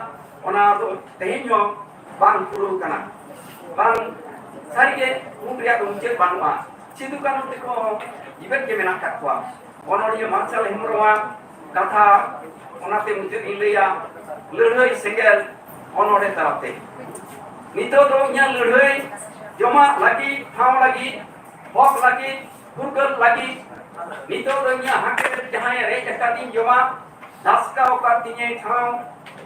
ᱚᱱᱟ ᱫᱚ ᱛᱮᱦᱮᱧ ᱦᱚᱸ ᱵᱟᱝ ᱯᱩᱨᱟᱹᱣ ᱠᱟᱱᱟ᱾ ᱵᱟᱝ, ᱥᱟᱹᱨᱤᱜᱮ ᱦᱩᱞ ᱨᱮᱭᱟᱜ ᱫᱚ ᱢᱩᱪᱟᱹᱫ ᱵᱟᱹᱱᱩᱜᱼᱟ᱾ ᱥᱤᱫᱩ ᱠᱟᱹᱱᱦᱩ ᱛᱮᱠᱚ ᱡᱤᱣᱮᱫ ᱜᱮ ᱢᱮᱱᱟᱜ ᱠᱟᱜ ᱠᱚᱣᱟ᱾ ᱚᱱᱚᱞᱤᱭᱟᱹ ᱢᱟᱨᱥᱟᱞ ᱦᱮᱢᱵᱨᱚᱢᱟᱜ ᱠᱟᱛᱷᱟ ᱚᱱᱟᱛᱮ ᱢᱩᱪᱟᱹᱫ ᱤᱧ ᱞᱟᱹᱭᱟ, ᱞᱟᱹᱲᱦᱟᱹᱭ ᱥᱮᱸᱜᱮᱞ ᱚᱱᱚᱬᱦᱮ ᱛᱟᱞᱟᱛᱮ᱾ ᱱᱤᱛᱚᱜ ᱫᱚ ᱤᱧᱟᱹᱜ ᱞᱟᱹᱲᱦᱟᱹᱭ ᱡᱚᱢᱟᱜ ᱞᱟᱹᱜᱤᱫ, ᱴᱷᱟᱶ ᱞᱟᱹᱜᱤᱫ, ᱦᱚᱠ ᱞᱟᱹᱜᱤᱫ, ᱯᱷᱩᱨᱜᱟᱹᱞ ᱞᱟᱹᱜᱤᱫ, ᱱᱤᱛᱚᱜ ᱫᱚ ᱤᱧᱟᱹᱜ ᱦᱟᱠᱮ ᱡᱟᱦᱟᱸᱭ ᱨᱮᱡ ᱟᱠᱟᱫᱤᱧ ᱡᱚᱢᱟᱜ, ᱫᱟᱥᱠᱟᱣ ᱟᱠᱟᱫ ᱛᱤᱧᱟᱹᱭ ᱴᱷᱟᱶ,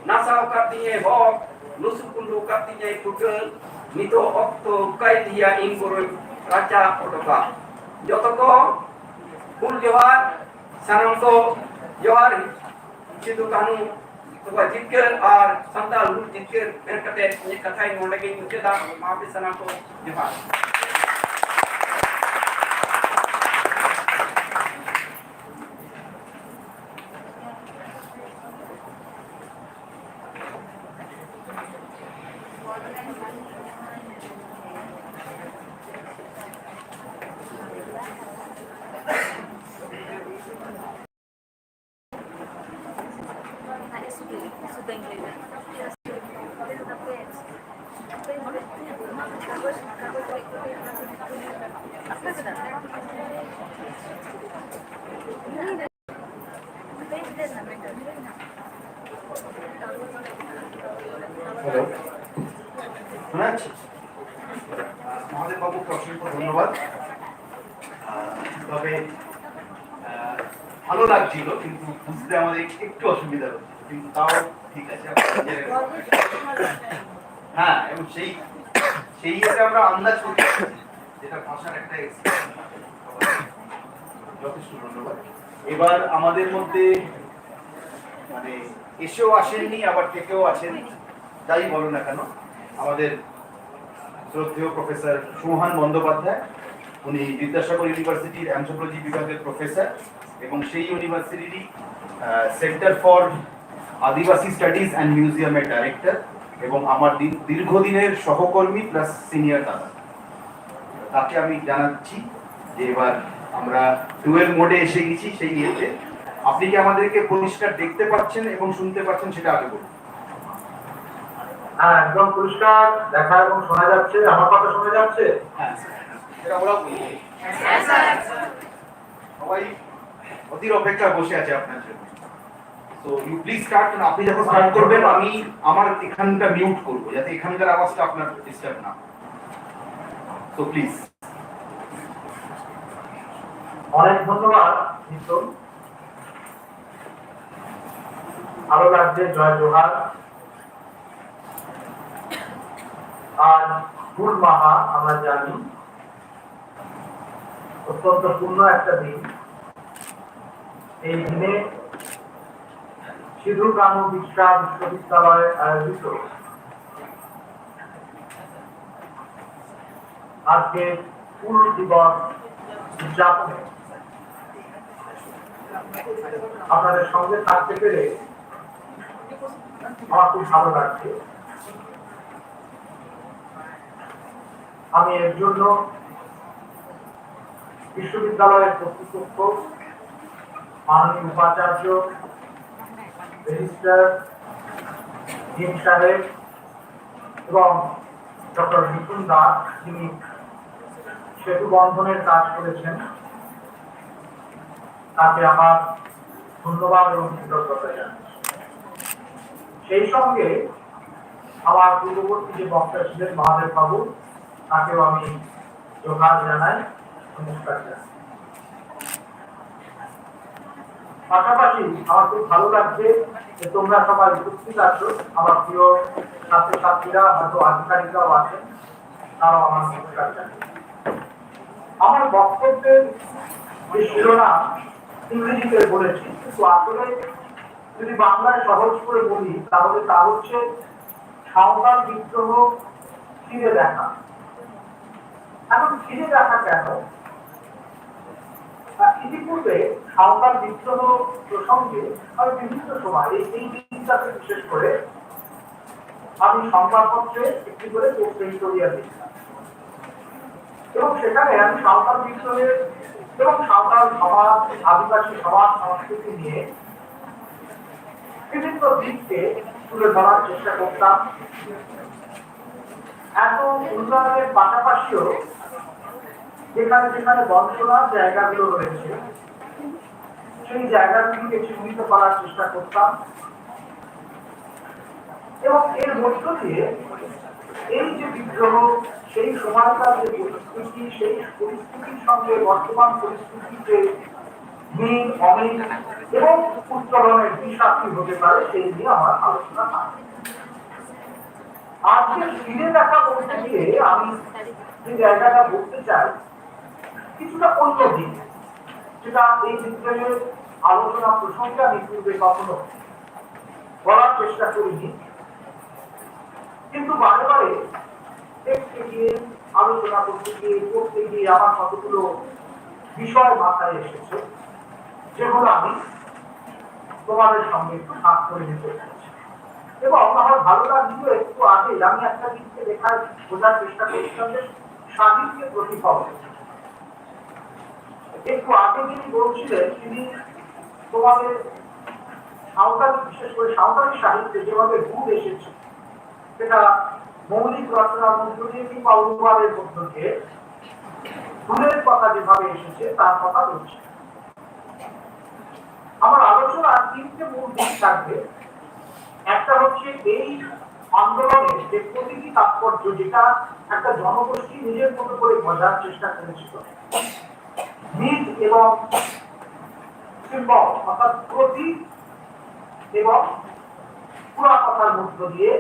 ᱱᱟᱥᱟᱣ ᱟᱠᱟᱫ ᱛᱤᱧᱟᱹᱭ ᱦᱚᱠ, ᱞᱩᱥᱩ ᱠᱩᱸᱰᱩ ᱟᱠᱟᱫ ᱛᱤᱧᱟᱹᱭ ᱯᱷᱩᱨᱜᱟᱹᱞ, ᱱᱤᱛᱚᱜ ᱚᱠᱛᱚ ᱚᱠᱟᱭ ᱤᱫᱤᱭᱟ ᱤᱧ ᱵᱚᱨᱚᱭ ᱨᱟᱪᱟ ᱚᱰᱚᱠᱟ᱾ ᱡᱚᱛᱚ ᱠᱚ ᱦᱩᱞ ᱡᱚᱦᱟᱨ, ᱥᱟᱱᱟᱢ ᱠᱚ ᱡᱚᱦᱟᱨ᱾ ᱥᱤᱫᱩ ᱠᱟᱹᱱᱦᱩ ᱛᱟᱠᱚᱣᱟᱜ ᱡᱤᱛᱠᱟᱹᱨ ᱟᱨ ᱥᱟᱱᱛᱟᱲ ᱦᱩᱞ ᱡᱤᱛᱠᱟᱹᱨ ᱢᱮᱱ ᱠᱟᱛᱮ ᱤᱧᱟᱹᱜ ᱠᱟᱛᱷᱟᱧ ᱱᱚᱰᱮ ᱜᱮᱧ ᱢᱩᱪᱟᱹᱫᱟ᱾ ᱢᱟ ᱟᱯᱮ ᱥᱟᱱᱟᱢ ᱠᱚ ᱡᱚᱦᱟᱨ᱾ হ্যালো, শোনা যাচ্ছে? আহ, মহাদেব বাবুকে অসংখ্য ধন্যবাদ। আহ, তবে, আহ, ভালো লাগছিল, কিন্তু বুঝতে আমাদের একটু অসুবিধা হচ্ছে, কিন্তু তাও ঠিক আছে, আমরা বুঝে নেব। হ্যাঁ, এবং সেই, সেই ইয়েতে আমরা আন্দাজ করতে পারছি, যেটা ভাষার একটা এক্সপ্রেশন। যথেষ্ট ধন্যবাদ। এবার আমাদের মধ্যে, মানে, এসেও আসেননি, আবার থেকেও আছেন, যাই বলো না কেন, আমাদের শ্রদ্ধেয় প্রফেসর সুমহান বন্দ্যোপাধ্যায়, উনি বিদ্যাসাগর ইউনিভার্সিটির অ্যানথ্রোপোলজি বিভাগের প্রফেসর এবং সেই ইউনিভার্সিটিরই centre for Adivasi studies and মিউজিয়ামের ডাইরেক্টর এবং আমার দীর- দীর্ঘদিনের সহকর্মী প্লাস সিনিয়র দাদা। তাকে আমি জানাচ্ছি যে এবার আমরা ডুয়েল মোডে এসে গেছি। সেই ইয়েতে আপনি কি আমাদেরকে পরিষ্কার দেখতে পাচ্ছেন এবং শুনতে পাচ্ছেন, সেটা আগে বলুন। হ্যাঁ, একদম পরিষ্কার দেখা এবং শোনা যাচ্ছে। আমার কথা শোনা যাচ্ছে? হ্যাঁ, সেটা ওরাও বলবে। সবাই অধীর অপেক্ষা বসে আছে আপনার জন্য। তো ইউ প্লিজ স্টার্ট। আপনি যখন স্টার্ট করবেন, আমি আমার এখানটা মিউট করবো, যাতে এখানকার আওয়াজটা আপনার ডিস্টার্ব না হয়। তো প্লিজ। অনেক ধন্যবাদ মিঠুন। ভালো লাগছে। জয় জোহার। আজ হুল মাহা, আমরা জানি অত্যন্ত পূর্ণ একটা দিন। এই দিনে সিধু কানু বিরসা বিশ্ববিদ্যালয়ে আয়োজিত আজকে হুল দিবস উদযাপনে আপনাদের সঙ্গে থাকতে পেরে আমার খুব ভালো লাগছে। আমি এর জন্য বিশ্ববিদ্যালয়ের কর্তৃপক্ষ, মাননীয় উপাচার্য, রেজিস্ট্রার, ডিন সাহেব এবং ডক্টর মিঠুন দাস, যিনি সেতু বন্ধনের কাজ করেছেন, তাকে আমার ধন্যবাদ এবং কৃতজ্ঞতা জানাই। সেই সঙ্গে আমার পূর্ববর্তী যে বক্তা ছিলেন মহাদেব বাবু, তাকেও আমি জোহার জানাই, নমস্কার জানাই। পাশাপাশি আমার খুব ভালো লাগছে যে তোমরা সবাই উপস্থিত আছো। আমার প্রিয় ছাত্রছাত্রীরা, হয়তো আধিকারিকরাও আছেন, তারাও আমার নমস্কার জানাই। আমার বক্তব্যের যে শিরোনাম ইংরেজিতে বলেছি, কিন্তু আসলে যদি বাংলায় সহজ করে বলি, তাহলে তা হচ্ছে সাঁওতাল বিদ্রোহ ফিরে দেখা। এখন ফিরে দেখা কেন? আহ, ইতিপূর্বে সাঁওতাল বিদ্রোহ প্রসঙ্গে আমি বিভিন্ন সময় এই এই দিনটাতে বিশেষ করে আমি সংবাদপত্রে একটি করে পোস্ট এডিটোরিয়াল লিখতাম এবং সেখানে আমি সাঁওতাল বিদ্রোহের এবং সাঁওতাল সমাজ, আদিবাসী সমাজ সংস্কৃতি নিয়ে বিভিন্ন দিককে তুলে ধরার চেষ্টা করতাম। এত উন্নয়নের পাশাপাশিও যেখানে যেখানে বঞ্চনার জায়গাগুলো রয়েছে, জায়গাগুলিকে চিহ্নিত করার চেষ্টা করতাম এবং এর মধ্য দিয়ে এই যে বিদ্রোহ, সেই সময়কার যে পরিস্থিতি, সেই পরিস্থিতির সঙ্গে বর্তমান পরিস্থিতির যে মিল অমিল এবং উত্তরণের দিশা কি হতে পারে, সেই নিয়ে আমার আলোচনা থাকে। আজকে ফিরে দেখা বলতে গিয়ে আমি যে জায়গাটা বলতে চাই, কিছুটা অন্য দিক, যেটা এই বিদ্রোহের আলোচনা প্রসঙ্গে আমি পূর্বে কখনো বলার চেষ্টা করিনি, কিন্তু বারে বারে দেখতে গিয়ে, আলোচনা করতে গিয়ে, পড়তে গিয়ে আমার কতগুলো বিষয় মাথায় এসেছে, যেগুলো আমি তোমাদের সঙ্গে একটু ভাগ করে নিতে চাইছি। এবং আমার ভালো লাগলো, একটু আগে আমি একটা দিককে দেখার, বোঝার চেষ্টা করছিলাম যে সাহিত্যের প্রতিফলন। একটু আগে যিনি বলছিলেন, তিনি তোমাদের সাঁওতালি, বিশেষ করে সাঁওতালি সাহিত্যে যেভাবে গুণ এসেছে, সেটা মৌলিক রচনার মধ্য দিয়ে কিংবা অনুবাদের মধ্য দিয়ে গুণের কথা যেভাবে এসেছে, তার কথা বলছে। আমার আলোচনার তিনটে মূল দিক থাকবে। একটা হচ্ছে এই আন্দোলনের যে প্রতিটি তাৎপর্য, যেটা একটা জনগোষ্ঠী নিজের মতো করে বোঝার চেষ্টা করেছিল, মিথ এবং সিম্বল, অর্থাৎ প্রতীক এবং পুরা কথার মধ্য দিয়ে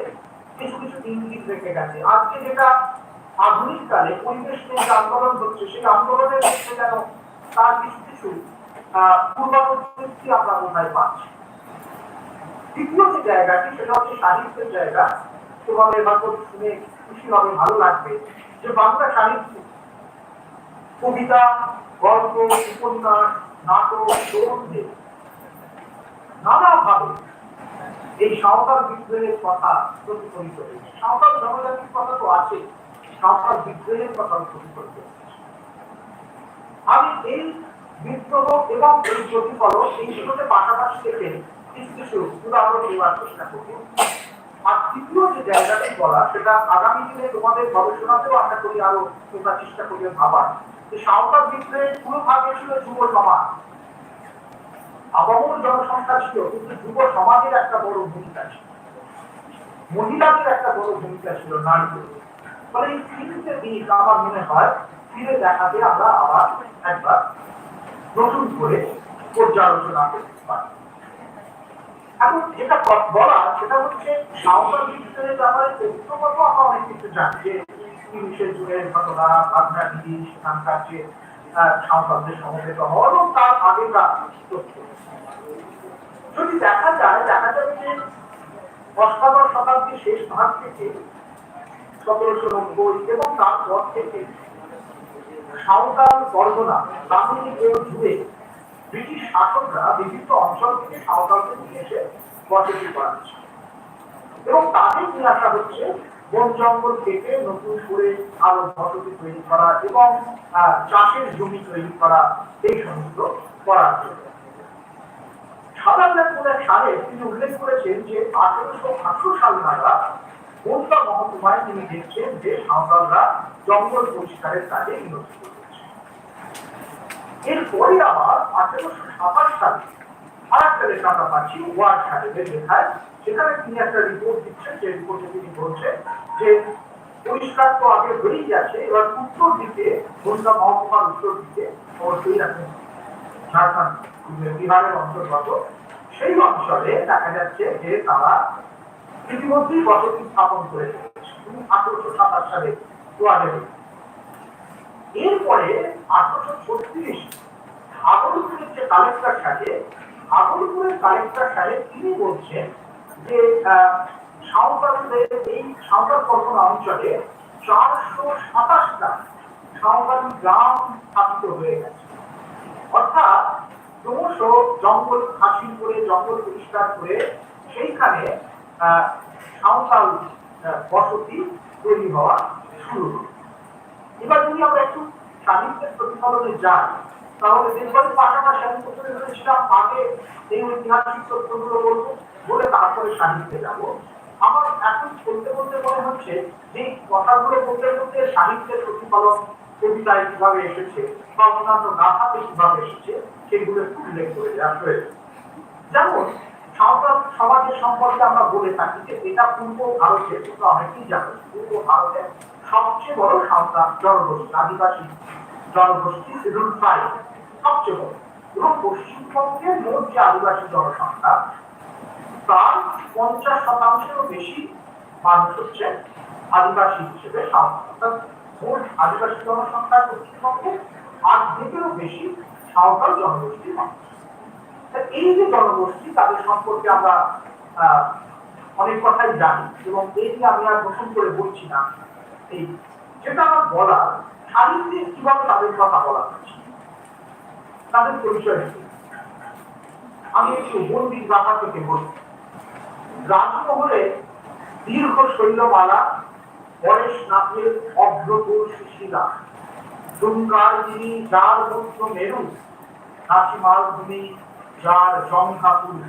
কিছু কিছু ইঙ্গিত রেখে গেছে। আজকে যেটা আধুনিক কালে পরিবেশ নিয়ে যে আন্দোলন হচ্ছে, সেই আন্দোলনের ক্ষেত্রে যেন তার কিছু কিছু আহ, পূর্বাবৃত্তি আমরা বোধহয় পাচ্ছি। দ্বিতীয় যে জায়গাটি, সেটা হচ্ছে সাহিত্যের জায়গা। তোমাদের হয়তো শুনে খুশি হবে, ভালো লাগবে যে বাংলা সাহিত্য, কবিতা, গল্প, উপন্যাস, নাটক, প্রবন্ধে নানাভাবে এই সাঁওতাল বিদ্রোহের কথা প্রতিফলিত হয়েছে। সাঁওতাল জনজাতির কথা তো আছে, সাঁওতাল বিদ্রোহের কথা প্রতিফলিত হয়েছে। আমি এই বিদ্রোহ এবং এই প্রতিফলন, এই দুটোকে পাশাপাশি রেখে কিছু কিছু উদাহরণ দেওয়ার চেষ্টা করব। আর তৃতীয় যে জায়গাটি বলা, সেটা আগামী দিনে তোমাদের গবেষণাতেও আশা করি আরো তোমরা চেষ্টা করবে ভাবার, যে সাঁওতাল বিদ্রোহের পুরো ভাগে ছিল যুব সমাজ। আপামর জনসংখ্যা ছিল, কিন্তু যুব সমাজের একটা বড় ভূমিকা ছিল, মহিলাদের একটা বড় ভূমিকা ছিল, নারীদের। ফলে এই তিনটে দিক আমার মনে হয় ফিরে দেখাতে আমরা আবার একবার নতুন করে পর্যালোচনা করতে পারি। এখন যেটা ক- বলা, সেটা হচ্ছে সাঁওতাল বিদ্রোহের ব্যাপারে তথ্যগত আমরা অনেক কিছু জানি, যে তিরিশে জুনের ঘটনা, ভাগনা বিধি, সেখানকার যে আহ, সাঁওতালদের সমবেত হওয়া এবং তার আগেকার তথ্য। যদি দেখা যায়, দেখা যাবে যে অষ্টাদশ শতাব্দীর শেষ ভাগ থেকে সতেরোশো নব্বই এবং তারপর থেকে সাঁওতাল পরগনা, দামিনী ও জুড়ে ব্রিটিশ শাসকরা বিভিন্ন অঞ্চল থেকে সাঁওতালদের নিয়ে এসে বসতি করাচ্ছে এবং তাদের নিয়ে আসা হচ্ছে বন জঙ্গল কেটে নতুন করে আরো বসতি তৈরি করা এবং আহ, চাষের জমি তৈরি করা, এই সমস্ত করার জন্য। সাদারল্যান্ড বলে এক সালে তিনি উল্লেখ করেছেন যে আঠারোশো আঠারো সাল নাগাদ বনগাঁ মহকুমায় তিনি দেখছেন যে সাঁওতালরা জঙ্গল পরিষ্কারের কাজে নিয়োজিত রয়েছে। এরপরে আবার আঠারোশো সাতাশ সালে আর একটা লেখা আমরা পাচ্ছি ওয়ার্ড সাহেবের লেখায়, সেখানে তিনি একটা রিপোর্ট দিচ্ছেন, যে রিপোর্টে তিনি বলছেন যে পরিষ্কার তো আগে হয়েই গেছে, এবার উত্তর দিকে, বনগাঁ মহকুমার উত্তর দিকে, অবশ্যই এখন ঝাড়খণ্ড, বিহারের অন্তর্গত, সেই অঞ্চলে দেখা যাচ্ছে যে তারা ইতিমধ্যেই বসতি স্থাপন করে ফেলেছে। উনি আঠারোশো সাতাশ সালে ওয়ার্ডে। এরপরে আঠারোশো ছত্রিশ ভাগলপুরের যে কালেক্টর সাহেব, ভাগলপুরের কালেক্টর সাহেব তিনি বলছেন যে আহ, সাঁওতালদের এই সাঁওতাল পরগনা অঞ্চলে চারশো সাতাশটা সাঁওতালি গ্রাম স্থাপিত হয়ে গেছে। অর্থাৎ ক্রমশ জঙ্গল খাসিল করে, জঙ্গল পরিষ্কার করে সেইখানে আহ, সাঁওতাল আহ, বসতি তৈরি হওয়া শুরু হলো। এবার যদি আমরা একটু সাহিত্যের প্রতিফলনে যাই, তাহলে দেখবেন পাশাপাশি আমি প্রথমে বলেছিলাম আগে এই ঐতিহাসিক তথ্যগুলো বলবো, বলে তারপরে সাহিত্যে যাব। আমার এখন বলতে বলতে মনে হচ্ছে যে এই কথাগুলো বলতে বলতে সাহিত্যের প্রতিফলন কবিতায় কিভাবে এসেছে বা অন্যান্য গাথাতে কিভাবে এসেছে, সেগুলো একটু উল্লেখ করে দেওয়া হয়েছে। যেমন সাঁওতাল সমাজের সম্পর্কে আমরা বলে থাকি যে এটা পূর্ব ভারতের, তোমরা অনেকেই জানো, পূর্ব ভারতের সবচেয়ে বড় সাঁওতাল জনগোষ্ঠী, আদিবাসী জনগোষ্ঠী, শিডিউল ট্রাইব, সবচেয়ে বড়। এবং পশ্চিমবঙ্গের মোট যে আদিবাসী জনসংখ্যা, তার পঞ্চাশ শতাংশেরও বেশি মানুষ হচ্ছে আদিবাসী হিসেবে সাঁওতাল। অর্থাৎ মোট আদিবাসী জনসংখ্যার পশ্চিমবঙ্গে অর্ধেকেরও বেশি সাঁওতাল জনগোষ্ঠীর মানুষ। তা এই যে জনগোষ্ঠী, তাদের সম্পর্কে আমরা আহ, অনেক কথাই জানি এবং এই নিয়ে আমি আর নতুন করে বলছি না। এই যেটা আমার বলার, শারীরিক কিভাবে তাদের কথা বলা হচ্ছে, তাদের পরিচয় কি? আমি একটু বন্দির ব্যাপার থেকে বলি। রাজমহলে দীর্ঘ শৈলমালা, পরেশ নাথের অভ্রপুর সুশীলা, দুঙ্গার গিরি যার মধ্য মেরু, নাচিমাল ভূমি যার জঙ্ঘাপুর,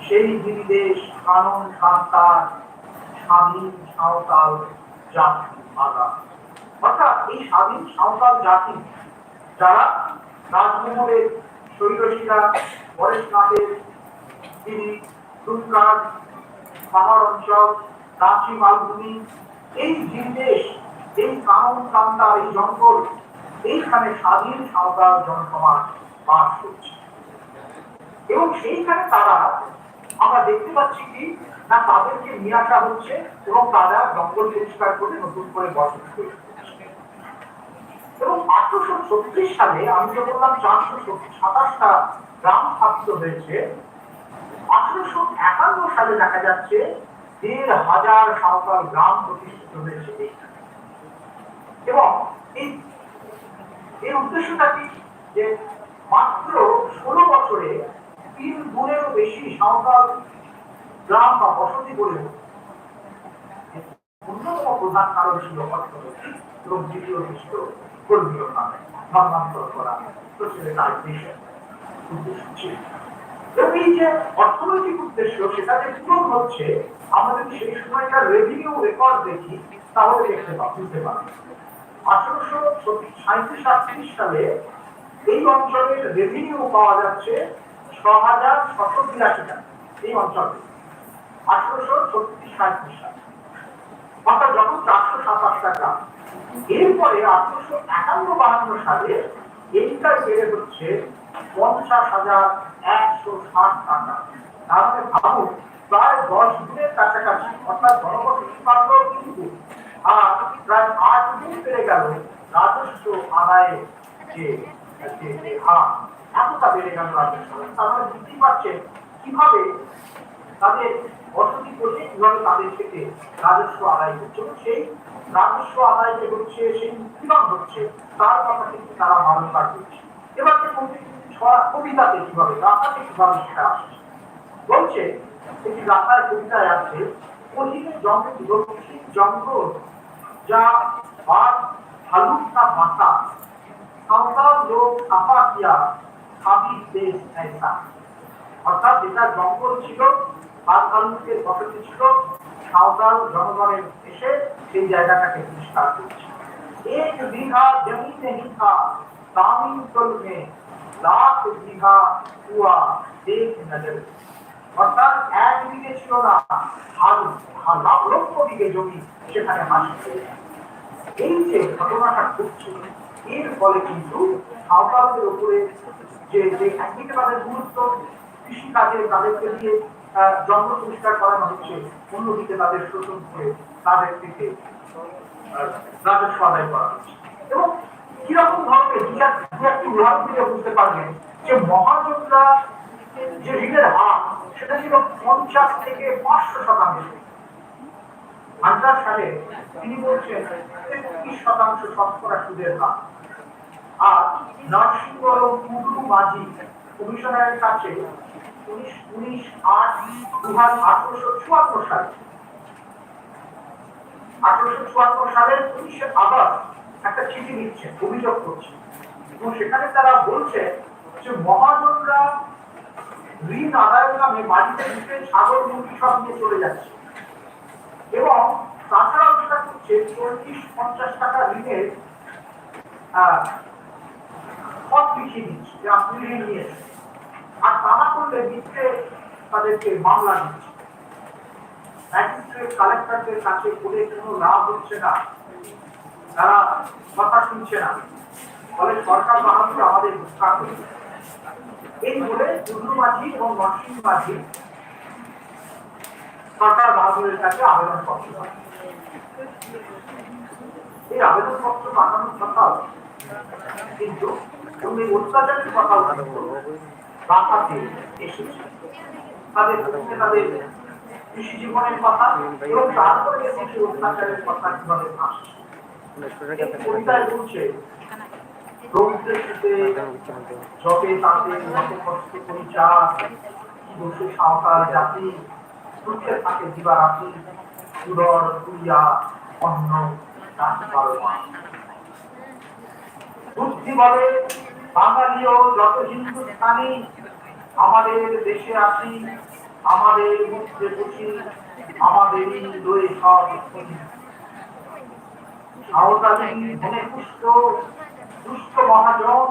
সেই গিরিদেশ কানন কান্তার স্বাধীন সাঁওতাল জাতি আদা। অর্থাৎ এই স্বাধীন সাঁওতাল জাতি যারা রাজমহলের শৈলশিলা, পরেশনাথের গিরি, দুর্গার পাহাড় অঞ্চল, রাঁচি মালভূমি, এই জিনদেশ, এই কানন কান্তার এই জঙ্গল, এইখানে স্বাধীন সাঁওতাল জনসমাজ বাস করছে। এবং সেইখানে তারা, আমরা দেখতে পাচ্ছি কি না, তাদেরকে নিয়ে আসা হচ্ছে এবং তারা জঙ্গল পরিষ্কার করে নতুন করে বসতি তৈরি করছে। এবং আঠারোশো ছত্রিশ সালে আমি যে বললাম চারশো সাতাশটা গ্রাম স্থাপিত হয়েছে, আঠারোশো একান্ন সালে দেখা যাচ্ছে দেড় হাজার সাঁওতাল গ্রাম প্রতিষ্ঠিত হয়েছে এইখানে। এবং এই এই উদ্দেশ্যটা কি? যে মাত্র ষোলো বছরে তিন গুণেরও বেশি সাঁওতাল গ্রাম বা বসতি গড়ে উঠেছে। অন্যতম প্রধান কারণ ছিল অর্থনৈতিক এবং দ্বিতীয় ছিল ধর্মীয় কারণে ধর্মান্তর করা, প্রচলিত আইন উদ্দেশ্য ছিল। এবং এই যে অর্থনৈতিক উদ্দেশ্য, সেটা যে পূরণ হচ্ছে, আমরা যদি সেই সময়কার রেভিনিউ রেকর্ড দেখি, তাহলে দেখতে পা-, বুঝতে পারবো। আঠারোশো সাঁইত্রিশ আটত্রিশ সালে এই অঞ্চলের রেভিনিউ পাওয়া যাচ্ছে ছ হাজার ছশো বিরাশি টাকা। এই অঞ্চলে আঠারোশো ছত্রিশ সাঁইত্রিশ সালে, অর্থাৎ যখন চারশো সাতাশ টাকা। এরপরে আঠারোশো একান্ন বাহান্ন সালে এইটা বেড়ে হচ্ছে পঞ্চাশ হাজার একশো ষাট টাকা। তার মানে ভাবুন, প্রায় দশ গুণের কাছাকাছি, অর্থাৎ জনবসতি বাড়লেও কিন্তু আর প্রায় আট গুণ বেড়ে গেল রাজস্ব আদায়ে যে, যে, যে হার, এতটা বেড়ে গেল রাজস্ব। তার মানে বুঝতেই পারছেন কিভাবে তাদের বসতি করছে, কিভাবে তাদের থেকে রাজস্ব আদায় করছে, এবং সেই রাজস্ব আদায় যে হচ্ছে, সেই মুক্তিবান হচ্ছে, তার কথা কিন্তু তারা বারংবার বলছে। এবার যে কবি ছড়া কবিতাতে কিভাবে, গাথাতে কিভাবে সেটা আসছে বলছে, একটি গাথার কবিতায় আছে, কহিল জঙ্গল, দক্ষিণ জঙ্গল, যা বাঘ ভালুক না বাসা, সাঁওতাল লোক ছাপা কিয়া হাবির দেশ ऐसा। অর্থাৎ যেটা জঙ্গল ছিল, বাঘ ভালুকের বসতি ছিল, সাঁওতাল জনগণের এসে সেই জায়গাটাকে বিস্তার করছে। एक बीघा जमीन नहीं था दामिन कुल में, लाख बीघा हुआ देख नजर। অর্থাৎ এক বিঘে ছিল না, হাজার, হাজার লক্ষ বিঘে জমি সেখানে হাসিল হয়ে গেল। এই যে ঘটনাটা ঘটছে, এর ফলে কিন্তু সাঁওতালদের উপরে যে, যে একদিকে তাদের গুরুত্ব, কৃষিকাজে তাদেরকে দিয়ে, আহ, জঙ্গল পরিষ্কার করানো হচ্ছে, অন্যদিকে তাদের শোষণ করে তাদের থেকে, আহ, রাজস্ব আদায় করা হচ্ছে। এবং কিরকম ধরনের, দু এক-, দু একটি উদাহরণ দিলে বুঝতে পারবেন যে মহাজনরা যে ঋণের হার, সেটা ছিল পঞ্চাশ থেকে পাঁচশো শতাংশ। হান্টার সাহেব, তিনি বলছেন তেত্রিশ শতাংশ শতকরা সুদের হার। আর নরসিংহ এবং কুডুরু মাঝি কমিশনারের কাছে উনিশ, উনিশ আট দু হাজার আঠারোশো চুয়ান্ন সালে, আঠারোশো চুয়ান্ন সালের উনিশে আগস্ট একটা চিঠি দিচ্ছে, অভিযোগ করছে, এবং সেখানে তারা বলছে যে মহাজনরা ঋণ আদায়ের নামে বাড়িতে ঢুকে ছাগল মুরগি সব নিয়ে চলে যাচ্ছে এবং তাছাড়াও যেটা করছে, চল্লিশ পঞ্চাশ টাকা ঋণের আহ, পথ দেখিয়ে দিচ্ছে যে আপনি ঋণ নিয়ে এসেছেন। আর তা না করলে মিথ্যে তাদেরকে মামলা দিচ্ছে। ম্যাজিস্ট্রেট কালেক্টরদের কাছে বলে কোনো লাভ হচ্ছে না, তারা কথা শুনছে না, ফলে সরকার বাহাদুর আমাদের রক্ষা করবে। এই বলে টুডু মাঝি এবং নরসিংহ মাঝি সরকার বাহাদুরের কাছে আবেদনপত্র পাঠায়। এই আবেদনপত্র পাঠানোর কথা, কিন্তু উনি অত্যাচারের কথা উল্লেখ করলেন। রাখাতে এসেছে। তাদের প্রথমে তাদের কৃষি জীবনের কথা এবং তারপরে এসেছে অত্যাচারের কথা কিভাবে আসছে। এই কবিতায় বলছে, রৌদ্রে শীতে জপে তাতে যত কষ্ট করি চাষ, কি দোষে সাঁওতাল জাতি, দুঃখে থাকে দিবারাতি, উদর তুলিয়া অন্ন রাখি বারো মাস। বুদ্ধি বলে, বাঙালিও যত হিন্দুস্তানি, আমাদের দেশে আসি, আমাদের মধ্যে বসি, আমাদেরই লয়ে সব খুনি। সাঁওতালি ধনে পুষ্ট, দুষ্ট মহাজন,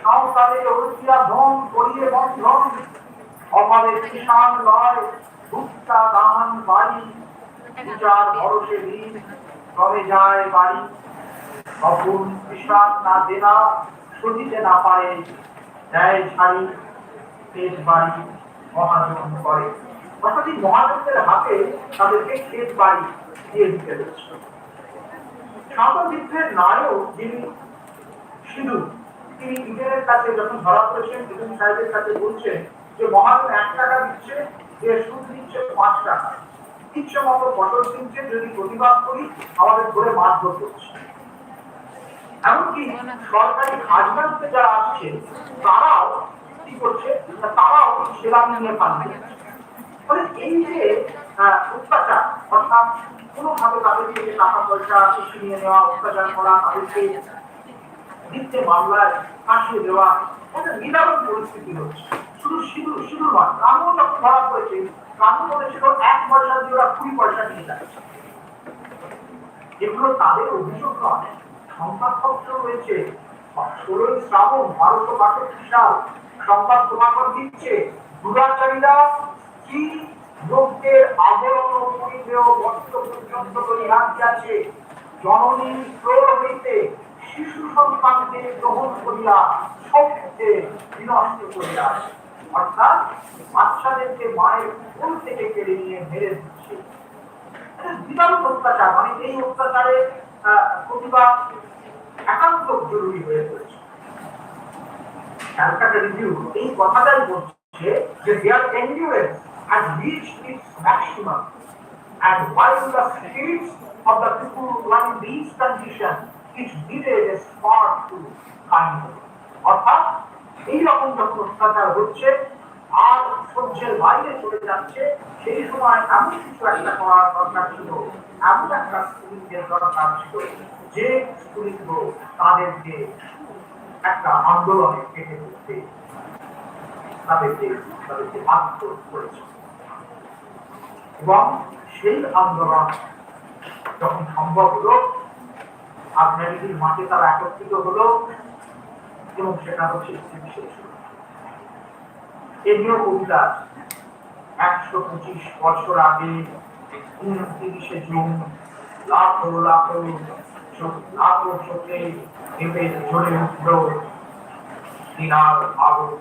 সাঁওতালে অরুচিয়া ধন করিয়ে বন্ধন, অভাবে কিষাণ লয়, ভুক্তা দাহান বাড়ি, পূজার ভরসে ঋণ, ক্রমে যায় বাড়ি, তখন কৃষক না দেনা, সহিতে না পারে, দেয় ছাড়ি, পেট বাড়ি, মহাজন করে। অর্থাৎ এই মহাজনদের হাতে তাদেরকে পেট বাড়ি দিয়ে দিতে হচ্ছে। সাঁওতাল বিদ্রোহের নায়ক যিনি সিধু, তিনি ইডেনের কাছে যখন ধরা পড়েছেন, ইডেন সাহেবের কাছে বলছেন যে মহাজন এক টাকা দিচ্ছে, যে সুদ দিচ্ছে পাঁচ টাকা, ইচ্ছে মতো ফসল কিনছে, যদি প্রতিবাদ করি আমাদের ধরে মারধর করছে। এমনকি সরকারি খাজনা দিতে যারা আসছে তারাও কি করছে, তারাও সেলামি নিয়ে পালিয়ে যাচ্ছে। ফলে এই যে আহ, অত্যাচার, অর্থাৎ কোনোভাবে তাদের থেকে টাকা পয়সা ছিনিয়ে নেওয়া, অত্যাচার করা, তাদেরকে মিথ্যে মামলায় ফাঁসিয়ে দেওয়া, একটা নিদারুণ পরিস্থিতি হচ্ছে। শুধু সিধু, সিধু নয়, কানুন যখন ধরা পড়েছে, কানুন বলেছিল এক পয়সা দিয়ে ওরা কুড়ি পয়সা নিয়ে যাচ্ছে। এগুলো তাদের অভিযোগ নয়। সংবাদপত্র রয়েছে, ষোলোই শ্রাবণ বারোশো বাষট্টি সাল সংবাদ প্রভাকর দিচ্ছে, দুরাচারীরা কি লোকদের আবরণ ও পরিধেয় বস্ত্র পর্যন্ত লইয়া দিয়াছে, জননীর ক্রোড় হইতে শিশু সন্তানকে গ্রহণ করিয়া সবকে বিনষ্ট করিয়া, অর্থাৎ বাচ্চাদেরকে মায়ের কোল থেকে কেড়ে নিয়ে মেরে দিচ্ছে। এটা বিরাট অত্যাচার। মানে, এই অত্যাচারের আহ, প্রতিবাদ একান্ত জরুরি হয়ে পড়েছে। ক্যালকাটা রিভিউ এই কথাটাই বলছে যে their endurance has reached its maximum, and while the spirits of the people were in this condition, it needed a spark to kindle. অর্থাৎ এইরকম যখন অত্যাচার হচ্ছে আর সহ্যের বাইরে চলে যাচ্ছে, সেই সময় এমন কিছু একটা করার দরকার ছিল, এমন একটা স্কুলিংয়ের দরকার ছিল, যে স্কুলিংগুলো তাদেরকে একটা আন্দোলনে ডেকে তুলতে, তাদেরকে তাদেরকে বাধ্য করেছে। এবং সেই আন্দোলন যখন সম্ভব হলো, আগ্নেয়গিরির মাঠে তারা একত্রিত হলো এবং সেটা হচ্ছে একুশে জুন। এ নিয়েও কবিতা আছে। একশো পঁচিশ বছর আগে, উনত্রিশে জুন, লাখো লাখো চোখ, লাখো চোখে ভেবে জ্বলে উঠল দিনার আগুন।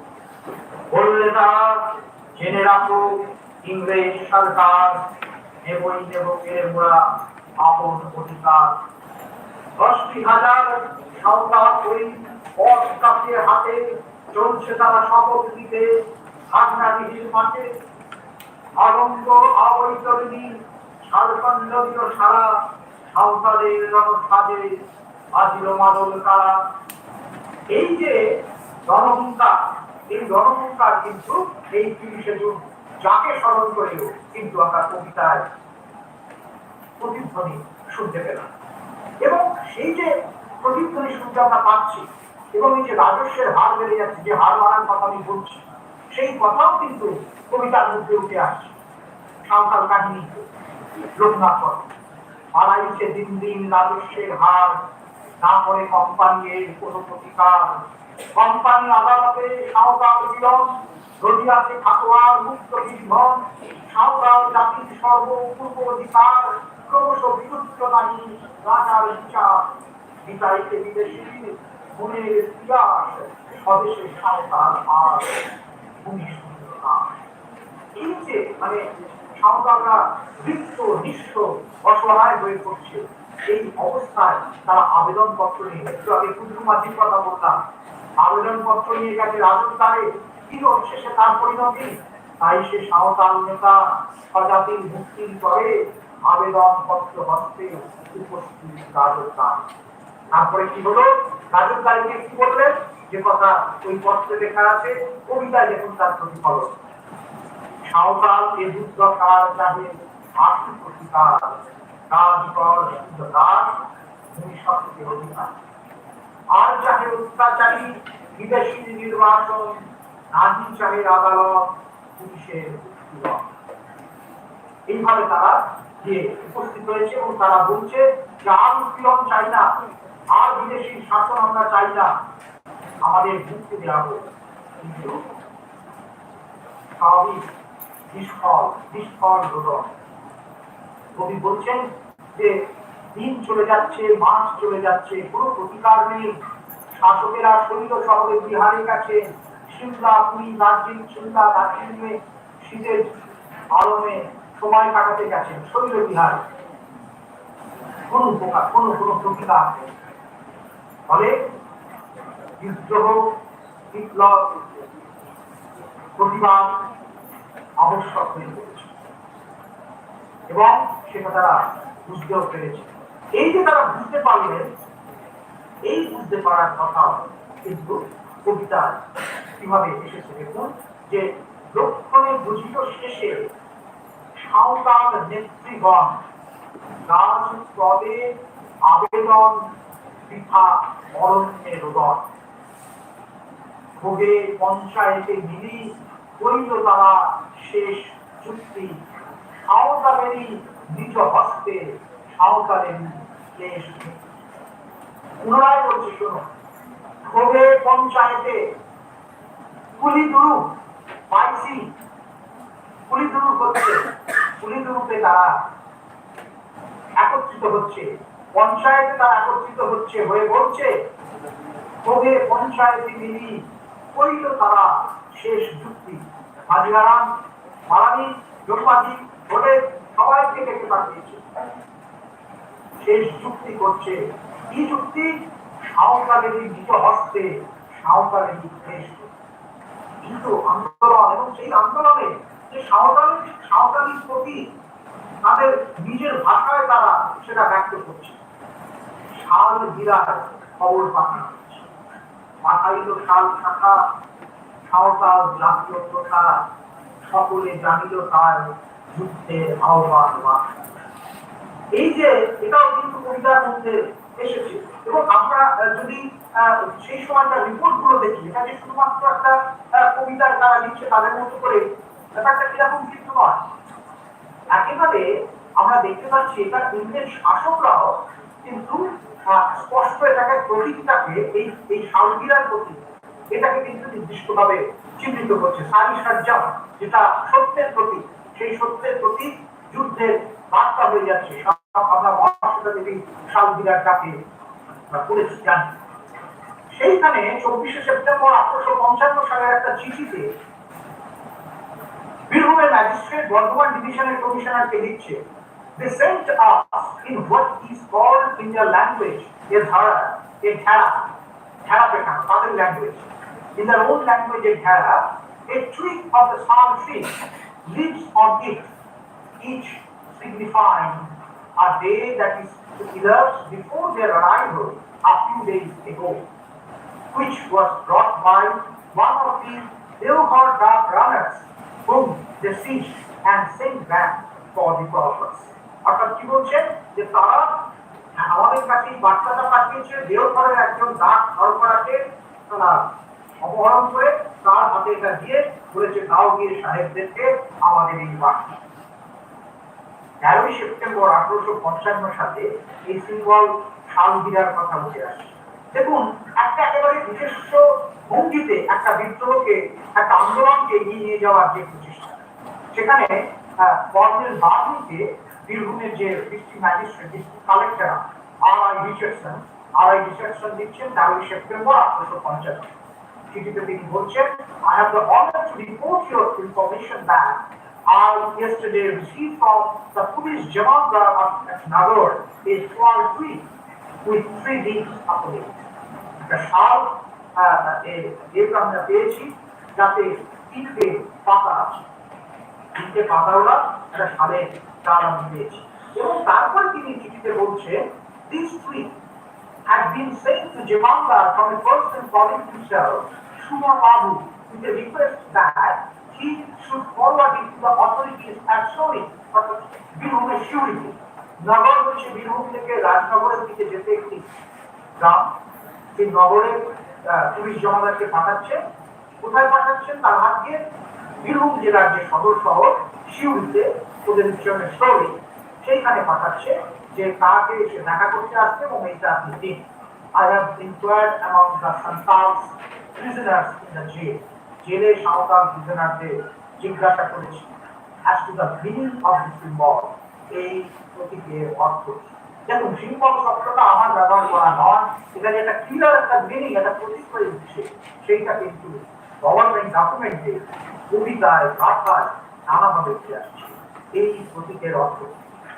বললে তারা, "জেনে রাখো, ইংরেজ সরকার, নেবই নেব কেড়ে মোরা আপন অধিকার।" দশটি হাজার সাঁওতাল ওই পথ কাঁপিয়ে হাতে চলছে তারা শপথ নিতে। হাগনাদিঘির মাঠে আনন্দ আবৈতরণী, ঝাড়খণ্ড দিল সারা, সাঁওতালের রণসাজে বাজিল মাদল তারা। এই যে রণহুঙ্কার, এই রণহুঙ্কার কিন্তু এই তিরিশে জুন যাকে স্মরণ করেও কিন্তু আমরা কবিতায় প্রতিধ্বনি শুনতে পেলাম। এবং সেই যে প্রতিধ্বনি শুনতে আমরা পাচ্ছি এবং এই যে রাজস্বের হার বেড়ে যাচ্ছে, যে হার বাড়ার কথা আমি বলছি, সেই কথাও কিন্তু কবিতার মধ্যে উঠে আসছে। সাঁওতাল কাহিনী, লোকনাথ কথা। বাড়াইছে দিন দিন রাজস্বের হার, না করে কোম্পানির কোনো প্রতিকার। কোম্পানি আদালতে সাঁওতাল পীড়ন, নদী আছে খাতোয়ার মুক্ত জীবন, সাঁওতাল জাতির সর্ব পূর্ব অধিকার, ক্রমশ বিলুপ্ত নাহি রাজার বিচার। বিতাড়িতে বিদেশি মনের পিয়াস, স্বদেশে সাঁওতাল আর ভূমি শূন্য দাস। এই যে মানে সাঁওতালরা রিক্ত, নিঃস্ব, অসহায় হয়ে পড়ছে, এই অবস্থায় তারা আবেদনপত্র নিয়ে, একটু আগে কুদ্দু মাঝির কথা বললাম, আবেদনপত্র নিয়ে গেছে রাজদ্বারে, কি অবশেষে তার পরিণতি? তাই সে সাঁওতাল নেতা স্বজাতির মুক্তির তরে আবেদনপত্র হস্তে উপস্থিত রাজদ্বারে। তারপরে কি হলো? রাজদ্বারীকে কি বললেন? যে কথা ওই পত্রে লেখা আছে, কবিতায় দেখুন তার প্রতিফলন। সাঁওতাল এ দুর্দশার চাহে আশু প্রতিকার, কাজ কর শুদ্ধ কাজ, ভূমি সত্ত্বে অধিকার। আর চাহে অত্যাচারী বিদেশি নির্বাসন, নাহি চাহে আদালত পুলিশের উৎপীড়ন। এইভাবে তারা গিয়ে উপস্থিত হয়েছে এবং তারা বলছে যে আর উৎপীড়ন চাই না, আর বিদেশি শাসন আমরা চাই না, আমাদের মুক্তি দেওয়া হোক। কিন্তু সবই নিষ্ফল, নিষ্ফল রোদন। কবি বলছেন যে দিন চলে যাচ্ছে, মাস চলে যাচ্ছে, কোনো প্রতিকার নেই। শাসকেরা শৈল শহরে বিহারে গেছেন, সিমলা, পুরী, দার্জিলিং, সিমলা, দার্জিলিংয়ে শীতের আরামে সময় কাটাতে গেছেন শৈল বিহারে। কোনো উপকার, কোনো কোনো প্রতিকার নেই। ফলে বিদ্রোহ, বিপ্লব, প্রতিবাদ আবশ্যক হয়ে পড়েছে এবং সেটা তারা বুঝতেও পেরেছে। এই যে তারা বুঝতে পারলেন, এই বুঝতে পারার কথা কিন্তু কবিতায় কিভাবে এসেছে দেখুন, যে লক্ষণে বুঝিল শেষে সাঁওতাল নেতৃগণ, রাজপদে আবেদন বৃথা, অরণ্যে রোদন। ভোগে পঞ্চায়েতে মিলি করিল তারা শেষ চুক্তি, সাঁওতালেরই নিজ হস্তে সাঁওতালের ক্লেশ। পুনরায় বলছি, শোনো, ক্ষোভে পঞ্চায়েতে কুলি দুরু পাইছি, কুলি দুরু হচ্ছে, কুলি দুরুপে তারা একত্রিত হচ্ছে, পঞ্চায়েতে তারা একত্রিত হচ্ছে, হয়ে বলছে, ক্ষোভে পঞ্চায়েতে মিলি কইল তারা শেষ যুক্তি। মাঝিহারাম, মারানি, জমিমাঝি, ভোটে সবাইকে ডেকে পাঠিয়েছে, শেষ যুক্তি করছে। কি যুক্তি? সাঁওতালেরই নিজ হস্তে সাঁওতালেরই দেশ। কিন্তু আন্দোলন, এবং সেই আন্দোলনে যে সাঁওতালি, সাঁওতালি প্রতি তাদের নিজের ভাষায় তারা সেটা ব্যক্ত করছে। শাল গিরার খবর পাঠানো হচ্ছে। মাথাইল শাল শাখা, সাঁওতাল জাতীয় প্রথা, সকলে জানিল তার যুদ্ধের আহ্বান বার্তা। এই যে, এটাও কিন্তু কবিতার মধ্যে এসেছে। এবং আমরা আহ, যদি আহ, সেই সময়কার রিপোর্ট গুলো দেখি, এটা যে শুধুমাত্র একটা আহ, কবিতার তারা লিখছে তাদের মতো করে, ব্যাপারটা এরকম কিন্তু নয়। একেবারে আমরা দেখতে পাচ্ছি এটা ইংরেজ শাসকরাও কিন্তু আহ, স্পষ্ট এটাকে, প্রতীকটাকে, এই এই শালগিরার প্রতীক, এটাকে কিন্তু নির্দিষ্টভাবে চিহ্নিত করছে। সারি সাজ্জাম, যেটা সত্যের প্রতীক, সেই সত্যের প্রতীক যুদ্ধের বার্তা হয়ে যাচ্ছে। সব আমরা মহাশ্বেতা দেবী শালগিরার ডাকে আমরা পড়েছি, জানি। সেইখানে চব্বিশে সেপ্টেম্বর আঠারোশো পঞ্চান্ন সালের একটা চিঠিতে বীরভূমের ম্যাজিস্ট্রেট বর্ধমান ডিভিশনের কমিশনারকে লিখছে, "They sent us in what is called in their language a dhara, a dhara, dhara pekha, তাদের language, in their own language a dhara, a twig of the sal tree, leaves on it, each signifying a day that is to elapse before their arrival a few days ago, which was brought by one of the Deoghar dove runners, whom they seized and sent back for the purpose." অর্থাৎ কি বলছেন, যে তারা আমাদের কাছে এই বার্তাটা পাঠিয়েছে দেওঘরের একজন ডাক সরবরাহে, তারা অপহরণ করে তার হাতে এটা দিয়ে বলেছে, "দাও গিয়ে সাহেবদেরকে আমাদের এই বার্তা।" তেরোই সেপ্টেম্বর আঠারোশো পঞ্চান্ন সালে এই সিম্বল সালগিরার কথা উঠে আসে। দেখুন, একটা একেবারে নিজস্ব ভঙ্গিতে একটা বিদ্রোহকে, একটা আন্দোলনকে এগিয়ে নিয়ে যাওয়ার যে প্রচেষ্টা, সেখানে কর্নেল বার্নিকে বীরভূমের যে district magistrate, district collector R I Richardson, R I Richardson লিখছেন তেরোই সেপ্টেম্বর আঠারোশো পঞ্চান্ন। চিঠিতে তিনি বলছেন, I have the honor to report your information that I yesterday received from the police Jamandar of Nagar a small tree with three leaves upon it. একটা শাল, আহ, এ- এর আমরা পেয়েছি, যাতে তিনটে পাতা আছে। তিনটে পাতা ওরা একটা শালের ডাল আমি পেয়েছি। এবং তারপরে তিনি চিঠিতে বলছেন, this tree had been sent to Jamandar from a person calling himself Suma Babu with a request that he should forward it to the authorities at Sori, অর্থাৎ বীরভূমের সিউড়িতে। নগর হচ্ছে বীরভূম থেকে রাজনগরের দিকে যেতে একটি গ্রাম। সেই নগরের পুলিশ জমাদারকে পাঠাচ্ছে। কোথায় পাঠাচ্ছেন? তার আজকে বীরভূম জেলার যে সদর শহর সিউড়িতে, ওদের উচ্চারণে সরি, সেইখানে পাঠাচ্ছে যে তাকে এসে দেখা করতে আসতে এবং এইটা আপনি দিন। I have inquired among the Santals prisoners in the jail. জেলে সাঁওতাল প্রিজনারদের জিজ্ঞাসা করেছি as to the meaning of the symbol, এই প্রতীকের অর্থ। দেখুন, সিম্বল শব্দটা আমার ব্যবহার করা নয়, এটা যে একটা ক্লিয়ার একটা মিনিং, একটা প্রতীক হয়ে উঠছে, সেইটা কিন্তু গভর্নমেন্ট ডকুমেন্টে, কবিতায়, গাথায় নানাভাবে উঠে আসছে এই প্রতীকের অর্থ।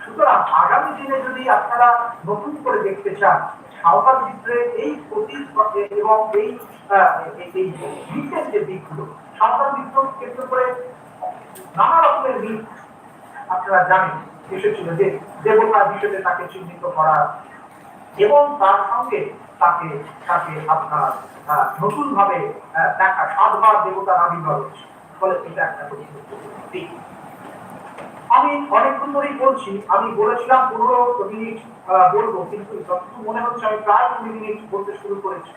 সুতরাং আগামী দিনে যদি আপনারা নতুন করে দেখতে চান সাঁওতাল বিদ্রোহের এই প্রতীক এবং এই আহ, এই- এই মিথের যে দিকগুলো, সাঁওতাল বিদ্রোহ কেন্দ্র করে নানা রকমের মিথ আপনারা জানেন, এসেছিল যে দেবতা হিসেবে তাকে চিহ্নিত করা এবং তার সঙ্গে তাকে তাকে আপনার আহ, নতুনভাবে আহ, দেখা, সাতবার দেবতার আবির্ভাব হচ্ছে। ফলে এটা একটা পরিবর্তন। আমি অনেকক্ষণ ধরেই বলছি, আমি বলেছিলাম পনেরো মিনিট আহ, বলবো, কিন্তু যতটুকু মনে হচ্ছে আমি প্রায় কুড়ি মিনিট বলতে শুরু করেছি।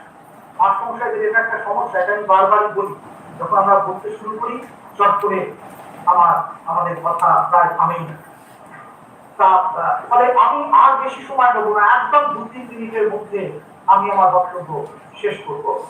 মাস্টারমশাইদের এটা একটা সমস্যা, এটা আমি বারবারই বলি, যখন আমরা বলতে শুরু করি, চট করে আমার আমাদের কথা প্রায় থামেই না। তা, আহ, ফলে আমি আর বেশি সময় নেব না, একদম দু তিন মিনিটের মধ্যে আমি আমার বক্তব্য শেষ করব।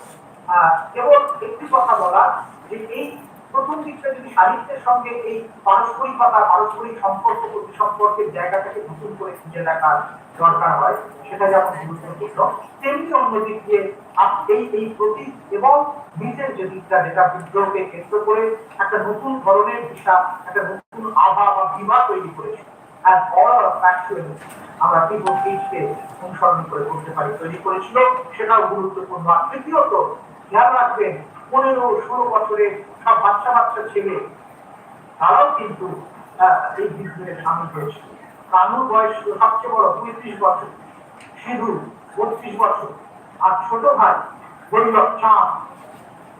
আহ, কেবল একটি কথা বলা, যে এই প্রথম দিকটা যদি সাহিত্যের সঙ্গে এই পারস্পরিকতা, পারস্পরিক সম্পর্ক প্রতি সম্পর্কের জায়গাটাকে নতুন করে খুঁজে দেখার দরকার হয়, সেটা যেমন গুরুত্বপূর্ণ, তেমনি অন্যদিক দিয়ে আপ- এই এই প্রতীক এবং নিজের যে দিকটা, যেটা বিদ্রোহকে কেন্দ্র করে একটা নতুন ধরনের দিশা, একটা নতুন আভা বা বিভা তৈরি করেছে, আর অর্ডার অফ অ্যাকচুয়ালি আমরা ত্রিভুজকে অনুসরণ করে করতে পারি, তৈরি করেছিল, সেটাও গুরুত্বপূর্ণ। আর তৃতীয়ত, খেয়াল রাখবেন, পনেরো ষোলো বছরের সব বাচ্চা বাচ্চা ছেলে, তারাও কিন্তু আহ, এই বিদ্রোহে সামিল হয়েছিল। কানুর বয়স ছিল সবচেয়ে বড়, পঁয়ত্রিশ বছর, সিধু বত্রিশ বছর, আর ছোট ভাই বৈরব চাঁদ,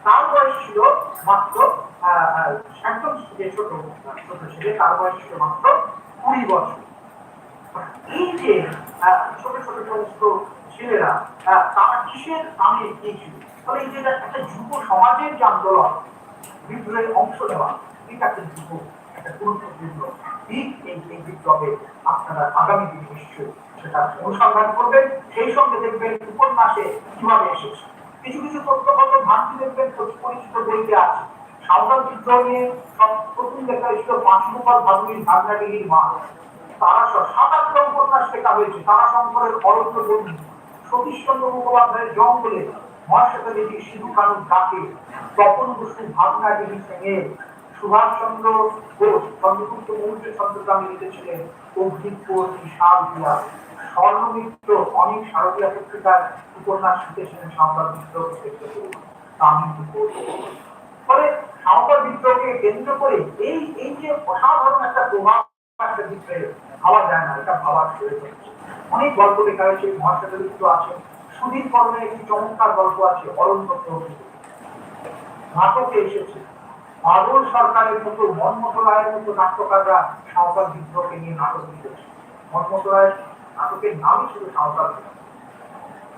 তার বয়স ছিল মাত্র আহ, আহ, একদম যে ছোট, ছোট ছেলে, তার বয়স ছিল মাত্র কুড়ি বছর। এই যে আহ, ছোট ছোট সমস্ত ছেলেরা, আহ, তারা কিসের নামে কি ছিল? ফলে এই যে একটা যুব সমাজের যে আন্দোলন, বিদ্রোহে অংশ নেওয়া, এটা কিন্তু খুব একটা গুরুত্বপূর্ণ দিক। এই এই বিপ্লবে আপনারা আগামী দিনে নিশ্চয়ই সেটা অনুসন্ধান করবেন। সেই সঙ্গে দেখবেন উপন্যাসে কিভাবে এসেছে। কিছু কিছু তথ্যগত ভ্রান্তি দেখবেন পরি- পরিচিত বইতে আছে। সাঁওতাল বিদ্রোহ নিয়ে সব প্রথম লেখা হয়েছিল পাঁচু গোপাল ভাদুড়ীর ভাগনাডিহির মা। তারা স- সাত আটটা উপন্যাস লেখা হয়েছে। তারাশঙ্করের অরণ্যবন্দি, সতীশচন্দ্র মুখোপাধ্যায়ের জঙ্গলে, মহাশ্বেতা দেবীর সিধু কানুর ডাকে, তপন বসু ভাগনাডিহি সেঙে, সুভাষচন্দ্র ঘোষ, চন্দ্রগুপ্ত মৌর্য ছদ্মনামে লিখেছিলেন অগ্নিকোষ, বিশাল বিয়া, স্বর্ণমিত্র, অনেক শারদীয়া পত্রিকার উপন্যাস লিখেছিলেন সাঁওতাল বিদ্রোহ কেন্দ্র করে। তামিল উপন্যাস। ফলে সাঁওতাল বিদ্রোহকে কেন্দ্র করে এই এই যে অসাধারণ একটা প্রভাব একটা দিকে ভাবা যায় না, এটা ভাবার প্রয়োজন। অনেক গল্প লেখা হয়েছে, মহাশ্বেতা দেবীর তো আছে, সুধীর করণের একটি চমৎকার গল্প আছে অরণ্য প্রহরী, নাটকে এসেছে। বাদল সরকারের মতো, মন্মথ রায়ের মতো নাট্যকাররা সাঁওতাল বিদ্রোহকে নিয়ে নাটক লিখেছে। মন্মথ রায়ের নাটকের নামই ছিল সাঁওতাল বিদ্রোহ।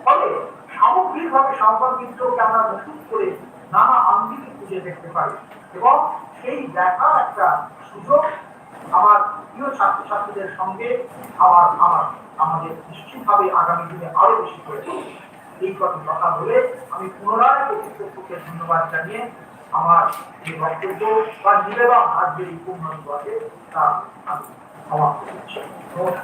ফলে সামগ্রিকভাবে সাঁওতাল বিদ্রোহকে আমরা নতুন করে নানা আঙ্গিকে খুঁজে দেখতে পারি এবং সেই দেখার একটা সুযোগ আমার ছাত্রছাত্রীদের সঙ্গে আমার আমার আমাদের নিশ্চিতভাবে আগামী দিনে আরো বেশি করে এই কথা কথা বলে আমি পুনরায় কর্তৃপক্ষকে ধন্যবাদ জানিয়ে আমার যে বক্তব্য বা নিবেদন আজকের এই পূর্ণ দিবসে তা আমি সমাপ্ত করছি। নমস্কার।